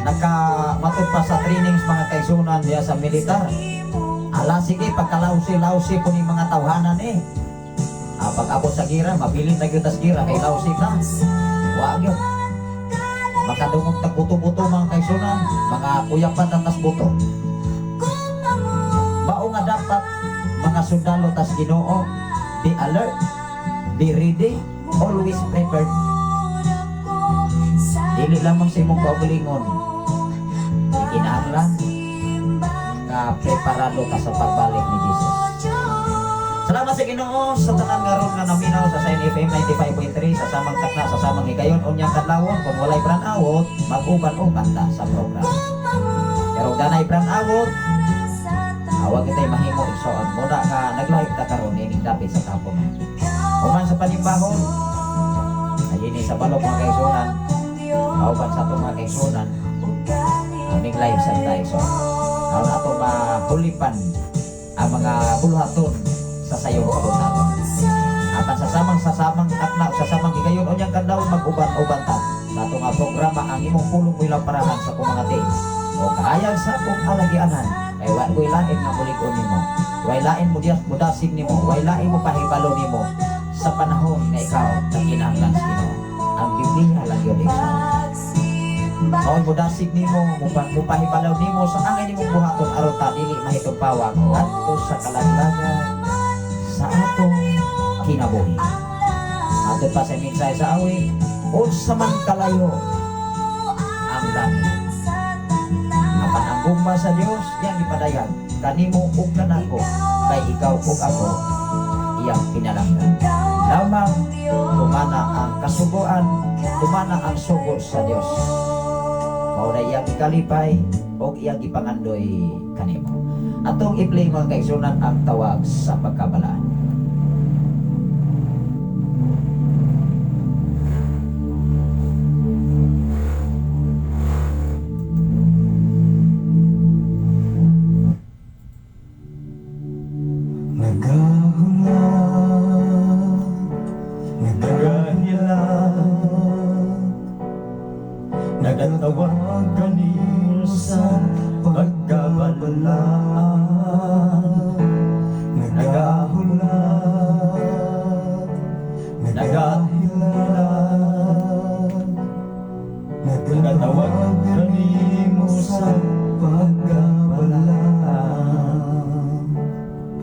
Naka matud pa sa trainings, mga kaigsunan, diya sa militar. Ala sige, pagkalawsi-lawsi ko ni mga tawhanan eh. Pag abot sa gira, mabilin na gyud tas gira kay lawsi ta. Wa gyud. Makadungog tag buto-buto, mga kaigsunan, mga kuyapan ta tas buto. Mao nga dapat mga sundalo tas Ginoo, be alert, be ready. Always prepared. Dili lamang sa imong kaugalingon. Kinahanglan nga preparado ka sa pagbalik ni Jesus. Salamat sa Ginoo sa tanan nga ron nga naminaw sa Sign FM 95.3 sa samang takna, sa samang higayon, unyang kadlawon kung walay brownout, mag-uban-uban ta sa program. Pero danay brownout, awag kita'y mahimo, igsoon muna nga nag-live ta karon ining dapit sa kapon. Human sa panimbahon, ayini sa balok, mga kaigsunan, kauban sa atong mga kaigsunan, aming live sa ta, igsoon. Aron ato mahulipan ang mga buluhaton sa sayong kabuntagon. Apan sa samang takna, sa samang higayon unyang kadlaw, mag-uban-uban ta sa atong nga programa, Ang Imong Pulong Mo'y Lamparahan sa akong mga team. O kaayag sa akong alagianan, kay wa ko'y lain nga mulig-on nimo. Way lain mo diyas mudasig nimo, way lain mo pahibalo nimo sa panahon nga ikaw nakinahanglan sa Ginoo. Ang Biblia lang yun, igsoon. Mao mudasig nimo, mupahibalaw nimo sa angay nimong buhaton aron ta dili mahitumpawang ngadto sa kalaglagan sa atong kinabuhi. Ato pa sa mensahe sa awit, unsa man kalayo ang langit. Apan ang gugma sa Dios iyang gipadayag kanimo ug kanako kay ikaw ug ako iyang pinalangga. Lamang tumana ang kasuguan, tumana ang sugo sa Dios. Mao na iyang ikalipay o iyang gipangandoy kanimo. Atong i-play, mga kaigsunan, ang Tawag sa Pagkabalaan. Nagahula, nagahila, nagatawag kanimo sa pagkabalaan. Nagahula, nagahila, nagatawag kanimo sa pagkabalaan.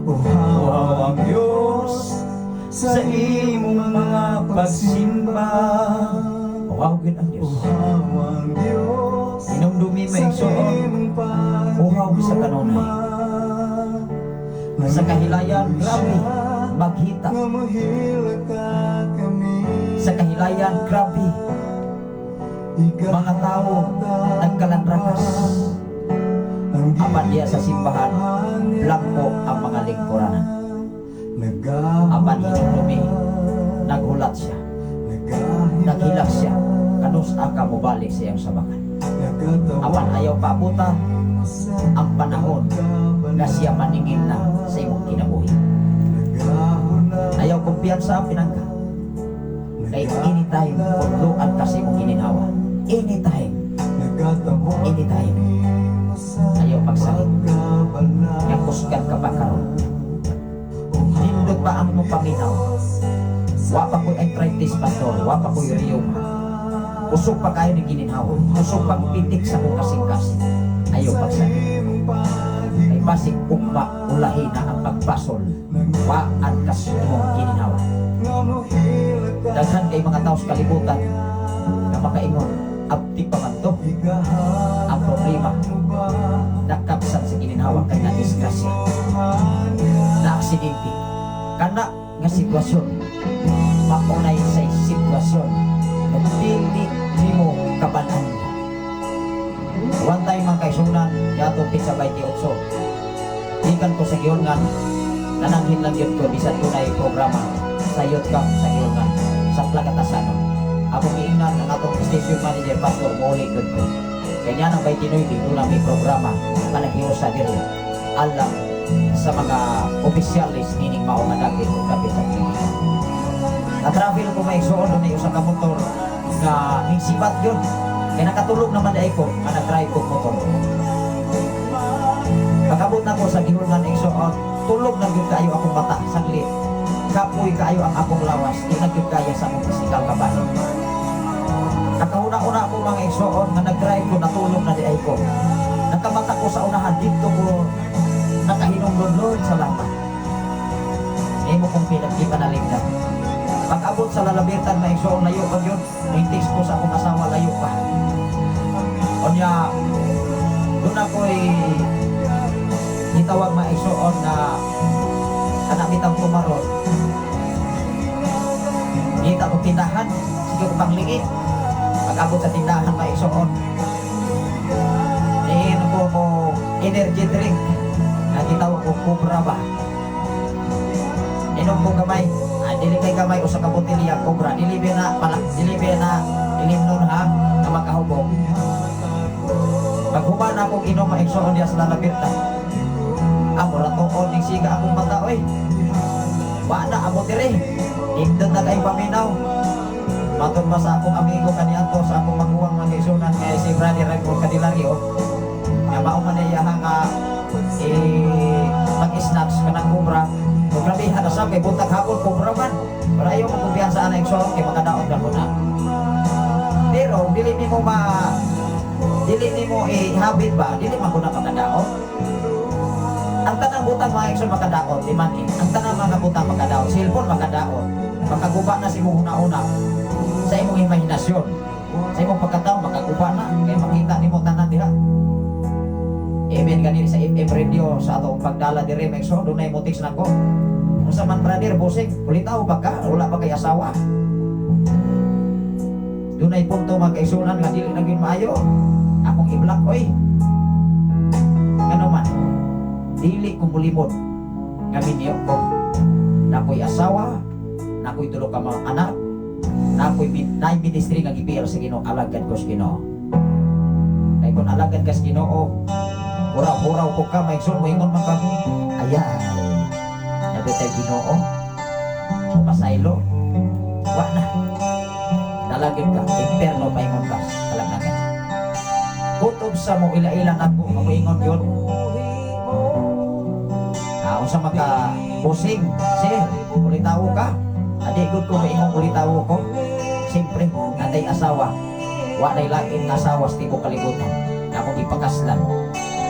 Uhaw ang Diyos sa imong mga pagsimba. Uhaw gyud ang Dios. Uhaw ang Diyos Hinumdumi sa maigsoon. Imong Uhaw sa kanunay. Sa kahilayan, grabe maghita. Nga mohilak ka kami. Sa kahilayan, grabe mga tao nagkalandrakas. Apan diya sa simbahan, blanko ang mga lingkuranan. Apan hinumdumi, naghulat siya. Naghilak siya. Kanus-a ka mobalik sa iyang sabakan. Apan ayaw paabuta ang panahon nga siya maningil na sa imong kinabuhi. Ayaw kumpiyansa ang pinangga. Kay anytime, pudloan ka sa imong gininhawa. Anytime, anytime. Ayaw pagsakit. Nga kusgan ka pa karon. Nindot pa ang imong paminaw. Wa pa ko'y arthritis, pastor. Wa pa ko'y rheuma. Kusog pa kayo ng gininhawa. Kusog pa pitik sa akong kasing-kasing. Ayaw pagsakit. Kay basig ugma ulahi na ang pagbasol. Waan ka sa imong gininhawa. Daghan kay mga tao sa kalibutan na makaingon, abti pa man to. Ang problema, nakapsan sa gininhawa kay na disgrasya, na aksidente. Kana nga sitwasyon, maunay sa sitwasyon na dili nimo kabanan. One time, mga kaigsunan, yatong pitsa 28. Gikan ko sa Giholngan, nananghin lang yun ko, bisan dunay programa sa youth camp sa Giholngan, sa Plagatasano. Ako giingnan ang atong station manager, "Pastor, muuli gud ko." Kanya nang 29, doon lang may programa, panaghiusa diri. Alang sa mga opisyalis nining mao nga dapit ug dapit sa Pilipinas. Na-travel ko, maigsuon, doon ay usa ka motor nga ningsibat yun. Kaya nakatulog naman ay ko nga nag-drive ko motor. Pag-abot na ko sa Giholngan, igsuon, tulog na gyud kaayo akong mata saglit. Kapoy kaayo ang akong lawas, di na gyud kaya sa akong physical kabahin. Nakahuna-una ako, mga igsuon, nga nag-drive ko, natulog na di ay ko. Nakamata ko sa unahan, dito ko nakahinumdom, "Lord, salamat. Imo kong pinagkipanaligdan." Pag-abot sa La Libertad, mga igsoon, layo pa yun. Ning text ko sa akong asawa, layo pa. Unya, doon ako'y gitawag, mga igsoon, na kanang bitang tumaron. Ngita ko tindahan, sige ko pangliit. Pag-abot sa tindahan, mga igsoon, niinom ko ko energy drink na gitawag ko Cobra ba. Inom ko gamay. Ah, dili kay gamay, usa ka botelya Cobra. Dili ba na pala, dili ba na ilimnon ha na makahubog. Pag human akong inom, mga igsoon, diya sa La Libertad. Ah, mura tuon ning siga akong mata oy. Wa na amo diri. Nindot na kay paminaw. Matod ba sa akong amigo kaniadto, sa akong maguwang, mga igsunan, nga si Brother Raymond Candelario, nga mao man iya nga eh, mag-snacks kanang Cobra. Kung grabe na sa kay buntag hapon Cobra man. Pero ayaw mo kumpiyansa ana, igsoon, kay makadaog na ko na. Pero dili nimo i-habit ba, dili man ko na makadaog. Ang tanang butang, mga igsoon, makadaot, di man eh. Ang tanang mga butang makadaot, cellphone makadaot. Makaguba na sa imong huna-huna, sa imong imahinasyon, sa imong pagkatao, makaguba na kay makita nimo tanan diha. Even gani sa FM radio sa atong pagdala diri, mga igsoon, dunay mo text nako. "Unsa man, brother, busing, ulitaw ba ka? Wala pa kay asawa?" Dunay punto, mga kaigsunan, nga dili na gyud maayo. Akong i-block oy. Ngano man, dili ko mulimod nga minyo ko. Nakoy asawa, nakoy tulo ka mga anak, nakoy naay ministry nga gibiar sa Ginoo, alagad ko sa Ginoo. Kay kung alagad ka sa Ginoo, huraw-huraw ko ka, maigsoon, moingon man ka, "Ayay, nabitay Ginoo, pasaylo." Wa na. Dalagin ka, imperno paingon ka, kalagnagan. Kutob sa mo ila-ilang ako, nga moingon yun. Ah, unsa maka busing, sir, ulitawo ka. Adi gud ko moingon ulitawo ko. Siyempre, natay asawa. Wa nay lain nga asawa sa tibuok kalibutan na akong ipakaslan.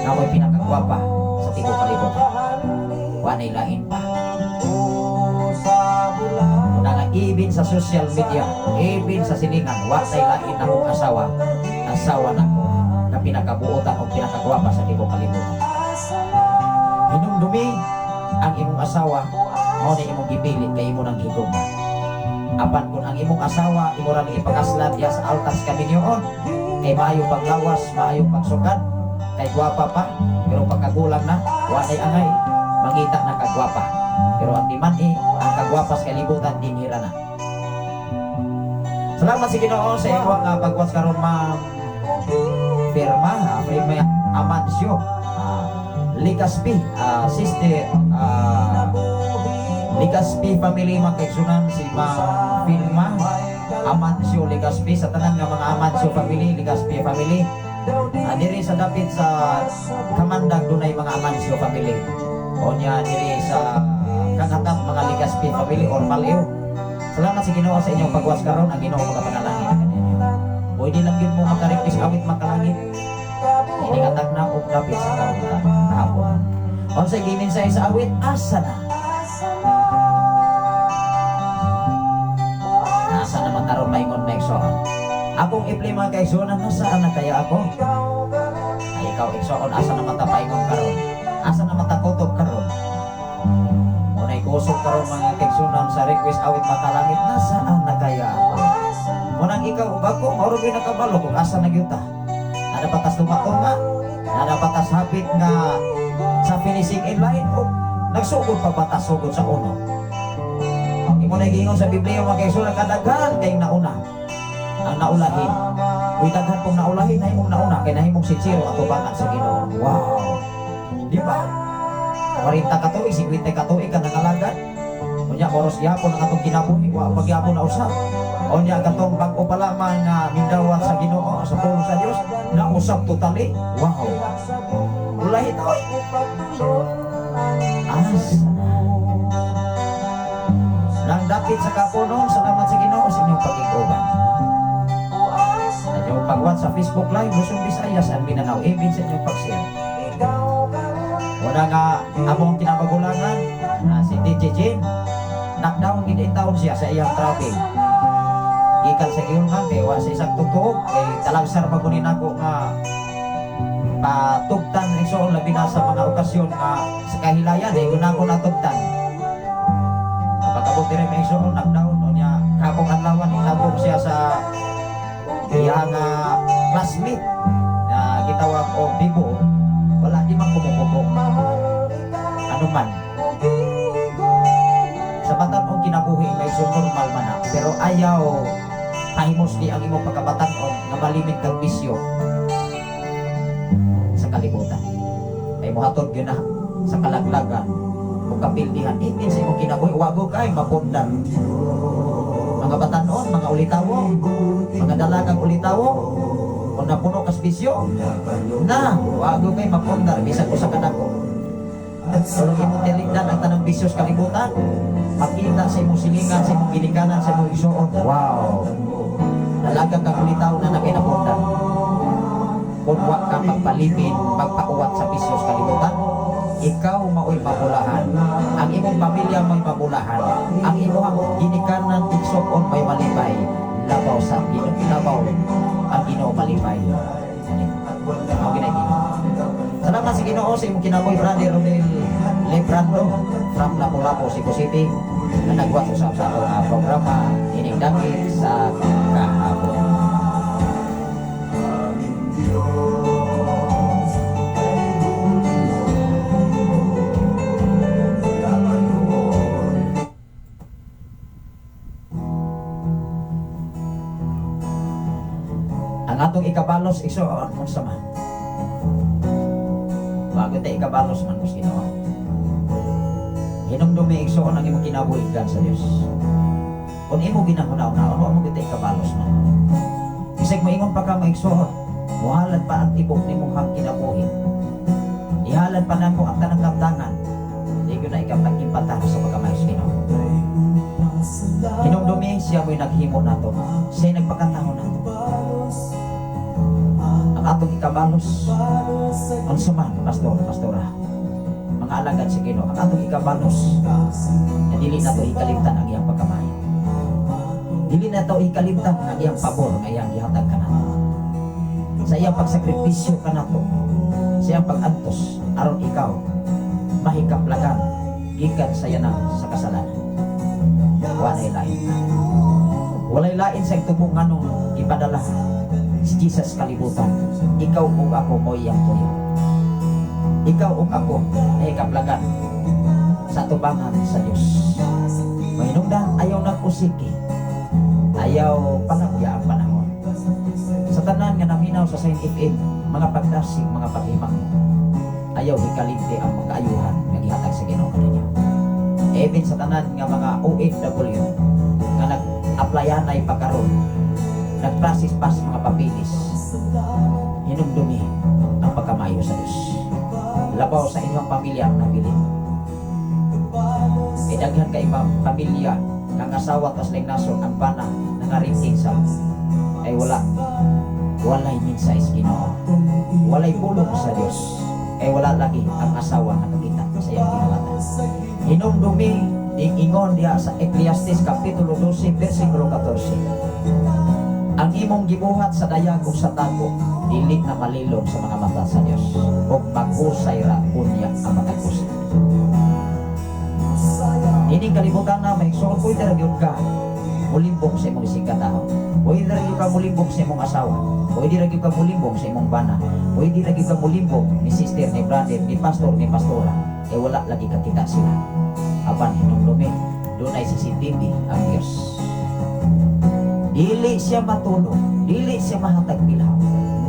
Na ako'y pinakagwapa sa tibuok kalibutan. Wa nay lain pa. Una nga even sa social media, even sa silingan, wa nay lain na akong asawa. Asawa nako na pinakabuotan o pinakagwapa sa tibuok kalibutan. Hinumdumi ang imong asawa, mao ni imong gipili kay imo nang higugma. Apan kung ang imong asawa imo ra ipakaslan diya sa altar sa kaminyoon, kay maayo paglawas, maayo pagsukad, kay gwapa pa, pero pagkagulang na, wa nay angay, mangita na kagwapa. Pero ang timan-i, ang kagwapa sa kalibutan dinhira na. Salamat sa Ginoo sa imong pagwas karon, Ma'am Firma, Firma Amancio, Ligaspi, sister, Ligaspi family, mga kaigsunan, si Ma'am Firma Amancio Ligaspi, sa tanan nga mga Amancio family, Ligaspi family. Diri sa dapit sa Kamandag dunay mga Amancio family. O niya diri sa Kangatap mga Ligaspi family or Maliw. Salamat sa Ginoo sa inyong pagwas karon, ang Ginoo magapanalangin kaninyo. Pwede lang yun mo maka-request awit makalangit. Iningatag na og dapit sa kabutan kahapon. Unsay gimensahe sa awit, asa na? Asa naman karon maingon next on? Akong i-play, mga kaigsuonan, "Nasaan na kaya ako?" Ay ikaw, igsoon, asa naman ta paingon karon? Asa naman ta kutob karon? Unay kusog karon, mga kaigsuonan, sa request awit makalangit, "Nasaan na kaya ako?" Munang ikaw ug ako, mao ra gyud nakabalo kung asa na gyud ta. Naa pa tas tunga-tunga, naa pa tas hapit nga sa finishing in line o nagsugod pa ba ta sugod sa uno. Imo na giingon sa Biblia, mga kaigsuonan, kadaghan kayong nauna. Ang naulahin. Uy, daghan kong naulahin, nahimong nauna kay nahimong sincero atubangan sa Ginoo. Wow. Di ba? 40 ka tuig, 50 ka tuig ka nangalagad. Unya oras gyapon ang atong kinabuhi, wa pa gyapon na usab. Unya katong bag-o pa lamang nga mindawat sa Ginoo, sa pulong sa Dios, nausab totally. Wow. Ulahi ta oy. Asa na? Nang dapit sa kapunon, salamat sa Ginoo sa inyong pag-iguban. Sa inyong pagwat sa Facebook Live, Luzon, Visayas, and Mindanao, even sa inyong pag-share. Una nga, among kinamagulangan, na si DJ Jane, knockdown gid taon siya sa iyang travel. Gikan sa giulngan kay wa sa isang tutuog kay talagsar pa kunin ako nga patugtan, igsoon, labi na sa mga okasyon nga sa kahilayan eh guna ko natugtan. Pag-abot diri, mga igsoon, nagdaon unya kapong adlawan itabok siya sa iyang classmate na gitawag og Bibo. Wala di man kumukubo. Ano man sa batan-ong kinabuhi, may so normal man na, pero ayaw pahimusli ang imong pagkabatan-on nga malimit kang bisyo sa kalibutan ay mohatod gyud na sa kalaglagan o kapildihan itin sa imong kinabuhi. Wago kay mapundar, mga batanon, mga ulitawo, mga dalagang ulitawo. Kung napuno kas bisyo na, wago kay mapundar bisan usa ka dako. Kung imong tiligdan ang tanang bisyo sa kalibutan, makita sa imong silingan, sa imong ginikanan, sa imong igsuon, wow, dalagang kang ulitaw na nakinapundar kung wa ka magpalipin, magpauwat sa bisyo sa kalibutan. Ikaw mao'y mabulahan, ang imong pamilya mo'y mabulahan, ang imong ginikanan, igsuon may malipay. Labaw sa Ginoo, labaw ang Ginoo malipay. Ani mao ginay Ginoo. Salamat sa Ginoo sa imong kinabuhi, Brother Rodel Lebrando from Lapu-Lapu, Cebu City, na nagwat usab sa atong programa ining dangit sa kahapon. Aming Diyos ay buong Labanon. Ang atong ikabalos, igsoon, unsa man? Bago tayo ikabalos man kus Ginoo. Hinumdumi, igsoon, ang imong kinabuhi sa Dios. Kung imo ginahuna-una, ano mo kita ikabalos man? Bisag moingon pa ka, mga igsoon, muhalad pa ang tibok nimo hang kinabuhi. Ihalad pa namo ang tanang kaptangan. Di ko na ikapag-impata sa pagkamayo sa Ginoo. Hinumdumi, siya mo'y naghimo nato. Siya'y nagpakatao nato. Ang atong ikabalos, unsa man, pastor, pastora, mga alagad sa Ginoo, ang atong ikabalos, na dili nato ikalimtan ang iyang pagkamayo. Dili nato ikalimtan ang iyang pabor nga iyang gihatag kanato. Sa iyang pagsakripisyo kanato, sa iyang pag-antos, aron ikaw mahikaplagan gikan sa yanang sa kasalanan. Walay lain. Walay lain sa itubong nganong ipadala si Jesus kalibutan. Ikaw ug ako mo iyang tuyo. Ikaw ug ako nahikaplagan sa tubangan sa Dios. Mahinungdan, ayaw nag-usiki. Ayaw panabya ang panahon. Sa tanan nga naminaw sa Saint FM, mga pagdasig, mga paghimang, ayaw hikalimti ang pagkaayuhan nga gihatag sa Ginoo kaninyo. Even sa tanan nga mga OFW nga nag-applyanay pa karon, nag-process pa sa mga papilis, hinumdumi ang pagkamayo sa Diyos. Labaw sa inyong pamilya ang nabilin. Kay daghan ka ibang pamilya kang asawa tas laing nasod, ang bana nangarinting sa ay wala, walay minsay sa Ginoo, walay pulong sa Dios, kay wala lagi ang asawa nakakita sa iyang binuhatan. Hinumdumi ding ingon diha sa Ecclesiastes kapitulo 12 versikulo 14: ang imong gibuhat sa dayag ug sa tago dili na malilom sa mga mata sa Dios, ug maghusay ra unya ang matag usa. Ining kalibutan na, may igsoon, pwede ra gyud ka mulimbong sa imong isigkatawo. Pwede ra gyud ka mulimbong sa imong asawa. Pwede ra gyud ka mulimbong sa imong bana. Pwede ra gyud ka mulimbong ni sister, ni brother, ni pastor, ni pastora. Eh wala lagi kakita sila. Apan hinumdumi, dunay CCTV ang Diyos. Dili siya matulog, dili siya mahatag pilaw.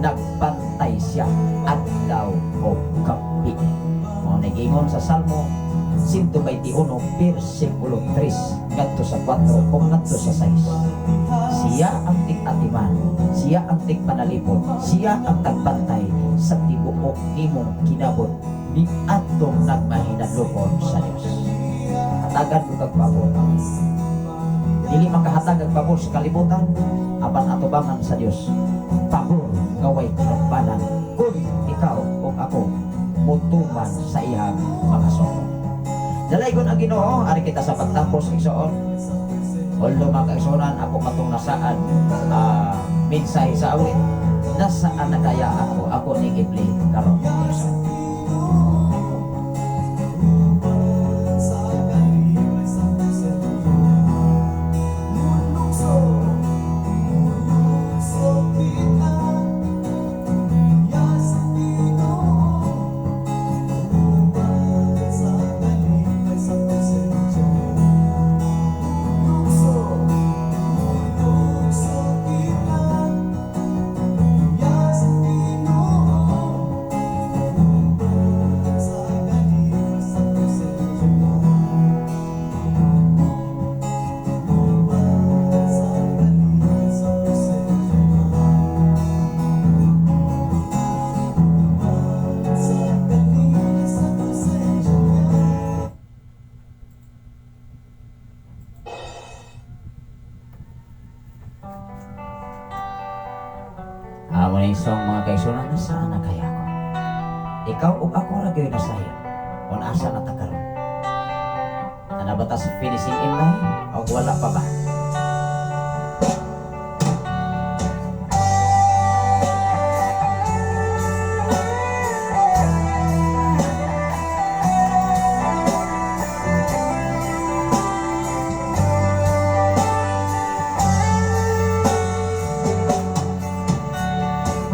Nagbantay siya adlaw o gabi. Mao nagingon sa Salmo 121 versikulo 3 ngadto sa 4 o ngadto sa 6. Siya ang tig-atiman, siya ang tigpanalipod, siya ang tagbantay sa tibuok nimong kinabot niadtong nagmahinadlokon sa Dios. Hatagan mo kag pabor. Dili makahatag ang pabor sa kalibutan, apan atubangan sa Dios. Pabor nga way kinugbanan kung ikaw o ako mutuman sa iyang mga sugo. Dalaygon ang Ginoo, ari kita sa pagtapos, igsoon. Although, mga kaigsuonan, ako matong nasaad mensahe sa awit, "Nasaan na kaya ako?" Ako ni i-play karon, igsoon. Sa kalipay sa presensya niya. Mulukso, mulukso kita ya sa Ginoo, uban sa kalipay sa presensya niya. Lukso, mulukso kita ya sa Ginoo, uban sa kalipay sa presensya niya. Uban sa kalipay sa presensya niya. Uban sa kalipay sa presensya niya. Amo na yung song, mga kaigsuonan, "Nasaan na kaya ako?" Ikaw ug ako ra gyud nasayod kung asa na ta karon. Ana ba ta sa finishing in line o wala pa ba?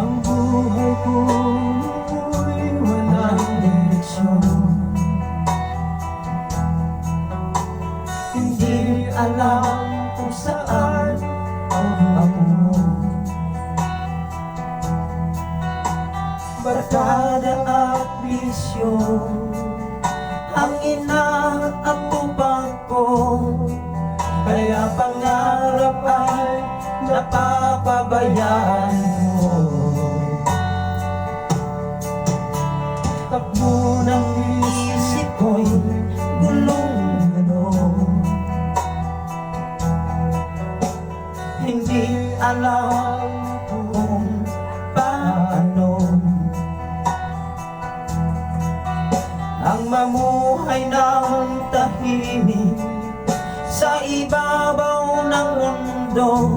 Ang buhay ko'y walang direksyon. Hindi alam kung saan ang patungo. Barkada at bisyo ang inaatupag ko, kaya pangarap ay napapabayaan ko. Takbo ng isip ko'y gulong-gulo. Hindi alam kung paano ang mamuhay ng tahimik sa ibabaw ng mundo.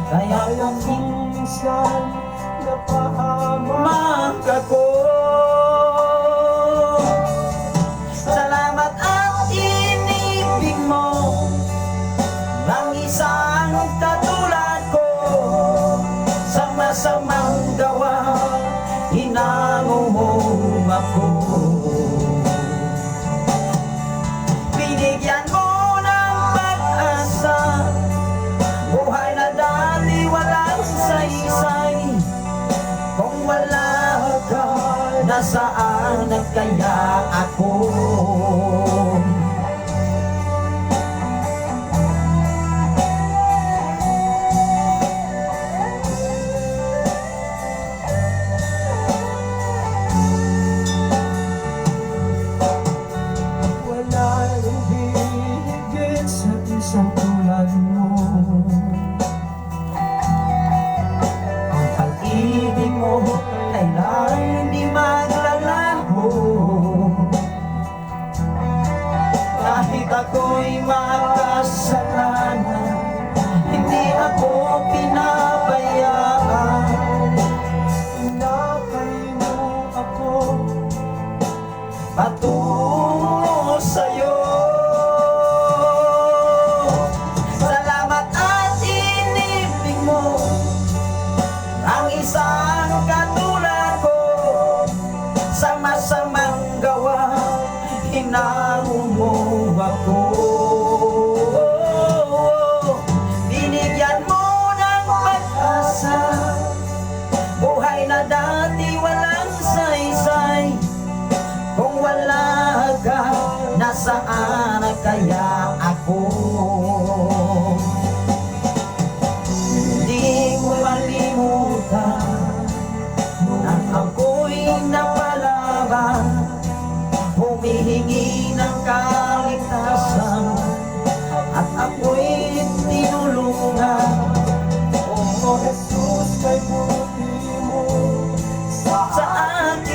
Kaya kung Minsan napahamak ako, salamat at inibig mo ang isang katulad ko. Sa masamang gawa, hinango mo ako. Binigyan mo ng pag-asa, buhay na dati walang saysay. Kung wala ka, nasaan na kaya ako? Wala hihigit sa isang tulad mo. Ang pag-ibig mo kailan hindi maglalaho. Kahit ako'y makasalanan, hindi ako pinabayaan. Inakay mo ako patungo sa'yo. Salamat at inibig mo ang isang katulad ko. Sa masamang gawa, hinango mo ako. Binigyan mo ng pag-asa, buhay na dati walang saysay. Kung wala ka, nasaan na kaya ako? Hindi ko malimutan na ako'y napalaban, humihingi ng kaligtasan, at ako'y tinulungan. O Jesus, kay buti mo sa akin.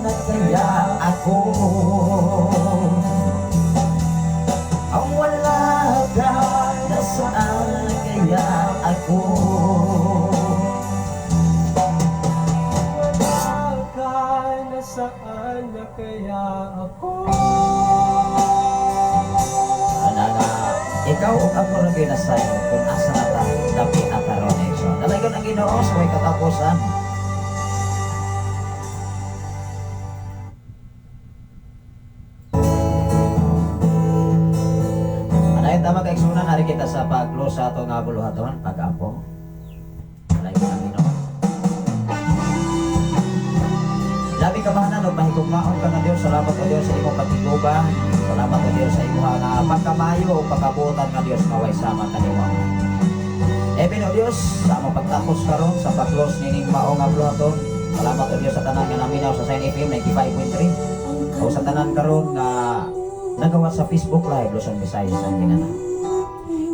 na kaya ako? Ang wala ka, nasaan na kaya ako? Wala ka, nasaan na kaya ako? Ana nga, ikaw ug ako ra gyud nasayo kung asa na ta dapit na karon, igsoon. Dalaygon ang Ginoo sa way katapusan. Anayon tama, kaigsunan, ari kita sa pag-close sa ato nga buluhaton, pag-ampo. Dalaygon ang Ginoo. Labi kabahanan og mahigugmaon ka nga Dios. Salamat, o Dios, sa imong paghiguba. Salamat, o Dios, sa imong nga pagkamayo o pagkabuotan nga Dios nga way sama kanimo. Eben, o Dios, sa among pagtapos karon sa pag-close nining mao nga buluhaton. Salamat, o Dios, sa tanan nga naminaw sa Sign FM 95.3. O sa tanan karon nga nagawa sa Facebook Live, Luzon, Visayas ug Mindanao.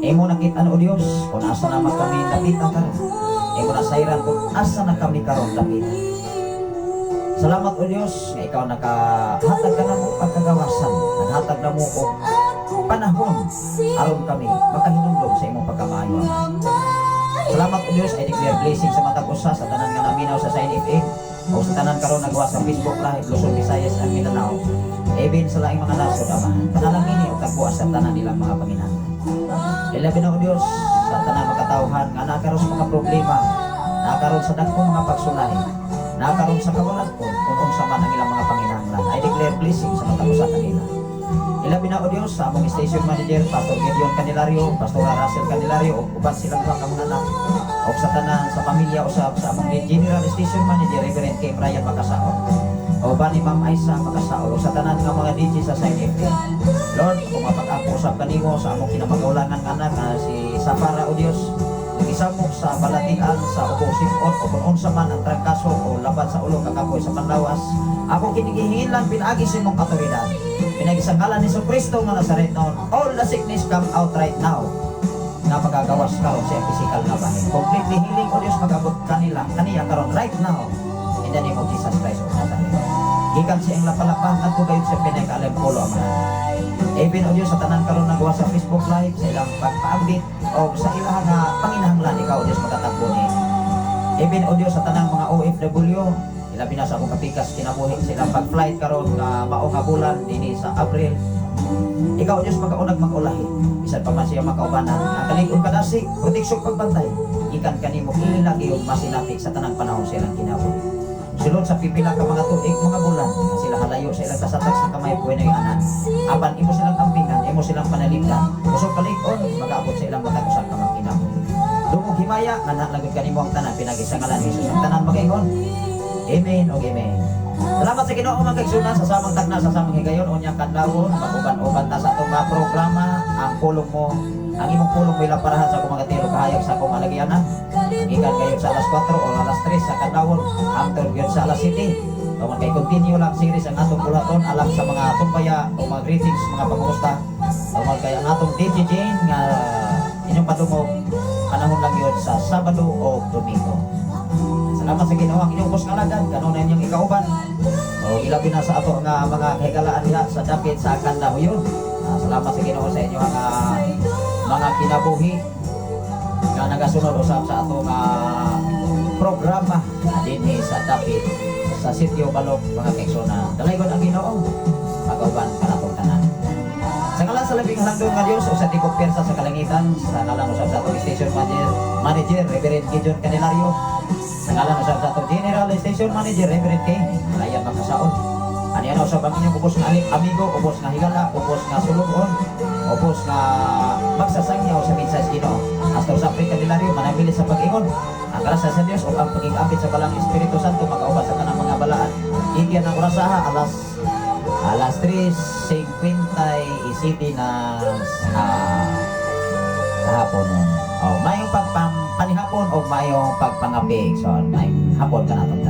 Imo nakit-an, o Dios, kung asa naman kami dapita karon. Imo nasayran kung asa na kami karon dapita. Salamat, o Dios, nga ikaw nakahatag ka na mo pagkagawasan, naghatag na mo og panahon aron kami makahinumdom sa imong pagkamaayo. Salamat, o Dios. I declare blessing sa matag usa sa tanan nga naminaw sa Sign FM o sa tanan karon nagawa sa Facebook Live, Luzon, Visayas ug Mindanao. Even sa laing mga nasod, Ama, panalangini og tagbuas sa tanan nilang mga panginahanglan. Ilabi na, O Dios, sa tanan makatawhan nga nakaroon sa mga problema, nakaroon sa dagkong mga pagsulay, nakaroon sa kawalan ko, kung unsa man ang ilang mga panginahanglan. I declare blessing sa matag usa kanila. Ilabi na, O Dios, sa among station manager, Pastor Gideon Candelario, Pastor Russell Candelario, ug uban silang duha ka mga anak, ug sa tanan sa pamilya usab sa among general station manager, Reverend K. Brian Makasaon. O ba ni Ma'am Aisa Makasaon, ug sa tanan nga mga DJ sa Sign FM. Lord, kung mapag-ampo usab kanimo sa among kinamagaulangan nga anak nga si Safara, O Dios, nag-isamok sa balatian sa ubo sipot o kung unsa man ang trangkaso o laban sa ulo, kakapoy sa panlawas. Ako kinigihinlan pinaagi sa imong katoridad. Pinaagi sa ngalan ni Kristo nga Nazaret, all the sickness come out right now. Nga pagkagawas karon sa physical nga bahin. Completely healing, O Dios, magabot kanila, kaniya karon right now. In the name of Jesus Christ of Nazareth. Gikan sa iyang lapalapan at gayud sa pinakaalam pulo, Amahan. Even, O Diyos, sa tanan karon nagawa sa Facebook Live, sa ilang pagpa-update o sa ilang nga panginahanglan, ikaw, O Diyos, matatagpo ni. Even, O Diyos, sa tanang mga OFW, ilabi na sa akong kapikas kinabuhi sa ilang pag-flight karon nga mao nga bulan dinhi sa Abril. Ikaw, O Diyos, magaunag mag-ulahi. Bisan pa man siya makaubanan. Ang kalig-on kadasi, proteksyon, pagbantay. Ikan kanimo ila gyud masinati sa tanang panahon sa ilang kinabuhi. Sulod sa pipila ka mga tuig, mga bulan, nga sila halayo sa ilang kasatag sa kamay buhay na anan. Apan imo silang ampingan, imo silang panalipdan. Kusog kalig-on, magaabot sa ilang matag usa ka mga kinabuhi. Dungog himaya, nga nalagot kanimo ang tanan, pinaagi sa ngalan ni Jesus. Ang tanan magaingon, Amen o Amen. Salamat sa Ginoo, mga kaigsunan, sa samang tagna, sa samang higayon, unyang kadlawon, mag-uban-uban ta sa atong mga programa, ang pulong mo, ang imong pulong bilang parahan sa akong mga tiro kahayag sa akong alagyanan. Gikan kayo sa alas 4 o alas 3 sa kadlawon, after yun sa alas 7. Tungod kay continue lang series ang atong buluhaton alang sa mga tumbaya o mga greetings, mga pangumusta. Tungod kay ang atong DJ Jane nga inyong padungog panahon lang yun sa Sabado o Domingo. Salamat sa Ginoo, ang inyong ubos nga alagad, kanunay inyong ikauban. O ilabi na sa ato nga mga kahigalaan diha sa dapit sa Kandahuyon. Salamat sa Ginoo sa inyong mga kinabuhi nga nagasunod usab sa ato nga programa dinhi sa dapit sa Sitio Balok, mga kaigsunan. Dalaygon ang Ginoo, pagauban kanatong tanan. Sa ngalan sa labing halangdon nga Dios o sa tigok piyersa sa kalangitan, sa ngalan usab sa atong station manager, Reverend Gideon Candelario, sa ngalan usab sa atong general station manager, Reverend King Ryan Makasaon. Ani ana usab ang inyong ubos nga amigo, ubos nga higala, ubos nga sulubon, ubos nga magsasangyaw sa mensahe sa Ginoo. Pastor Sapri Candelario, manamili sa pag-ingon. Ang grasya sa Dios o ang pagigapit sa Balang Espiritu Santo makauban sa tanang mga balaan. Igyan ang orasaha alas alas 3:57 na kahapon. Oh, mayong pagpam panihapon o mayong pagpangabi. So, mayong hapon ka natong.